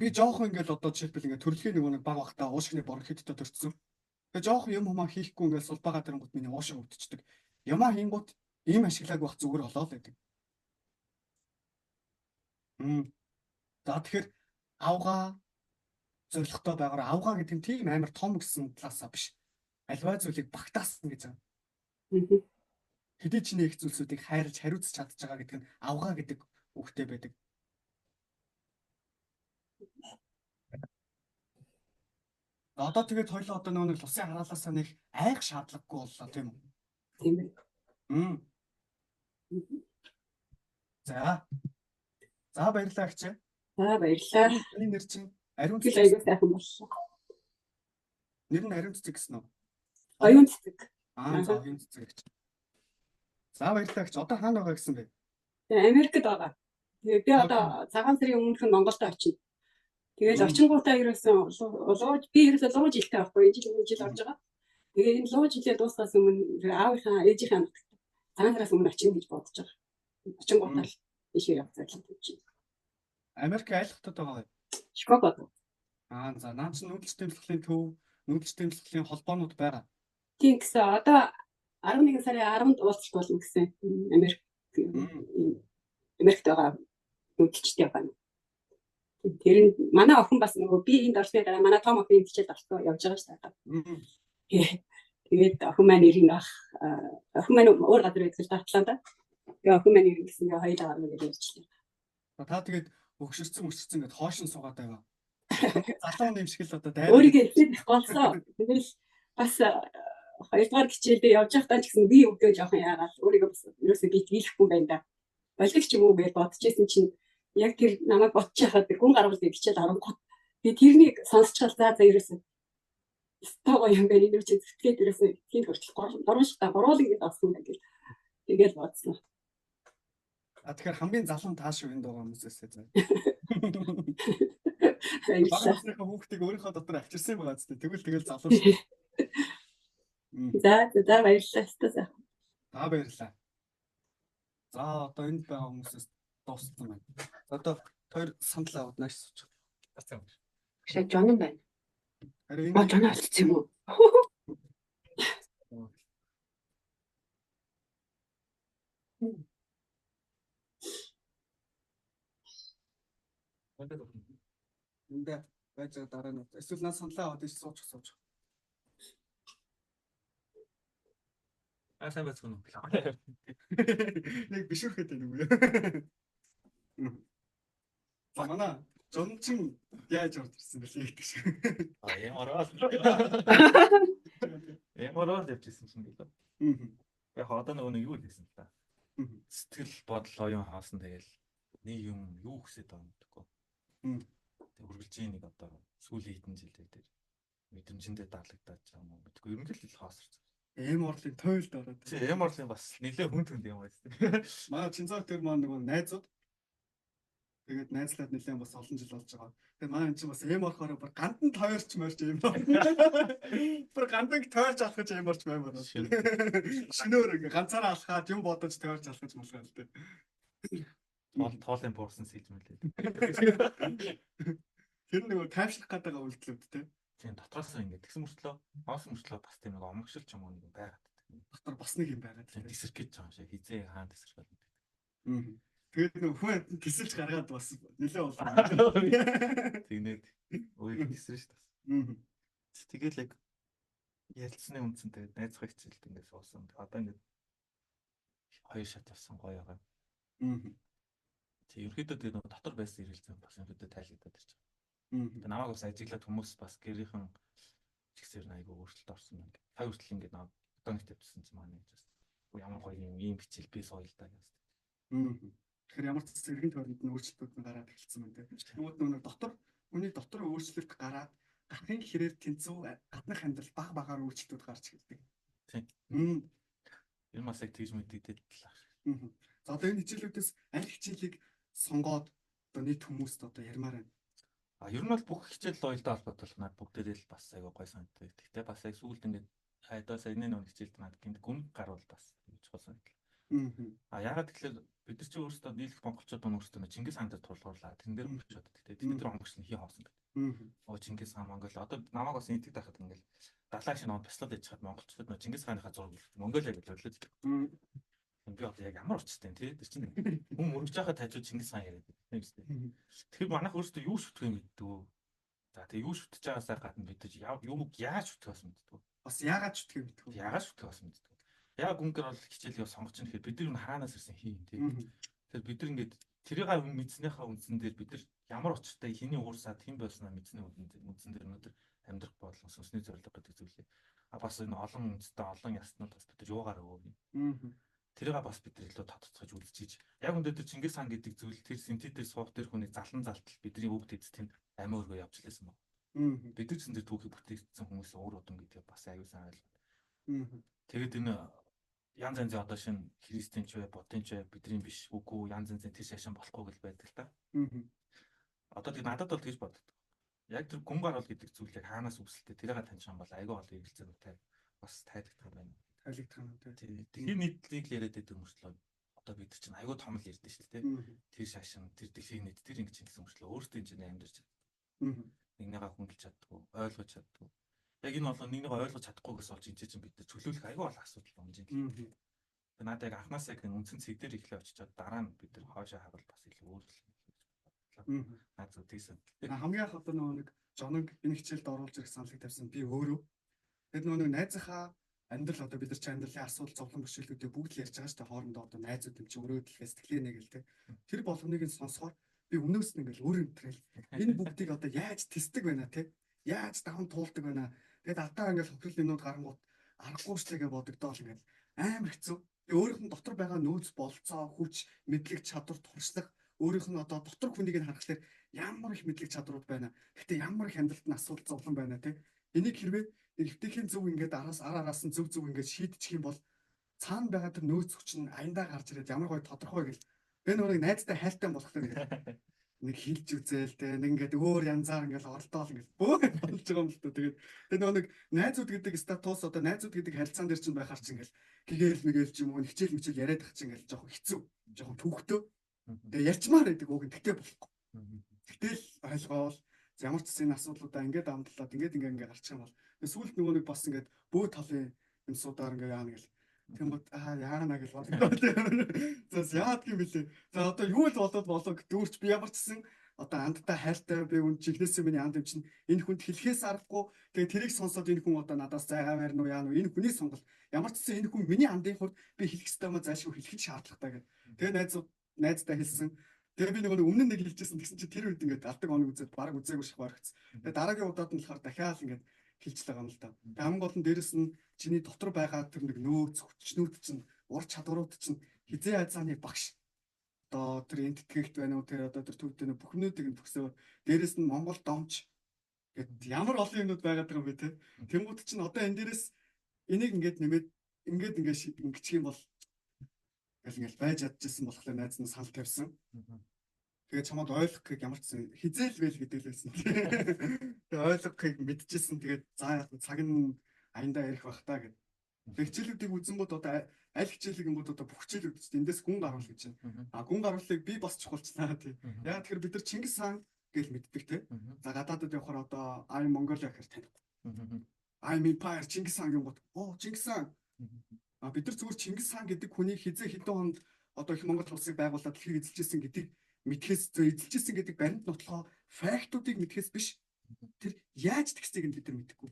Би жоохон ингээл одоо жишээлбэл ингээд төрөлхийн нэг баг багтаа уушгины бронхиттой төрсөн. Тэгээ жоохон юм хумаа хийхгүй ингээл сулбагаа тэрэнгүүт миний уушиг өвдчихдөг. Юмаа хийнгүүт ийм ашиглаагүй бах зүгээр болоо л байдаг. За тэгэхээр авгаа зорилготой байгаараа авгаа гэдэг нь тийм амар том гэсэн талаасаа биш. Альва зүйлийг багтаасан гэж байгаа. Хэдий чиний их зүйлсүүдийг хайрлаж хариуцж чадж байгаа гэдэг нь авгаа гэдэг үгтэй байдаг. Одоо тэгээд хоёлоо одоо нөгөө нэг усын хараалаасаа нэг айх шаардлагагүй боллоо тийм үү? Тийм ээ. За. За баярлалаа агч. За баярлалаа. Таны нэр чинь Ариун цэцэг аягүй сайхан боллоо. Нэр нь Ариун цэцэг гэсэн үү? Оюун цэцэг. Аа за оюун цэцэг гэж. За баярлалаа агч. Одоо хаана байгаа гэсэн бэ? Америкт байгаа. Тэгээ би одоо цагаан сарын өмнөх нь Монголд очино. Тэгэл очингуудаа ерөөсөн лууж би ерөөсөө лууж жилтэй байхгүй энэ жил өмнө жил орж байгаа. Тэгээ энэ лууж жилээ дуусгаас өмнө аавынхаа ээжийнхээ нутагт цагаан сараас өмнө очино гэж бодож байгаа. Очингуудаа л ийшээ явах зорилго тавьж байна. Америк аль хотод байгаа вэ? Чикагод. Аа за наа чинь нүүдэлч тэмцлийн төв, нүүдэлч тэмцлийн холбоонууд байгаа. Тийм гэсэн одоо 11 сарын 10-нд уулзалт болно гэсэн Америкт байгаа нүүдэлчтэй байна. Тэр нь манай охин бас нөгөө би энд орсны дараа манай том охин хичээлд орсон явж байгаа шүү дээ. Тэгээд охин маань ирнэ бах. Охин маань өөр газар байдаг л да Атланта. Тэгээ охин маань ирнэ гэсэн ингээ хоёулаа гарна гэж ярьчлаа. Та тэгээд өгшөрцөн гэд хоошин суугаад байгаа. Залуу юм шиг л одоо дайраа. Өөрийгөө эхлээд голсоо. Тэгэл бас хоёрдугаар хичээлдээ явж байхдаа ч гэсэн би өвдөө жоохон яагаад өөрийгөө бас ерөөсөө би тгийлэхгүй юм байна да. Болиг ч юм уу гэж бодож исэн чинь яг тэр намайг бодож байхад гүн гарвал гэж хичээл оронгууд би тэрнийг сонсчхал за за ерөөсөө стого юм байна энэ чи зүтгээд ерөөсөө тийм хүртэл гурван шатаа гурван ингэж олсон юм гэж тэгэл бодсон. А тэгэхээр хамгийн залуу тааш шүү энд байгаа хүмүүсээсээ заа. Баярлалаа. Багасныхаа хүүхдийг өөрийнхөө дотор авчирсан байгаа зү. Тэгвэл тэгэл залуу шүү. За за баярлалаа. Өстой сайхан. За баярлалаа. За одоо энд байгаа хүмүүсээс дууссан байна. За одоо хоёр санал аваад нааш суучих. Багшаа Жон байна. Харин Аа Жон олцсон юм уу? Энд байж байгаа дараа нь эсвэл наа саналаа аваад иш суучих. Аа, сайн байцгаана уу? Нэг бишүүрхэд байна уу? За, манай Жончин яаж орж ирсэн бэлээ гэдэг шиг. Аа, ямар орол. Ямар орол явчихсан чинь гэлээ. Яг одоо нөгөө нэг юу л хийсэн л та. Сэтгэл бодол оюун хоосон, тэгэл нэг юм юу хүсэж байгаа юм гэхгүй. Тэг үргэлжийн нэг одоо сүүлийн хэдэн жилээр дээр мэдрэмжэндээ даалгадаад ч юм уу мэдгүй, ерөнхийдөө л хоосорч. Эм орлын туйлд ороод. Чи эм орлын бас нэлээ хүн түнд юм байна. Манай Чинзаг тэр маань нөгөө найзууд. Тэгээд найзлаад нэлээд бас олон жил болж байгаа. Тэгээд манай энэ чинь бас эм орохоор бүр гандан тойрч морж эм орно. Бүр гандан тойрч алхаж эм орч баймаар. Шөнөөр ингээ ганцаараа алхаад юм бодож тойрч алхаж малгай л дээ. Тоол тоолын буурсан сэлж мэлээ. Тэр нөгөө тайвшрах гэдэг үйлдэлүүд те. Тийм, дотроос ингээ тэгсэн мөртлөө хоосон мөртлөө бас тийм нэг омгшил ч юм уу нэг юм байгаад байдаг. Дотор бас нэг юм байгаад. Тийм, тесэрх гэж байгаа юм шиг, хизээ хаан тесэрх болно. Тэгээд нөгөө хүн амьтан тесэлж гаргаад бас нэлээ болно. Тэгнээд үеиг тесрэн шүү дээ. Тэгэл яг ярилцсны үндсэн тэгээд найзгаа хичээлд ингээд суусан. Одоо ингээд хоёр шат явсан, гоё байгаа. Тэг ерөнхийдөө тэгээд нөгөө дотор байсан эргэлзээ бас ерөнхийдөө тайлагдаад ирж байгаа. Тэгээд намайг бас ажиглаад хүмүүс бас гэрийнхэн ч гэсэн айгүй өөрчлөлт орсон юм. Та хүртэл ингээд намайг одоо нэг тавьчихсан чинь маань гэж бас ямар гоё юм ийм хичээл би сууя л да гэсэн. Тэгэхээр ямар ч зэргийн тойронд нь өөрчлөлтүүд нь гараад эхэлсэн байна те. Тэгмүүд нөгөө дотор хүний дотор өөрчлөлт гараад гарахын хэрээр тэнцүү гаднах амьдрал баг багаар өөрчлөлтүүд гарч эхэлдэг. Тийм. Энэ бас яг тэгж мэдэгдээд л ах. За, одоо энэ хичээлүүдээс аль хичээлийг сонгоод одоо нийт хүмүүст одоо ярмаар байна? А, ер нь бол бүх хичээл уялдаа холбоотой болох надад бүгдээрээ л бас айгүй гой санагддаг. Гэхдээ бас яг сүүлд ингээд хайдаа саяны нэг хичээлд надад гинт гүн гарвал бас чухал санагдлаа. А ягаад гэвэл бид нар чи өөрсдөө нийлэх монголчууд маань өөрсдөө Чингис хаан дээр тулгуурлаа. Тэрэн дээр очиод. Гэхдээ тэд нар онгоцлон хий хоосон гэдэг. Оо, Чингис хаан, Монгол одоо намайг бас энтэг байхад ингээл далайн шинэ он бяцлал хийж хаад монголчууд нөө Чингис хааныхаа зураг Монголиа гэж өрлөөд. Би одоо яг ямар учиртай юм те, тэр чинь хүн мөрөж байхад хажуу Чингис хаан яриад тийм үстэй. Тэгэхээр манайх өөрсдөө юу шүтгэх юм мэддэг үү? За, тэгээ юу шүтэж байгаасаа гадна бид юу яаж шүтгэх бас мэддэг. Бас яагаад шүтгэх юм мэддэг. Яагаад шүтгэх бас мэддэг. Яг гүнгээр бол хичээлийг сонгож чинь, тэгэхээр бид нар хаанаас ирсэн хий юм те. Тэгэхээр бид нар ингээд тэрийг мэдснийхаа үндсэн дээр бид нар ямар учиртай хэний уурсаад хэн болсноо мэдсний үндсэн дээр өнөөдөр амьдрах бодлон сүнсний зорилго гэдэг зүйлээ. А бас энэ олон үндэстэй олон яснууд бас бид нар юугаар өгөө юм. Тэрийг бас бид нар илүү тодтогч үлдчихэж. Яг өндөр тэр Чингис хаан гэдэг зүйл, тэр синти дээр суух тэр хүний залан залтал бидний өвд эз тэнд амиа өргөө явж лээсэн баг. Бид нар ч тэр түүхийг бүтээсэн хүмүүс уур удам гэдгээ бас аюу сайн ойлгоо. Тэгээд энэ янз янзын одоо шинэ христийн ч бай, буддын ч бай, бидний биш, үгүй, янз янзын тэр шашин болохгүй гэж байдаг л та. Одоо тэг надад бол тэгж боддог. Яг тэр гүн гарвал гэдэг зүйл яг хаанаас үүсэлтэй тэрийг таних юм бол айгүй олон эргэлзээнүүд бас тайлагдах юм байна. Тайлагдах юм тий. Дэлхийн нийтлэлийг л яриад байдаг мөртлөө одоо бид нар чинь айгүй том л ярьдэн шүү дээ. Тэр шашин, тэр дэлхийн нийт, тэр ингэж гэсэн мөртлөө өөртөө энэ чинь амьдарч чаддаг. Нэгнийгээ хүндэлж чаддгүй, ойлгож чаддгүй. Яг энэ болоо нэгнийгээ ойлгож чадахгүйгээс болж энэ чинь бид нар чөлөөлөх айгүй олон асуудал унж байна. Тэгээ надад яг анханасаа яг энэ үндсэн цэг дээр эхлээ очичоод дараа нь бид нар хойшоо харвал бас илүү өөр л юм. Наад зүг тийсэн. Хамгийн анх одоо нөгөө нэг Жоног энэ хичээлд оруулж ирэх саналыг тавьсан би өөрөө. Тэгээд нөгөө нэг найзынхаа амьдрал, одоо бид нар чи амьдралын асуудал зовлон бэрхшээлүүдээ бүгд л ярьж байгаа шүү дээ, хоорондоо одоо найзууд юм чи өрөөдлөхээ сэтгэлээ нэг л те. Тэр болгоныг нь сонсохоор би өмнөөс нь ингээл өөр юмтрэл энэ бүгдийг одоо яаж тестдэг байна те, яаж даван туулдаг байна. Тэгээд одоо ингээл хохирол юмнууд гарангуут аргагүй шлээ гэж бодогдоол ингээл амар хэцүү. Би өөрийнх нь дотор байгаа нөөц, болцоо, хүч, мэдлэг, чадвар, туршлага, өөрийнх нь одоо дотор хүнийг нь харахаар ямар их мэдлэг чадрууд байна. Гэхдээ ямар их амьдралд нь асуудал зовлон байна те. Энийг хэрвээ эвтэйхэн зөв ингээд араас ар араас нь зөв зөв ингээд шийдчих юм бол цаана байгаа тэр нөөц хүч нь аяндаа гарч ирээд ямар гоё тодорхой гэл. Би нөгөө найзтай хайлтай болохоор ингээд нэг хилж үзээл те, нэг ингээд өөр янзаар ингээд оролдоол ингээд бөө болж байгаа юм л та. Тэгээд тэр нөгөө нэг найзууд гэдэг статус, одоо найзууд гэдэг харилцаан дээр чинь байхаар чинь ингээд гээгээл мгээл ч юм уу хичээл мичээл яриад тах чинь ингээд жоохон хэцүү, жоохон түүхтөө. Тэгээ ярьчмаар байдаг уг нь, тэгтээ болохгүй. Тэгтэл ойлгоол ямар ч гэсэн энэ асуудлуудаа ингээд амдлаад ингээд ингээд ингээд гарчих юм бол сүүлд нөгөө нэг бас ингээд бөө талын юм суудаар ингээд яана гэл. Тэнгууд аа яана гэж бодлоо. За, яадаг юм бэлээ. За, одоо юу л болоод болоо гэдүүрч би ямар ч гэсэн одоо андтай хайртай би үн чихнээсээ миний анд юм чинь энэ хүнд хэлэхээс аргагүй. Тэгээ тэрийг сонсоод энэ хүн одоо надаас зайгаа барина уу яа нү энэ хүний сонголт. Ямар ч гэсэн энэ хүн миний андын хувьд би хэлэх ёстой юм зайлшгүй хэлэх шаардлагатай гэх. Тэгээ найздаа хэлсэн. Тэгээ би нэг өмнө нэг хэлжсэн тэгсэн чи тэр үед ингээд алдаг оног үзээд бараг үзээгүй ших баригдсан. Тэгээ дараагийн удаад нь болохоор дахиад ингээд хэлж л байгаа юм л да. Тэгээ хамгийн гол нь дээрэс нь чиний дотор байгаа тэр нэг нөөц хүчнүүд чинь ур чадварууд чинь хизээ азааны багш одоо тэр энттгэгт байна уу тэр одоо тэр төвд байна бүх юмнуудыг нь төгсөө дээрэс нь Монгол домч гэд ямар олон юмнууд байгаад байгаа юм бэ те. Тэнгууд чинь одоо энэ дээрээс энийг ингээд нэмээд ингээд ингээд ингэчих юм бол ингээл байж чадчихсан болохоор найз нь санал тавьсан. Тэгээ чамд ойлгохыг ямар ч сан хизээл байл гэдэг л байсан. Тэгээ ойлгохыг мэдчихсэн. Тэгээд за цаг нь аяндаа ирэх бах та гэд. Тэгээ хичээлүүдийг үзэнгүүд одоо аль хичээлийг ингүүд одоо бүх хичээлүүд чинь эндээс гүн гаруул гэж байна. А гүн гаруулыг би бас чухалчлаа тий. Яг тэгэхээр бид нар Чингис хаан гэж мэддэг те. За гадаадад явахаар одоо I'm Mongolia гэхэр танихгүй. I'm Empire Чингис хаан гингүүд оо Чингис хаан. А бид нар зүгээр Чингис хаан гэдэг хүний хизээ хэдэн онд одоо их Монгол улсыг байгуулад дэлхийг эзэлжсэн гэдэг мэдхээс эзэлжсэн гэдэг баримт нотлохоо фактуудыг мэдхээс биш тэр яаж тэгсийг нь бид нар мэдэхгүй.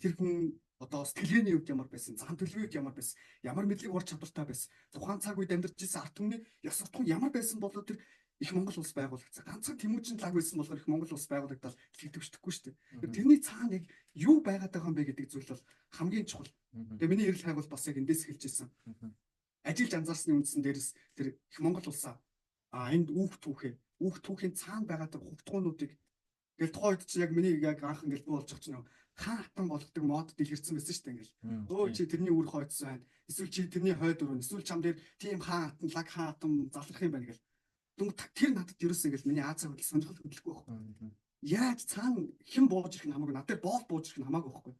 Тэр хүн одоо сэтгэлгээний үед ямар байсан, зан төлөвийн үед ямар байсан, ямар мэдлэг ур чадвартай байсан, тухайн цаг үед амьдарч ирсэн ард түмний ёс суртахуун ямар байсан болоо тэр их Монгол улс байгуулагдсан. Ганцхан Тэмүүжин лаг байсан болохоор их Монгол улс байгуулагдал дэлхийд төвшдөхгүй шүү дээ. Тэрний цаана яг юу байгаад байгаа юм бэ гэдэг зүйл бол хамгийн чухал. Тэгээ миний эрэл хайгуул бас яг эндээс эхэлж ирсэн. Ажиллаж анзаарсны үндсэн дээрээс тэр их Монгол улсаа энд үүх түүхээ, үүх түүхийн цаана байгаа тэр хувтгуунуудыг гэл тухайн үед чи яг миний яг анх ингээл бүү болж байгаа чинь хаан хатан болгодог мод дэлгэрсэн байсан шүү дээ ингээл. Өө чи тэрний үр хойдсон байна. Эсвэл чи тэрний хойд өрөө. Эсвэл чам дээр тийм хаан хатан, лаг хаан хатан залрах юм байна гэл. Дүнг тэр надад ерөөсөн ингээл миний Аз хөдөл сонирхол хөдлөхгүй байхгүй. Яаж цаана хэн бууж ирэх нь хамаагүй. Над дээр боол бууж ирэх нь хамаагүй байхгүй.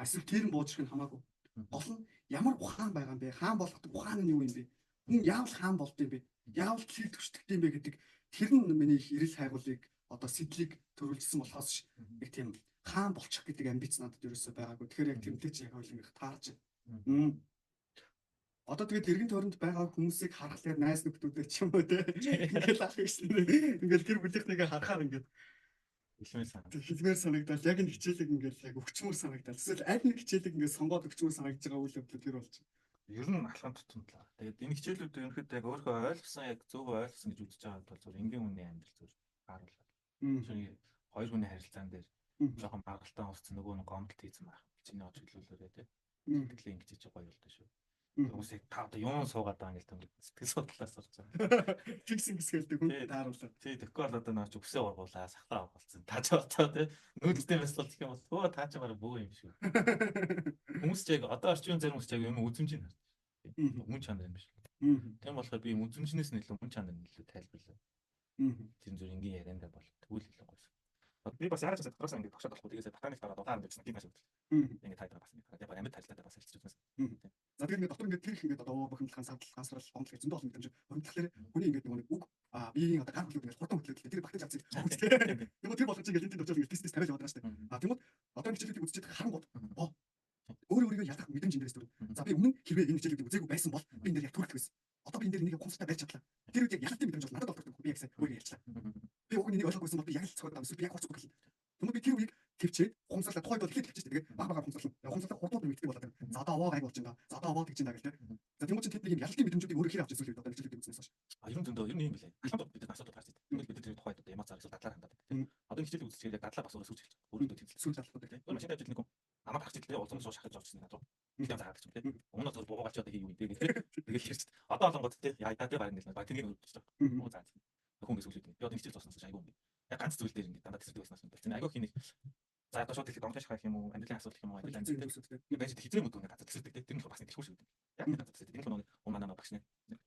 Эсвэл тэр нь бууж ирэх нь хамаагүй. Гол нь ямар ухаан байгаа юм бэ? Хаан болгодог ухаан нь юу юм бэ? Хүн яавал хаан болд юм бэ? Яавал дэлхийг төвшдөг юм бэ гэдэг тэр нь миний их эрэл хайгуулыг одоо сэтлийг төрүүлжсэн болохоос нэг тийм хаан болчих гэдэг амбиц надад ерөөсөө байгаагүй. Тэгэхээр яг тэмтэй чи яг хоёул ингэ таарч байна. Одоо тэгээд эргэн тойронд байгаа хүмүүсийг харахлаар найз нөхдүүдээ ч юм уу те. Ингээл ах гэсэн. Ингээл гэр бүлийнхнийгээ харахаар ингээд хэлмээр санагдал. Яг энэ хичээлийг ингээл яг өгчмөр санагдал. Эсвэл аль нэг хичээлийг ингээд сонгоод өгчмөр санагдж байгаа үйл явдал тэр болж байна. Ер нь алхам тутамдлаа. Тэгээд энэ хичээлүүд ерөнхийдөө яг өөрөө ойлгосон яг зөв ойлгосон гэж үзэж байгаа бол зөв энгийн хүний амьдрал зөв харуулаад. Хоёр хүний харилцаан дээр жоохон баргалтаа ууссан нөгөө нэг гомдолт хийсэн байх. Чиний чиглүүлээрээ тий. Сэтгэлээ ингэж чи гоё болтой шүү. Хүмүүсийг та одоо юун суугаад байгаа юм гэл сэтгэл судлаас орж байгаа. Тэгсэн гисгэлдэг хүн тааруулаад. Тий, тэгэхгүй бол одоо наа чи үсээ ургуулаа, сахлаа ургуулсан. Та ч одоо тий нүүдэлтэй мэс бол гэх юм бол өө та ч бараг бөө юм шүү. Хүмүүс ч яг одоо орчин үеийн зарим хүмүүс ч яг юм үзэмжийг харж. Мөн чанар юм биш. Тийм болохоор би үзэмжнээс нь илүү мөн чанар нь илүү тайлбарлаа. Тэр зүр энгийн яриандаа бол тэгвэл илүү гоё. Би бас яарч дотроос ингээд тогшоод болохгүй. Тэгээс ботаник дараа дутаар ингээд тийм асуудал. Ингээд тайлбар бас ингээд яг амьд харилцаатай бас харилцаж үзмээс. За тэгээд ингээд дотор ингээд тэр их ингээд одоо бухимдал, сардал, гансрал, гомдол гэж зөндөө олон мэдрэмж хөрөнгөлөөр хүний ингээд нөгөө нэг үг биеийн одоо гар хөдлүүд ингээд хурдан хөдлөд тэр бактери авцыг хүчтэй. Тэгмээ тэр болгож ингээд энэ очоод ингээд тест тавиал яваад байгаа шүү дээ. А тэгмүүд одоо энэ хичээлүүдийг үзчихэд харангууд өөрөө өөрийгөө ялах мэдрэмж энэ дээрээс төрнө. За би өмнө нь хэрвээ энэ хичээлүүдийг үзээгүй байсан бол би энэ дээр яг төрөх байсан. Одоо би энэ дээр энийг ухамсартай барьж чадлаа. Тэр үед яг ялалтын мэдрэмж бол надад олддог. Би яг сайн өөрийгөө ялчлаа. Би уг нь энийг ойлгохгүйсэн бол би яг л цохиод байгаа. Эсвэл би яг хурц өгөх. Тэгмээ би тэр үеийг төвчээд ухамсарлаа тухайд бол ихэд төвчээд тэгээд баг багаар ухамсарлаа. Ухамсарлаа хурдууд нэмэгддэг болоод байна. За одоо аваа гайг болж байна. За одоо аваа тэгж байна гэл тэ. За тэгмүү чинь тэд нэг юм ялалтын мэдрэмжүүдийг өөрөө хэр авч ирсэн үү одоо хичээлүүдийг үзснээс хойш. А ер нь зөндөө ер нь юм билээ. Алхам бид нар асуудал гарч ирдэг. Тэгвэл бид тэр тухайд одоо эмоцаар эсвэл дадлаар хандаад байдаг. Одоо энэ хичээлийг үзчихээр яг дадлаа бас өөрөө сүлж эхэлж байгаа. Өөрөдөө тэмцэл. Сүлж алхах гэдэг. Өөр машин тавьж нэг юм. Амаа гарч ирлээ улам шууд шахаж орчихсон надад. Нэг юм заадаг ч юм те. Өмнө нь зөв буугаалч одоо хий юу юм те. Тэгэл хэрч. Одоо олонгод те яа та те баг ингээл баг тэрнийг өрөвдөж байгаа. Оо за. Хүн ингэ сүлээд. Би одоо хичээл зооснаас айгүй юм. Яг ганц зүйл дээр ингэ дандаа тесрдэг байснаас юм. Тэр айгүй хий нэг за одоо шууд хэлэхэд домтой шахах юм уу, амьдралын асуудал гэх юм уу, амьдрал анзаардаг. Би байж хизээ мөд нэг газар тесрдэг те. Тэр нь бас нэг дэлхүүр шиг гэдэг. Яг нэг газар тесрдэг. Энэ л нөгөө манай багш нэ.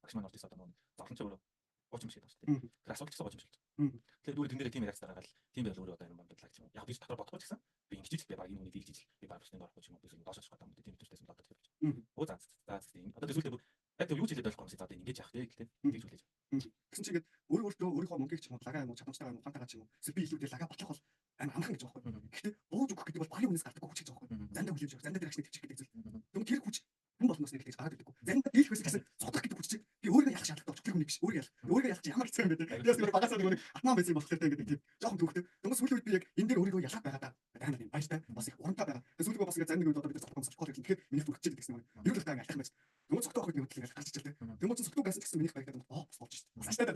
Багш маань орж ирсэн одоо нөгөө зовлон ч өөрөө гооч юм шиг байна шүү дээ. Тэр асуудал ч гэсэн гооч юм шиг. Тэгэхээр дүүрээ тэн дээр тийм реакц гаргаад тийм байвал өөрөө одоо юм бодлоо ч юм уу. Яг би дотор бодохгүй ч гэсэн би ингэж ижил би баг энэ үнийг дийлж ижил би баг бүсний орохгүй ч юм уу. Би доош очих гэдэг юм тийм төртэйсэн болоод тэр. Өө за за за одоо тэр зүйлээ яг тэр юу ч хэлээд байхгүй юм шиг за одоо ингэж яах вэ гэх тийм тэгж хүлээж. Тэгсэн чинь ингээд өөрөө өөртөө өөрийнхөө мөнгийг ч юм уу лагаа юм уу чадамжтайгаа юм уу ухаантайгаа ч юм уу эсвэл би илүүдээ лагаа батлах бол амар амархан гэж байгаа байхгүй. Гэхдээ бууж өгөх гэдэг бол багийн үнээс гардаг хүч гэж байгаа байхгүй. Зандаа хүлээж авах, зандаа тэр агшныг төвчих гэдэг зүйл. Тэгвэл тэр хүч хүн болгоноос нэг гэж гараад ирдэггүй. Заримдаа дийлэх байсан гэсэн цутгах гэдэг хүч чинь би өөрийгөө ялах шаардлагатай болчих. Тэр хүнийг биш өөрийгөө ялах. Өөрийгөө ялах чи ямар хэцүү юм бэ те. Би бас нэг багасаа нэг атман байсан юм болохоор те ингээд тийм жоохон төвхтэй. Тэнгуү сүүлийн үед би яг энэ дээр өөрийгөө ялаад байгаа даа. Амар юм баяртай бас их урамтай байгаа. Тэгээ сүүлийн бас ингээд зарим нэг үед одоо бид нар цогцол цогцол тэгэхээр миний зүрхчээд гэсэн юм. Ер нь л та ингээд алтах байж. Тэнгуү цогтоо охид нэг хөдлөл ингээд гарч ичээ те. Тэнгуү чинь цогтуу байсан гэсэн минийх баригдаад оо бас болж шít. Бас аштай те.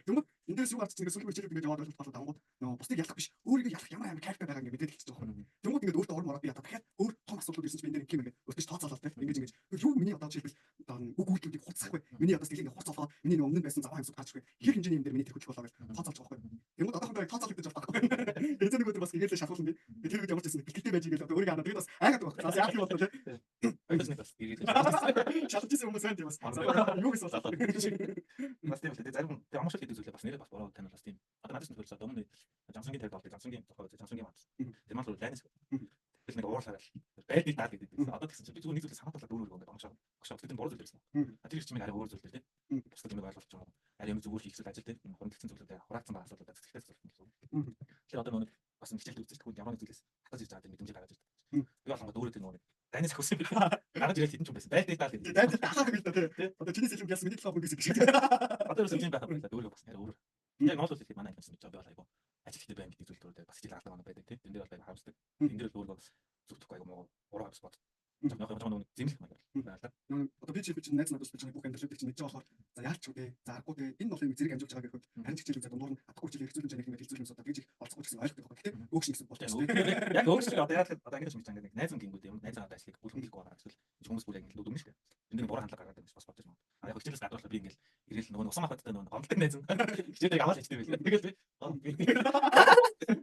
Тэнгуү энэ дээрс юу гарч ичээ сүүлийн хичээлүүд ингээд яваад ойлголт болоод давангууд нөгөө бусдыг ялах биш өөрийгөө ялах ямар амар кайфтай байгаа ингээд мэдээд хэлчихэж байгаа юм. Тэнгуү ингээд өөртөө урам ороод би ядаа дахиад өөр том асуудлууд ирсэн чи би энэ дээр юм ингээд өөртөө тооцоолол те. Ингээд ингээд юу миний одоо жишээлбэл одоо үг үйлдэлүүдийг хурцсахгүй. Миний одоо сэтгэлийг хурц олгоод миний нөгөө өмнө нь байсан заваа юмсууд гарч ирэхгүй. Хэр хэмжээний юм дээр миний тэр хөдлөх болоо гэж тооцоолж байгаа байхгүй. Тэнгуү одоохондоо тооцоологдож байхгүй. Тэгээ нэг өдөр бас игээл шалгуулсан би. Тэр үед ямар ч байсан бэлтгэлтэй байж игээл одоо өөрийгөө ханаа. Тэгээд бас айгаад байгаа. Бас яах юм бол те. Бас нэг бас игээл шалгаж исэн хүмүүс байна тийм бас. Юу гэсэн бол бас тийм л дээ. Зарим тийм амшил гэдэг зүйлээ бас нэрээ бас бороо танил бас тийм. Одоо надад ч нөхөрлөсөө өмнө Жансангийн тавьд болдог. Жансангийн зохиол Жансангийн мат. Тэр маань лайнс. Тэгэл нэг уурлаарай. Байлдыг даа гэдэг байсан. Одоо тэгсэн чинь би зүгээр нэг зүйлээ санаад болоод өөр өөр ингээд онгошоо. Огшоо тэр бороо зүйл байсан. Тэр чимийг арай өөр зүйл дээр тийм. Бусдад юм ойлголт ч юм уу. Арай юм зүгээр хийх зүйл ажил тийм. Хөрөнгөлцсөн зүйлүүдээ хураацсан байгаа асуудлуудаа цэцгэлтэй асуулт гэсэн. Тэгэхээр одоо нөгөө бас хичээлд үзэж тэгвэл ямар нэг зүйлээс татаж ирж байгаа тэр мэдрэмжийг гаргаж ирдэг. Би болонгод өөрөө тэр нөгөө дайнаас ахиусан би. Гараж ирээд хэдэн ч юм байсан. Байлдыг даа гэдэг. Дайнаас ахаах юм л да тий. Одоо чиний сэлэм яасан миний толгой хүн гэсэн. Одоо ерөөсөө тийм байх юм байна. Өөрөө бас арай өөр. Яг ноолол хэлэхэд манай анги гэсэн би бол айгу ажил ихтэй байна гэдэг зүйл төрөлтэй бас хичээл алдаг оноо байдаг тий. Тэн дээр бол айгу харамсдаг. Тэн дээр л өөрөө зүтгэхгүй айгу муу уруу авс бод. Жоохон зэмлэх маягаар байна л да. Одоо би чи найз надад би чи бүх амьдралыг чи мэдж байгаа болохоор за яалч үү дээ. За аргагүй дээ. Энэ бол юм зэрэг амжуулж байгаа гэхэд харин хичээл үзээ дундуур нь адахгүй хичээл хэрэгцүүлэн нэг юм хэлцүүл юм судаа гэж их олцохгүй гэсэн ойлгох байхгүй. Гэтэ өөгш гэсэн болж байна. Яг өөгш шиг одоо яалаа одоо ингэж мэдж байгаа нэг найз хүн гингүүд юм найз надад ажлыг үл хөдлөхгүй байгаа эсвэл хүмүүс бүр яг ингэ дүгнэн шүү дээ. Энд нэг буруу хандлага гаргаад байгаа юм бас бодож байна. А яг хичээлээс гадуурлаа би ингээл ирээл нөгөө усан махбодтой нөгөө гомддог найз нь хичээлийг аваад хичдэг байлаа. Тэгэл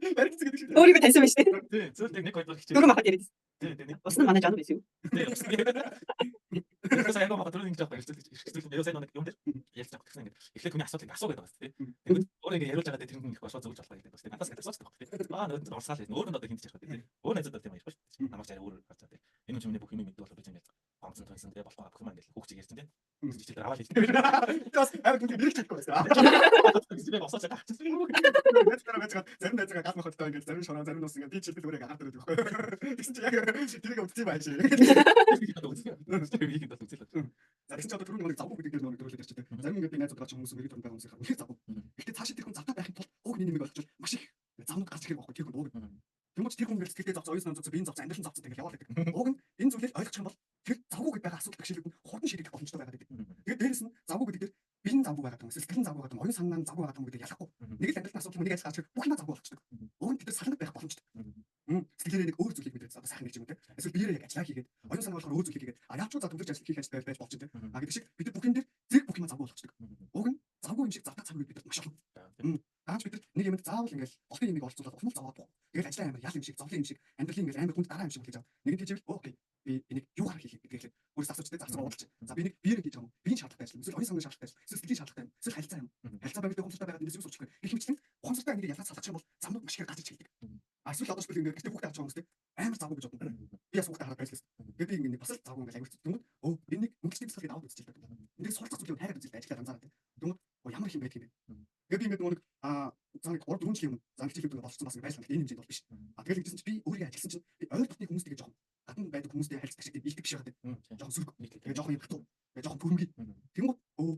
би баригдсан гэдэг шиг. Өөрийгөө таньсан байж тээ. Тий, зөв нэг хоёр дахь хичээл. Дөрөв махад яриад. Тий, тий. Ус нь манай жан байсан юу? Тий, ус нь. Тэгэхээр сайн махад түрүү ингэж явах хэрэгцээ. Юу сайн нэг юм дээр ялж авах гэсэн ингээд эхлээд хүний асуудлыг асуу гэдэг байна тий. Тэгвэл өөрөө ингээд яриулж байгаа тэр хүн их босоо зөвлөж болох гэдэг байна. Надаас ингээд асууж байгаа тий. Аа нөгөө урсгаал байсан. Өөр нь одоо хинтж ярих тий. Өөр найзууд тийм ярихгүй шүү дээ. Намайг арай өөр гарч байгаа тий. Энэ хүн миний бүх юм мэддэг болоо би ингээд гомцон тунсан тий болохгүй бүх юм ингээд хүүхчиг ярьсан тий. Хичээл дээр аваад хэлдэг. Бас амар түнх нэрч чадахгүй байсан. Би босоо чад авчихсан. Найз дараа байж зарим найзгаа гал махадтай ингээд зарим шороо зарим нус ингээд би чийлбэл өөрийгөө агаар дөрөв байхгүй. Тэгсэн чи яг тэрийг үдцсэн байх шиг. За тэгсэн чи одоо түрүүний нэг завгүй гэдэг дээр нэг дөрвөлөд ярьчих тийм. Зарим ингээд би найзууд гарч хүмүүс ирээд байгаа хүмүүс үнэхээр завгүй. Гэхдээ цаашаа тэр хүн завтай байхын тулд уг нэг нэмийг олчвол маш их завнууд гарч ирэх байхгүй тэр хүн ууг. Тэнгүүч тэр хүн ингээд сэтгэлдээ завцсан, оюун санаа завцсан, биеийн завцсан, амьдралын завцсан тэгэл яваад байдаг. Уг нь энэ зүйлийг ойлгох юм бол тэр завгүй гэдэг байгаа асуудал бэрхшээлүүд нь хурдан шийдэгдэх боломжтой байгаад байдаг. Тэгээд дээрэс нь завгүй гэдэг дээр биеийн завгүй байгаа юм, сэтгэлийн завгүй байгаа юм, оюун санаа нь завгүй байгаа юм гэдэг ялахгүй. Нэг л амьдралын асуудал нэг ажил гарч ирэх бүх юм завгүй болчихдог. Уг нь бид нар салангат байх боломжтой. Сэтгэлээрээ нэг өөр зүйлийг мэдээд одоо сайхан гэж юм те. Эсвэл биеэрээ яг ажиллаа хийгээд оюун санаа болохоор өөр зүйлийг хийгээд а яавчгүй за төвлөрч ажил хийх ажил байж болж байна те. А гэдэг шиг бид нар бүх юм дээр зэрэг бүх юм завгүй болчихдог. Уг нь завгүй юм шиг завтаа цаг үед бид нар маш олон. Даанч бид нар нэг юмд заавал ингээл олон юмыг олцуулаад ухмал зовоод буу. Тэгэл ажиллаа амар ял юм шиг, зовлон юм шиг, амьдралын ингээл амар хүнд дараа юм шиг хүлээж аваад. Нэг нь тийжвэл окей. Би энийг юугаар хийх гэдэг хэлээ. Өөрөөс асууч тэ зарцгаа уудалж. За би энийг биеэр хийж байгаа юм. Биеийн шаардлагатай ажил. Эсвэл оюун санааны шаардлагатай ажил. Эсвэл сэтгэлийн шаардлагатай юм. Эсвэл харилцаа юм. Харилцаа байгаад ухамсартай байгаад эндээс юу сурчих вэ? Гэх мэтчлэн ухамсартай энийг ялгаад салгах юм бол замнууд маш ихээр гарч иж хэлдэг. А эсвэл одоо шүлэг ингээд гэртээ хүүхдээ харж байгаа хүмүүс тэ амар завгүй гэж бодно. Би бас хүүхдээ хараад байлаа. Тэгээд би ингээд бас л завгүй ингээд аягүй. Тэнгүүд өө энэ нэг мөнгөчний бясалгалыг аваад үзчихэл байдаг. Эндээс суралцах зүйлийг хайгаад үзэл ажиллаад анзаараад. Тэнгүүд ямар их юм байдаг юм бэ? Тэгээд би ингээд нөгөө нэг за нэг 3 4 жилийн өмнө за хичээлүүд ингээд болцсон бас ингээд байлаа. Энэ хэмжээнд бол биш. А тэгэл ингэсэн чи би өөрийгөө ажилласан чинь би ойр дотны хүмүүстэйгээ жоохон гадна байдаг хүмүүстэй харилцдаг шиг тийм илдэг биш байгаа тийм. Жоохон сүрэг. Тэгээд жоохон юм хатуу. Тэгээд жоохон төрмгий. Тэнгүүд өө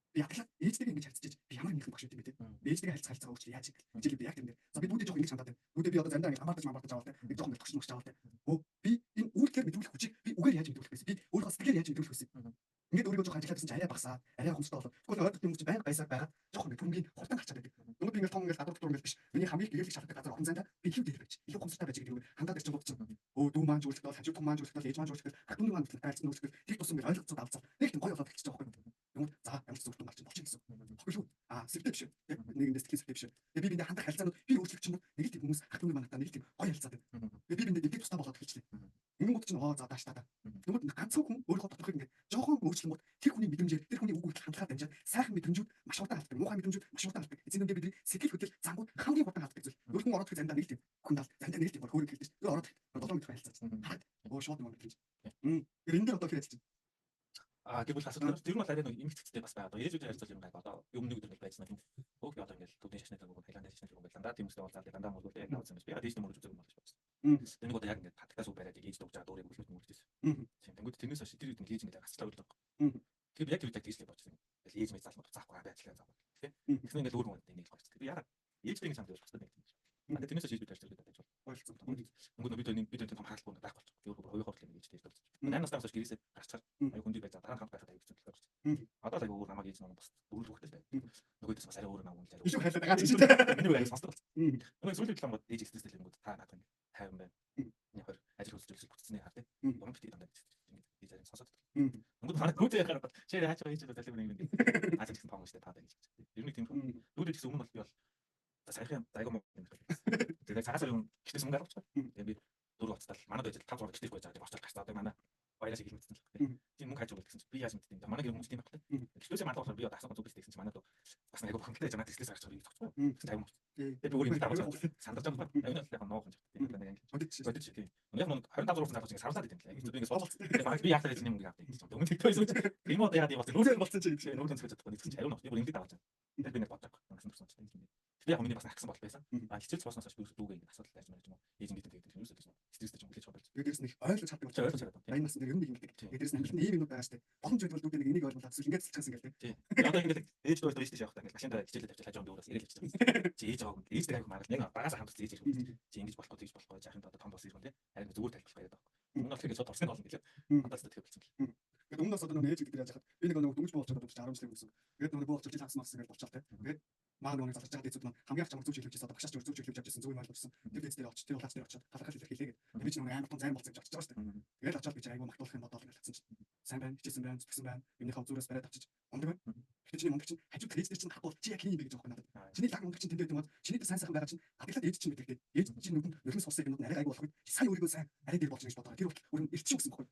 би ядлаа ээжтэйгээ ингэж харилцаж би ямар нэгэн багш юм бэ те. Ээжтэйгээ харилцах харилцаа өөрчлөө яаж юм. Хичээлээ би яг тэр дээр. За би бүгдээ жоохон ингэж хандаад байна. Бүгдээ би одоо заримдаа ингэж хамаартаж мамаартаж аваад те. Нэг жоохон ингэ тогш нүгч аваад те. Өө би энэ үйлдэлээр мэдүүлэх хүчийг би үгээр яаж мэдүүлэх вэ? Би өөрийнхөө сэтгэлээр яаж мэдүүлэх вэ? Ингээд өөрийгөө жоохон ажиллаад байсан чинь арай багасаа, арай ухамсартай болоод. Тэгвэл ойр дотны хүмүүс чинь байнга байсаар байгаа. Жоохон ингэ төрмгийн хурдан гарчаад байдаг. Тэгвэл би ингээд том ингээд гадуур дотор ингээд биш. Миний хамгийн гэрэлэх шалтгаан газар орон зайдаа би илүү дээр байж, илүү ухамсартай байж гэдэг юм. Хандаад ирчин гот чинь. Өө дүү маань зөвлөлт бол, хажуу том маань зөвлөлт бол, ээж маань зөвлөлт, ах дүү маань зөвлөлт, тайлцсан зөвлөлт. Тэр тусам ингээд ойлголцоод авцаа. Нэг тийм гоё болоод эхэлчих жоохгүй. Тэгвэл за ямар ч зөвлөлт гарч болчих гэсэн. Тохиолгүй. Аа сэвтэй биш. Нэгэндээ сэтгэлийн сэвтэй биш. Тэгээ би биндээ хандах харилцаанууд би өөрчлөх чинь нэг л тийм хүмүүс ах дүү манайтай нэг л тийм гоё харилцаад байна. Тэгээ би биндээ дэвдэг тустай болоод эхэлчихлээ. Ингэнгүүт чинь оо за дааш та. Тэгмүүд ганцхан хүн өөрийнхөө доторхыг ингээд жоохон өөрчлөнгүүт тэр хүний мэдрэмжээр тэр хүний үг үйлдэл хандлагаар дамжаад сайхан мэдрэмжүүд маш хурдан алддаг. Муухай мэдрэмжүүд маш хурдан алддаг. Эцсийн дүндээ бидний сэтгэл хөдлөл зангууд хамгийн хурдан алддаг зүйл. Өөр хүн ороод ирэх заримдаа нэг л тийм хүн дал заримдаа нэг л тийм хөөрөг хэлдэг. Тэр ороод 7 мэдэх харилцаа. Хараад оо шууд юм мэдрэмж. Тэр энэ дээр одоо хэр ажиллаж байна? А гэр бүл асуудал тэр нь бол арай нэг эмгэгцтэй бас байгаа. Одоо ээжүүдийн харилцаа юм гайг одоо өмнө нэг өдөр нэг байцсан юм. Өөх би одоо ингээл төвдийн шашны цаг өгөх, Таиландын шашны цаг өгөх дандаа тийм хүмүүстэй уулзаад дандаа мөргөл яг навсан юм биш. Би яг дээш мөрөж үзег юм болж байна. Тэнийг одоо яг ингээд хатагтаас үг бариад ээж дууж байгаа дүүрээ мөргөл мөргөж байсан. Тийм. Тэнгүүд тэрнээс хойш тэр үед ээж ингээд гацлаа өглөө. Тэгэхээр би яг тэр үед тэгж л бодсон. Тэгэл ээж мэд залмууд буцаахгүй аа би ажиллаа заавал тий. Тэгсэн ингээл өөр хүн нэг л гарч. Тэгээ яагаад ээжтэй ингэ чамд явж бусдад нэг юм шиг. А тэгээ тэрнээс ээж бид ажиллаж байдаг Ойлцсон. Өнгө бид бид том хаалт байхгүй болчих. Би өөрөө хувийн ховлын ээжтэй ярьдаг. 8 настай хойш гэрээсээ гарчхаар аюу хүндий байж дараа нь хамт байхад аюу хэцүү болж. Одоо л аюу өөр намайг ээж намайг бас дөрвөл хүүхдтэй л байд. Нөгөөдөөс бас арай өөр намайг үнэлж арай. Илүү хайлаад байгаа ч тийм. Миний үг аюу сонсдог болсон. Нөгөө сүүлийн талангууд ээж стресстэй л юмгууд та надад ингэ 50 байна. Миний 20 ажил хөдөлж бүтцний хар тийм. Юм битгий дандаа гэж ээж арай сонсоод. Өнгө манай дүүдээ яхаар бол чи хаачаа ээж залуу нэг нэг. Ажил гэсэн тоон штэ та гэж. Ер нь тийм. Дүүдээ гэсэн өмнө бол би бол саяхан айгу муу юм байна. Тэгээд цагаасаар юм гэртээс мөнгө авчихсан. Тэгээд би дөрөв гоцтал манад байж 5 6 гэртээ байж байгаа. Орчол гарцаа одоо манай баяраас их мэдсэн л байна. Тийм мөнгө хайж өгөх гэсэн чинь би яаж мэддэм. Манай гэр хүмүүс тийм байх таа. Гэртээсээ манад болохоор би одоо асуух зүг биш гэсэн чинь манад бас айгу бухимдалтай байж надад стрессээс гарч байгаа юм зогсохгүй. Тэгсэн айгу муу. Тэгээд би өөр юм дагаж сандарч байгаа юм. Аюул яг нуух юм шиг. Тийм нэг англи. Бодит шиг тийм. Яг нэг 25 6 залууч ингэ сарвсаад идэм лээ. Би ингэ суулцсан. Тэгээд би яахтаа энэ мөнгө авдаг гэсэн чинь. Өмнө тэгтээ байсан чинь юм одоо яагаад юм болсон. Нүүрээр болсон чинь гэж. Нүүрээр зөхөж чадахгүй. Тэгсэн чинь ариун нуух. Би бүр ингэ дагаж. Тэгээд би нэг бодож байгаа. Насан турш сонсч тийм. Тэгээ яг миний бас агсан бол байсан. А хичээл сууснаас хойш би дүүгээ ингэ асуудал тайж мэрэж юм уу. Ээж ингэ гэдэг юм ерөөсөө тийм. Стресстэй ч юм хүлээж авах болж. Тэгээд дээрс нэг ойлгож чаддаг болчих. Ойлгож чаддаг. 80 насны дээр ер нь нэг ингэдэг. Тэгээд дээрс амьдрал нь ийм юмнууд байгаа штэ. Боломж байдвал дүүдээ нэг энийг ойлгуулаад эсвэл ингэж цэцчихсэн ингээл тийм. Одоо ингэ ээж дүү ээж тийш явах та ингэ машиндаа хичээлээ тавьчих хажуу би өөрөөс ирээл явчих. Чи ээж аваагүй. Ээж дээр аяг маргал нэг багаас хамтарч ээж ирэх. Чи ингэж болохгүй тэгж болохгүй жаахан одоо том болсон юм тийм. Харин зүгээр тайлбарлах гэдэг байхгүй. Өмнө нь болохоор шууд орсон болно гэлээ. Одоо ч тэгэхээр болсон л. Тэгээд өмнөөс одоо нэг ээж гэдэг яаж хахад би нэг нэг дөнгөж буу болчиход одоо 10 жилийн өмнө. Тэгээд нэг буу болчиход жил хагас махсан гэж болчихлоо те. Тэгээд маа нэг заларч байгаа дэцүүд маань хамгийн их чамайг зөв чиглүүлж байсан одоо багшаач зөв чиглүүлж авчихсан зөв юм ойлгочихсон. Тэр дэц дээр очиж тэр улаач дээр очиод талархал илэрхийлээ гэдэг. Би ч нэг амар том займ болсон гэж очиж байгаа шүү дээ. Тэгээд очиод би чи айгүй магтуулах юм бодоол гэж хэлсэн чинь сайн байна, хичээсэн байна, зүтгэсэн байна. Юмныхаа зүрээс бариад авчиж ундаг байна. Гэхдээ чиний мундаг чинь хажууд ээж дээр чинь харахгүй чи яг хин юм бэ гэж байгаа юм надад. Чиний лаг мундаг чинь тэнд байт юм бол чиний дээр сайн сайхан байгаа чинь адаглаад ээж чинь мэддэг. Ээж чинь нүдэнд нулимс суусан юмнууд нь арай айгүй болох үед чи сайн өөрийгөө сайн арай дээр болчих гэж бодоо. Тэр хүртэл өөр нь ирчих гэсэн байхгүй.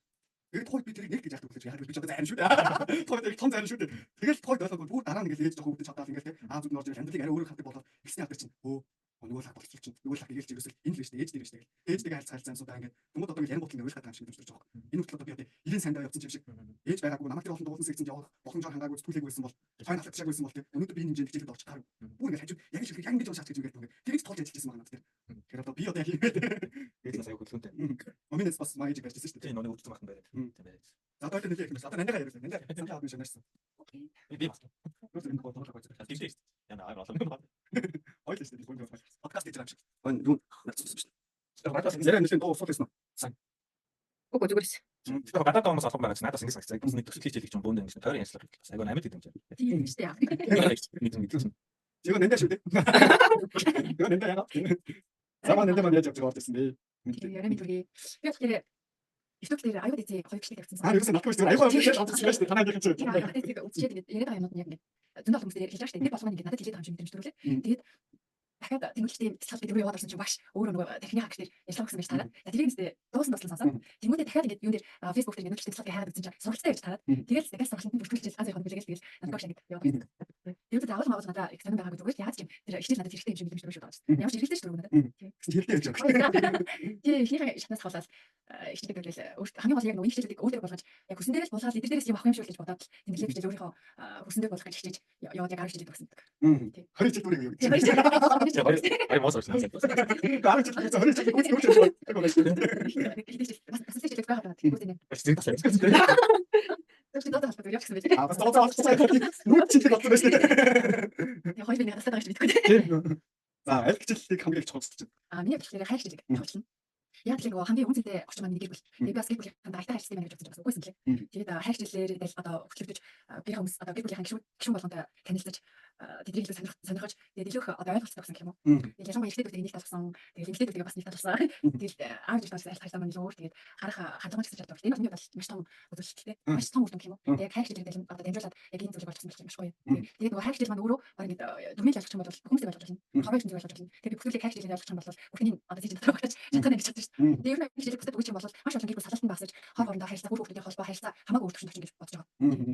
Тэгээд тухайд би тэрийг нэг гэж яадаг вэ? Яг би ч одоо зайран шүү дээ. Тухайд тэрийг том зайран шүү дээ. Тэгэл тухайд ойлгоогүй бүр дараа нь ингээл ээж жоохон өвдөж чадаал ингээл те. Аа зүг нь орж ирэл амьдралыг арай өөрөөр хардаг болоод ихсний алдар чинь өө нөгөө лаг болчихсон чинь нөгөө лаг игээл ерөөсөл энэ л биш ээж дээр биш тэгэл. Ээжтэйгээ харилцаа харилцаа юмсуудаа ингээд тэнгууд одоо ингээд ярангуут ингээд ойлгох юм шиг дэмжиж байгаа юм. Энэ хүртэл одоо би одоо 90 сандаа явсан юм шиг ээж байгаагүй намайг тэр олон дуулсан сэгцэнд явах боломжоор хангаагүй зүтгүүлээгүй байсан бол цойн халагдчихаагүй байсан бол те өнөөдөр би энэ хэмжээнд хичээлд орчих таарв. Бүр ингээд хажууд яг л яг ингэж шаач гэж ингээд тэгж тулж ажиллаж байсан байгаа надад тэр. Тэгэхээр одоо би одоо яг юм бэ. Ээжнээс аяг хөдөлгөөнтэй. Минээс бас маа ээжийг барьж ирсэн шүү дээ. Тийм нүг өвдсөн бахан бариад. Тийм бариад. За одоо нэлээ их юм. Одоо нандаа яриа. Нандаа санаа авах юм шиг нарсан. Би бас. Юус энэ гол тоглох гэж. Тийм шүү дээ. Яна амар олон юм байна. Ойлоо шүү дээ. Би подкаст хийж байгаа юм шиг. Өн юу нацсан шүү дээ. Яриа нэлээд дуу усуул байсан уу? Сайн. Үгүй зүгээрс. Тэгэхээр гадаад хүмүүс олон байгаа чинь надаас ингэ санагцаа. Бас нэг төсөл хичээлийг ч юм бөөнд ингэ тойрон янзлах бас айгүй амьд гэдэг юм чинь. Тийм шүү дээ. Нэг юм. Жиго нандаа шүү дээ. Жиго нандаа яагаад? За маа нандаа маань яаж явж байгаа орж ирсэн бэ? Яриа мэдвэргээ. Би болохоор YouTube дээр аюу дэцээ хоёр бичлэг тавьсан. Аа ерөөсөө надгүй шүү дээ. Аюу дэцээ авчихсан шүү дээ. Танаа гэх чинь. Тийм аюу дэцээ үзчихэд ингээд яриад байгаа юмнууд нь яг ингээд зөндөө олон хүмүүс дээр хэлж байгаа шүү дээ. Тэр болгоно ингээд надад хэлээд байгаа юм шиг мэдрэмж төрүүлээ. Тэгээд дахиад тэмүүлэлтийн бяцлал гэдэг рүү яваад орсон чинь багш өөрөө нөгөө тархины хаагч дээр ярьлаа гэсэн байж таарад. За тэрийг нэстэ дуусан дуслан сонсоод тэнгуүдээ дахиад ингээд юун дээр Facebook дээр ингээд нөлөөлөлтийн бяцлал хайгаад үзсэн чинь сургалцтай байж таарад. Тэгэл дахиад сургалтанд нь бүртгүүлчихэл ганц явах билегээл тэгэл надад багш ингээд яваад байсан. Тэр үед агуулга магуулга надад их сонирн байгаагүй зүгээр л яагаад ч юм тэр хичээл надад хэрэгтэй юм шиг мэдрэмж төрөө шүү дээ. Ямар ч хэрэгтэй ч төрөө надад. Гэсэн хэрэгтэй байж байгаа. Тийм эхнийхээ шатнаас хавлал хичээлүүд тэгэл өөрт хамгийн гол яг нөгөө хичээлүүдийг өөртөө болгож яг хүсэн дээрээ л булгаад эдгээр дээрээс юм авах юм шиг л гэж бодоод тэмдэглээ бичээл өөрийнхөө хүсэн дээр болгож хичээж яваад яг 10 хичээлүүд өгсөн. Тийм. 20 хичээл дүрийг юу гэж. Баяр моос орсон. 10 хичээл 20 хичээл гүйцэтгэж яг байна шүү дээ. Хичээл бас бас хичээл байгаа даа. Тийм үү. Зэрэг тасаа. Тэр чинь доотой холбоотой явчихсан байх. Аа бас доотой холбоотой. Нүд чиглэг болсон байж тээ. Яг хоёр би надад байгаа шүү мэдгүй. Тийм. За аль хичээлийг хамгийн их чухалчилж байна? Аа миний бодлоор хайр хичээлийг чухалчилна. Яг л нөгөө хамгийн үнцэнтэй орчин маань гэр бүл. Тэгээд би бас гэр бүлийнхээ айтаа харилцсан юм байна гэж бодсон чинь бас үгүйсэн лээ. Тэгээд хайр хичээлээр дэл одоо хөтлөгдөж гэр хүмүүс одоо гэр бүлийнхээ гишүүн болгонтой танилцаж тэднийг илүү сонирхож тэгээд илүү их одоо ойлголцдог гэсэн юм уу. Тэгээд ялангуяа эрэгтэйдүүдийг нэг талсан, тэгээд эмэгтэйдүүдийг бас нэг талсан. Тэгээд аав ээж талсан харилцаа маань илүү өөр. Тэгээд харах хандлага гэсэн чадвар. Энэ бол миний бодлоор маш том үзүүлэлттэй. Маш том үр дүн гэх юм уу. Тэгээд хайр хичээлээр дэл одоо дамжуулаад яг энэ зүйлийг ойлгосон байх маш гоё. Тэгээд нөгөө хайр хичээл маань өөрөө баг ингээд дүрмийг ойлгох юм бол хүмүүсийг ойлгож болно. Хорвоо ертөнцийг ойлгож болно. Тэгээд би бүхнийг хайр хичээлээр ойлгох юм бол бүхний одоо зүйн дотор багтаж чадхаа гэж чадсан шүү дээ. Тэгээд ер нь хичээлийг бусдад өгч юм бол маш олон гэр бүл салалтанд багсаж хор хоорондоо харилцаа үр хүүхдүүдийн холбоо харилцаа хамаагүй өөр төвшөнд очно гэж бодож байгаа.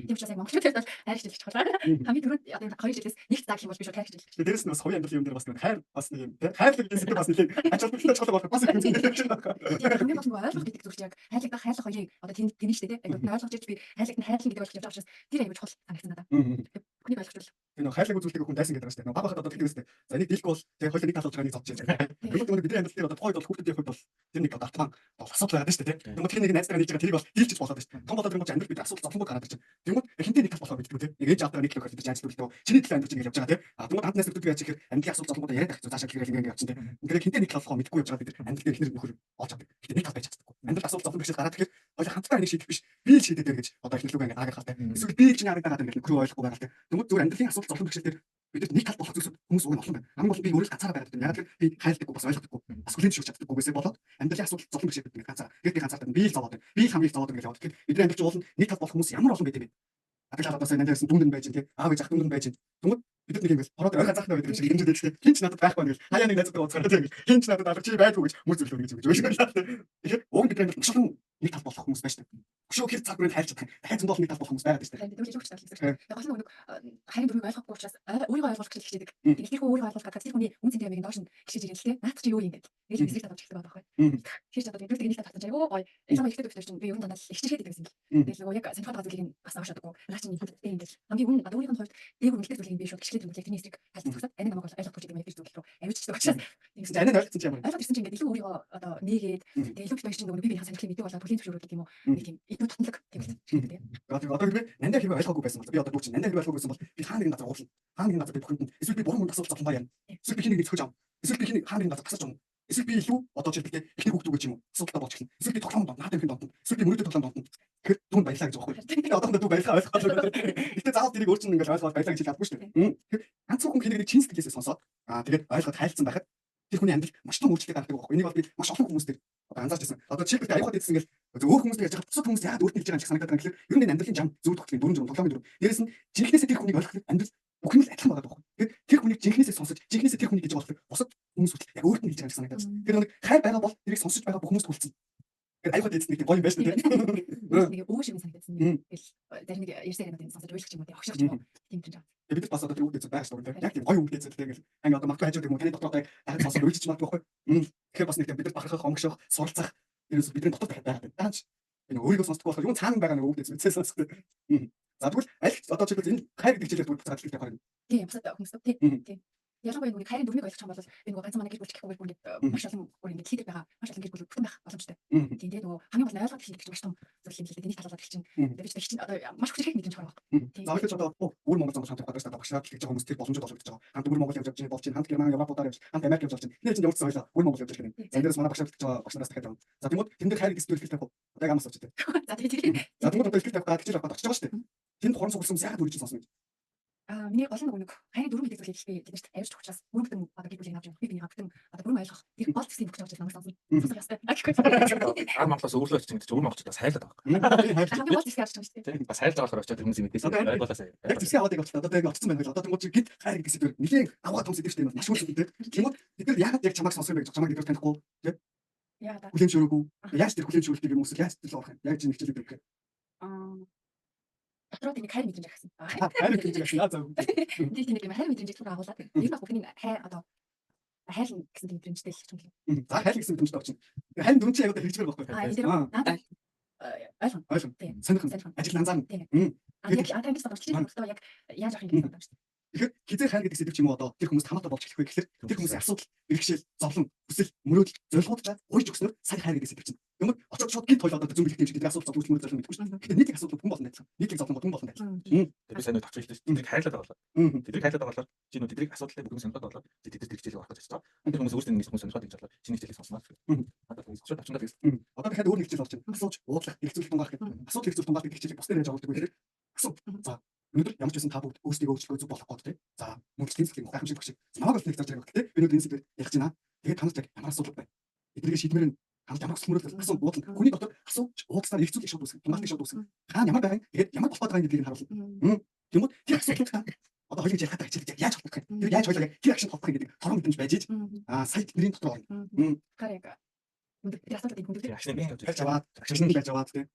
Тийм учраас яг монголчуудад бол хайр хичээл чухал. Хамгийн түрүүнд одоо хоёр хичээлээс Тэрнээс нэг цаг юм бол би шууд хайр хичээл. Тэгээ дээрэс нь бас хувийн амьдралын юм дээр бас нэг хайр бас нэг юм тий. Хайрлаг гэдэг сэдв бас нэлээд ач холбогдолтой чухал болох бас их юм зүйл юм байна. Хамгийн гол нь ойлгох гэдэг зүйл чинь яг хайрлагдах хайрлах хоёрыг одоо тэн тэн шүү дээ тий. Яг ойлгож иж би хайрлагдана хайрлан гэдэг ойлгож явж байгаа учраас тэр аягүй чухал санагдсан надад. Бүхнийг ойлгочвол. Тэр нөх хайрлаг үзүүлдэг хүн дайсан гэдэг байгаа шүү дээ. Баг байхад одоо тэгдэг үстэй. За энийг дийлэхгүй бол тэгээ хоёулаа нэг тал болж байгаа нэг зодж байгаа. Тэгвэл бидний амьдрал дээр одоо тухайд бол хүүхдүүдийн хувьд бол тэр нэг одоо автоман бол асуудал байгаад шүү дээ тий. Тэгвэл тэр нэг найзтайгаа нийлж байгаа тэрийг бол дийлчих болоод шүү дээ. Том болоод ирэнгүүт амьдрал бид асуудал зовлонгууд гараад ирж байна. Тэгвэл хинтээ нэг тал болохоо мэддэггүй тий. Нэг ээж аавтайгаа нэг тал бид ажил төлөлтөө чиний төлөө амьдрч ингэж явж байгаа тий. А тэгвэл хамт найз нөхдөд яаж ихээр амьдралын асуудал зовлонгуудаа яриад байх хэцүү цаашаа гэрэл ингэ явчихсан тий. Тэгэхээр хинтээ нэг тал болохоо мэдгүй явж байгаа бид амьдрал дээр ихнэр нөхөр олж авдаг. Гэтэ нэг тал байж чаддаггүй. Амьдрал асуудал зовлон бэрхшээл гараад ирэхээр хоёул хамтдаа энийг шийдэх биш. Би л шийдээд гэж одоо ихнэр лүгээ ингэ аагаар халтай. Эсвэл би л чиний харагдаад байгаа ингэ нөхрөө ойлгохгүй байгаа л тий. Тэгвэл зүгээр амьдралын асуудал зовлон бэрхшээл дээр бидэд нэг тал болох зүйлс хүмүүс уг нь олон байна. Хамгийн гол нь би өөрөө л ганцаараа байгаад байна. Яг тэр би хайрладаггүй бас ойлгохдоггүй. Бас хүлээн зөвшөөрч чаддаггүйгээсээ болоод амьдралын асуудал зовлон бэрхшээл бид ингэ ганцаараа. Тэгээд би ганцаараа би л зовоод байна. Би л хамгийн их зовоод байна гэж яваад. Тэгэхээр бидний амьдрал чинь уул нь нэг тал болох хүмүүс ямар олон байд юм бэ? Адаглал одоо сая нандаа гэсэн дүнд нь байж тий. Аав ээж ах дүнд нь байж. Тэгмэд бид нэг юм бэл хороод ой ганцаархнаа байдаг юм шиг хэмжээд байдаг тий. Хин ч надад байхгүй байна гэл. Хаяа нэг найзтай уулзахаар тий. Хин ч надад алга чи байдгүй гэж мөр зөвлөө гэж юм гэж байна. Тэгэхээр уг нь бидний амьдрал маш олон нэг тал болох хүмүүс байж таа. Өшөө хэр цаг бүрэн хайрч чадах юм. Дахиад зөндөө олон нэг тал болох хүмүүс байгаад байна шүү дээ. Тэгвэл илүү хүчтэй гэсэн үг. Тэгээ гол нь нэг хайрын дүрмийг ойлгохгүй учраас өөрийгөө ойлгох гэж хичээдэг. Тэгэл тэр хүн өөрийгөө ойлгох гэдэг тэр хүний үн цэнтэй юмыг доош нь хичээж ирэл тэ. Наадах чи юу юм гэдэг. Тэгэл эсрэг талд эхэлдэг байгаа байхгүй. Тэр ч одоо тэр нэг тал татсан чи айгүй гоё. Ялангуяа ихтэй төвчтөр чинь би ер нь дандаа л ихчихэд байдаг гэсэн л. Тэгэл нөгөө яг сонирхоод байгаа зүйлийг нь бас авч чаддаггүй. Наа чи нэг хүнтэй юм гэл. Хамгийн үн одоо өөрийнх нь хувьд дээгүүр үнэлдэг зүйлийг би шууд гიშгэлээд юм тэрний эсрэг талд төгсөөд анин намайг бол ойлгохгүй гэдэг юм яг тэр зүйл рүү авчиждаг учраас. Тэгсэн чинь анин ойлгосон чи ямар. Ойлгоод ирсэн чинь ингээд илүү өөрийгөө одоо нээгээд тэгээ илүү бит хоёр чинь нөгөө би биенийхээ сонирхлыг мэддэг болоод хүлийн зөвшөөрөл гэдэг юм уу. Нэг тийм илүү татналаг тийм л хэрэгтэй. Одоо хэрвээ нандаа хэрвээ ойлгоогүй байсан бол би одоо дүү чинь нандаа хэрвээ ойлгоогүй байсан бол би хаа нэгэн газар уурлаа. Хаа нэгэн газар би бүхэнд нь эсвэл би буруу хүнд асуудал зовлонгаа ярина. Эсвэл би хин нэг зөхөж авна. Эсвэл би хин хаа нэгэн газар тасарч авна. Эсвэл би илүү одоо жишээлбэл эхний хүүхдүүгээ ч юм уу асуудалтай болж эхэлнэ. Эсвэл би тоглоомд наадам ихэнд донтно. Эсвэл би мөрөөдөд тоглоомд донтно. Тэгэхээр түүнд баялаа гэж байгаа байхгүй. Тэгэхээр одоохондоо дүү баялаа ойлгохгүй. Гэтэ заавал тэрийг өөр чинь ингээл ойлгоод баялаа гэж хэлж чадахгүй шүү дээ. Тэгэхээр ганц хүн хин нэг чин сэтгэлээсээ сонсоод тэгээд ойлгоод хайлтсан байхад тэр хүний амьдрал маш том өөрчлөлт гаргадаг байхгүй. Энийг бол би маш олон хүмүүс дээр одоо анзаарч байсан. Одоо жишээлбэл аюухад идсэн ингээл өөр хүмүүстэй ярьж байгаа бусад хүмүүс яагаад өөртөө хэлж байгаа юм шиг санагдаад байгаа юм гэхээр ер нь энэ амьдралын жам зөв тогтлын дөрвөн жам тоглоомын дөрөв. Дээрэс нь жинхнээсээ тэр хүнийг ойлгох амьдрал бүх юм л адилхан байгаа байхгүй. Тэгэхээр тэр хүнийг жинхнээсээ сонсож жинхнээсээ тэр хүнийг гэж болохоор бусад хүмүүс хүртэл яг өөрт нь хэлж байгаа юм шиг санагдаад байна. Тэр нэг хайр байгаа бол тэрийг сонсож байгаа бүх хүмүүст хүлцэн. Тэгэхээр аюухад идсэн нэг тийм гоё юм байна шүү дээ. Нэг өвөө шиг санагдсан. Тэгэл зарим нэг ярьсан яриануудыг сонсож ойлгох юм уу, огшох юм уу тийм юм жаа. Бид бас одоо тэр үг дэцүү байгаа шүү дээ. Яг тийм гоё үг дэцүү тийм ингээл анги одоо магадгүй хажууд юм уу таны дотор одоо дахиад сонсоод үйлчилж магадгүй байхгүй. Тэгэхээр бас нэг тийм бид нар бахархах, омгшох, суралцах ерөөсөө бидний дотор дахиад байгаа. Даанч энэ өөрийгөө сонсдоггүй болохоор юм цаана байгаа нэг үг дэцүү мэдсээ сонсох. За тэгвэл аль одоо жишээлбэл энэ хайр гэдэг хичээлээр зүгээр буцаад хэлэх явах юм. Тийм бусад хүмүүст тийм тийм. Ялангуяа нөгөө хайрын дүрмийг ойлгох юм бол би нөгөө ганцхан манай гэр бүл гэхгүй бүр ингээд маш олон бүр ингээд лидер байгаа маш олон гэр бүл бүтэн байх боломжтой. Тийм тэгээ нөгөө хамгийн гол нь ойлгоод хэлэх гэж маш том зүйл юм л дээ. Тэнийг талуулаад хэлчин. Тэгээ би ч чинь одоо маш хүчрэх мэдрэмж харах. За ойлгож одоо өвөр Монгол зам хамт явах гэдэг багшаа хэлж байгаа хүмүүс тэр боломжтой болгож байгаа. Хамт өвөр Монгол явж явж болж чинь хамт Герман Европуудаар явж хамт Америк явж болж чинь. Энэ чинь ямар ч ойлоо өвөр Монгол явж байгаа юм. За энэ дээрээс манай багшаа хэлж байгаа багш нараас дахиад явна. За тэгмүүд тэн дээр хайр гэдэг зүйл хэлэх тавих. Одоо яг амаас очиж. За тэгээ. За тэгмүүд одоо хэлэх тавих гад хичээл авах гад очиж байгаа шүү дээ. Тэнд хуран сугалсан хүмүүс яагаад үргэлж сонсно гэж. Миний гол нь нэг хайрын дүрм гэдэг зүйлийг би тэднэрт авирч учраас бүрэн бүтэн одоо гэр бүлийг авч явах би бинийг бүтэн одоо бүрэн ойлгох тэр гол зэсийг өгч байгаа намайг сонсно. Сонсох ёстой. Ар Монголоос өвөрлөө очиж гэдэг чинь өвөр монголчуудаас хайлаад байгаа. Хамгийн гол зэсгийг авч байгаа шүү дээ. Тийм бас хайлж байгаа болохоор очиод хүмүүсийн мэдээс ойлгуулаасай. Яг зэсгийг аваад яг очлоо. Одоо яг очсон байна гэж. Одоо тэнгууд чи гинт хайр гэдэг сэдвэр нэлээд авгаа том сэдв шүү дээ. Маш үл сэдв. Тэнгууд бид нар яагаад яг чамайг сонсох юм бэ гэж чамайг бид нар танихгүй тий. Яагаад? Хүлээн зөвшөөрөөгүй. Яаж тэр хүлээн зөвшөөрөлтийг юм эсвэл яаж тэр орох юм? Яг чинь хичээлүүд өгөх. Дотроо тийм нэг хайр мэдрэмж ахсан. Хайр мэдрэмж ахсан. Яа зав. Тийм тийм нэг юм хайр мэдрэмжийг түр агуулад. Тэр бас бүхний хай одоо хайрлна гэсэн тийм мэдрэмжтэй л юм л. За хайр гэсэн мэдрэмжтэй очив. Хайр дүн чи яг одоо хэрэгжмээр байхгүй. Энэ дээр надад ойлгоно. Ойлгоно. Сонирхно. Ажил анзаарна. Яг одоо ингэж бодож чинь одоо яг яаж авах юм гэж бодож байна. Тэгэхээр хизээ хайр гэдэг сэдв ч юм уу одоо тэр хүмүүст хамаатай болж эхлэх вэ гэхээр тэр хүмүүсийн асуудал, бэрхшээл, зовлон, хүсэл, мөрөөдөл, зорилгууд чаа уйж өгснөөр сая хайр гэдэг сэдв чинь. Юмэр очоод шууд гинт хоёул одоо зүүн бэлгэх юм шиг тэдний асуудал зовлон, мөрөөдөл, зорилго мэдэхгүй шүү дээ. Гэхдээ нийтлэг асуудал хүн болгонд адилхан. Нийтлэг зовлон хүн болгонд адилхан. Тэгээ би сайн нэг товч хэлсэн шүү дээ. Тэднийг хайрлаад байгаа болохоор. Тэднийг хайрлаад байгаа болохоор чи нөө тэднийг асуудалтай бүх юм сонирхоод байгаа болохоор тэд тэр хичээлийг орох гэж очиж байгаа. Тэр хүмүүс өөрсдөө нэг хүмүүс сонирхоод гэж бодлоо. Чиний хичээлийг сонсноо. Одоо шууд тавчандаа тэгсэн. Одоо дахиад өөр нэг хичээл орж байна. Асууж, уудлах, хэрэгцүүлэх тунгаах гэдэг. Асуудал хэрэгцүүлэх тунгаах гэдэг хичээлийг бус дээр яаж оруулдаг вэ гэхээр асуу. За өнөөдөр ямар ч байсан та бүгд өөрсдийгөө өөрчлөхөө зүг болох гээд тий. За мөрчлөлийн сэтгэлийн гайхамшиг багш. Намайг бол нэг зарж байгаа тий. Би өнөөдөр энэ сэдвээр ярих гэж байна. Тэгээд танарт яг ямар асуудал байна? Эднийг шийдмээр нь хамт ямар хүсэл мөрөөдөл асуу уудлан хүний дотор асууж уудласаар эргэцүүлэх шууд үүсгэн. Тунгаалтыг шууд үүсгэн. Хаана ямар байгаа юм? Тэгээд ямар болох гээд байгаа юм гэдгийг нь харуулна. Тэгмүүд тэр асуудлыг та одоо хоёул гэж ярих гэдэг хичээлийг яаж холбох юм? Тэр яаж хоёул тэр акшн холбох юм гэдэг торон мэдрэмж байж иж сая тэдний дотор орно. Тэгэхээр яг тэр асуудлыг хүндэтгэх акшны байж аваад акшн байж аваад тий.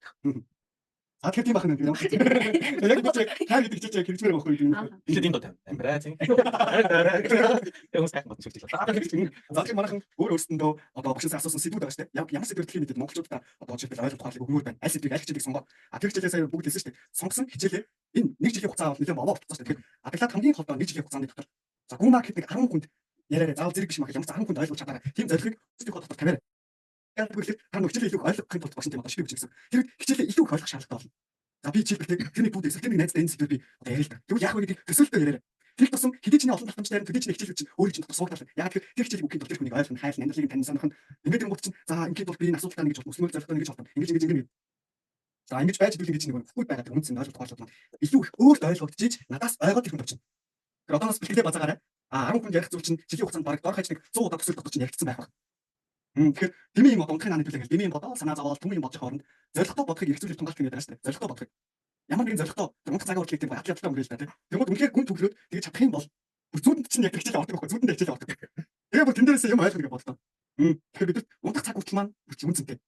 За, тэгэхээр тийм бахна ямар. Яг би чи хайр гэдэг хичээж яг хэрэгжмээр байхгүй юм. Тэгэхээр ийм дуу тавина. Амираа зин. Тэгээ хүмүүс гайхан бодсон шүлж. За, тэгэхээр манайхан өөр өөрсөндөө одоо багшаас асуусан сэдвүүд байгаа шүү дээ. Яг ямар сэдвэр дэлхийн нийтэд монголчуудаа одоо жишээлбэл ойлгох ухаалыг өгмөр байна. Аль сэдвийг, аль хичээлийг сонгоод, а тэр хичээлээ сая бүгд хэлсэн шүү дээ. Сонгосон хичээлээ энэ нэг жилийн хугацаа бол нэлээд бовоо болчихсон шүү дээ. Тэгэхээр адаглаад хамгийн холдоо нэг жилийн хугацааны дотор за гүн маа гэхэд нэг 10 хүнд яриараа, заавал зэрэг биш мах, ямар ч 10 хүнд ойлгож чадаарай. Тийм зорилгыг өөрсдийнхөө дотор тавиарай. Яг гэвэл та нэг хичээлээ илүү их ойлгохын тулд багш тийм одоо шивж гэсэн. Тэр хичээлээ илүү их ойлгох шаардлагатай болно. За, би жишээлбэл тэрний бүгд эсвэл тэрний найзтай энэ сэдвээр би одоо яриа л да. Тэгвэл яах вэ гэдгийг төсөөлтөө яриарай. Тэр тусам хэдий чиний олон давтамжтай, төдий чиний хичээлүүд чинь өөрийн чинь дотор суугдал. Яг тэр тэр хичээлийг өгөхийн тулд тэр хүнийг ойлгох, хайлна, амьдралыг тань санах нь ингээд ирэнгүүт чинь за ингээд бол би энэ асуудалтай ингэж болно, өсмөл зорилготой ингэж болно. Ингэж ингэж ингэж. За, ингэж байж хэдүүл ингэж нэг хүүхэд байгаа тэр үндсэн ойлгох тухайлбал маань илүү их өөрт ойлгогдож надаас ойлгоод тэр хүн болчихно. Тэр одооноос бэлтгэлээ базаагаарай. А 10 хүнд ярих зүйл чинь жилийн хугацаанд бараг дор хаяж нэг 100 удаа төсөөлөх дотор чинь яригдсан байх баг. Тэгэхээр дэмий юм одоо унтахын нааны төлөө ингээл дэмий юм бодоо санаа зовоол түмэн юм бодож хооронд зоригтой бодохыг эргцүүлэх тунгаалт гэдэг байгаа шүү дээ. Зоригтой бодохыг. Ямар нэгэн зоригтой тэр унтах цагаа хүртэл тийм атал яталтай өнгөрөөл та тийм. Тэгмээд үнэхээр гүн төвлөрөөд тэгж чадах юм бол бүр зүүдэнд чинь яг тэр хичээл ордог байхгүй, зүүдэнд хичээл ордог. Тэгээ бүр тэн дээрээс юм ойлгоно гэж бодлоо. Тэгэхээр бид унтах цаг хүртэл маань бүр чинь үнцэнтэй.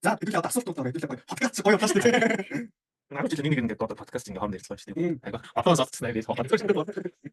За, бид л одоо асуултууд орё. Хэдүүлээ гоё. Подкаст гоё боллоо шүү дээ. 10 жил нэг нэг ингээд одоо подкаст ингээд хооронд ярилцгаа шүү дээ. Айгаа одоо олцсон аяа.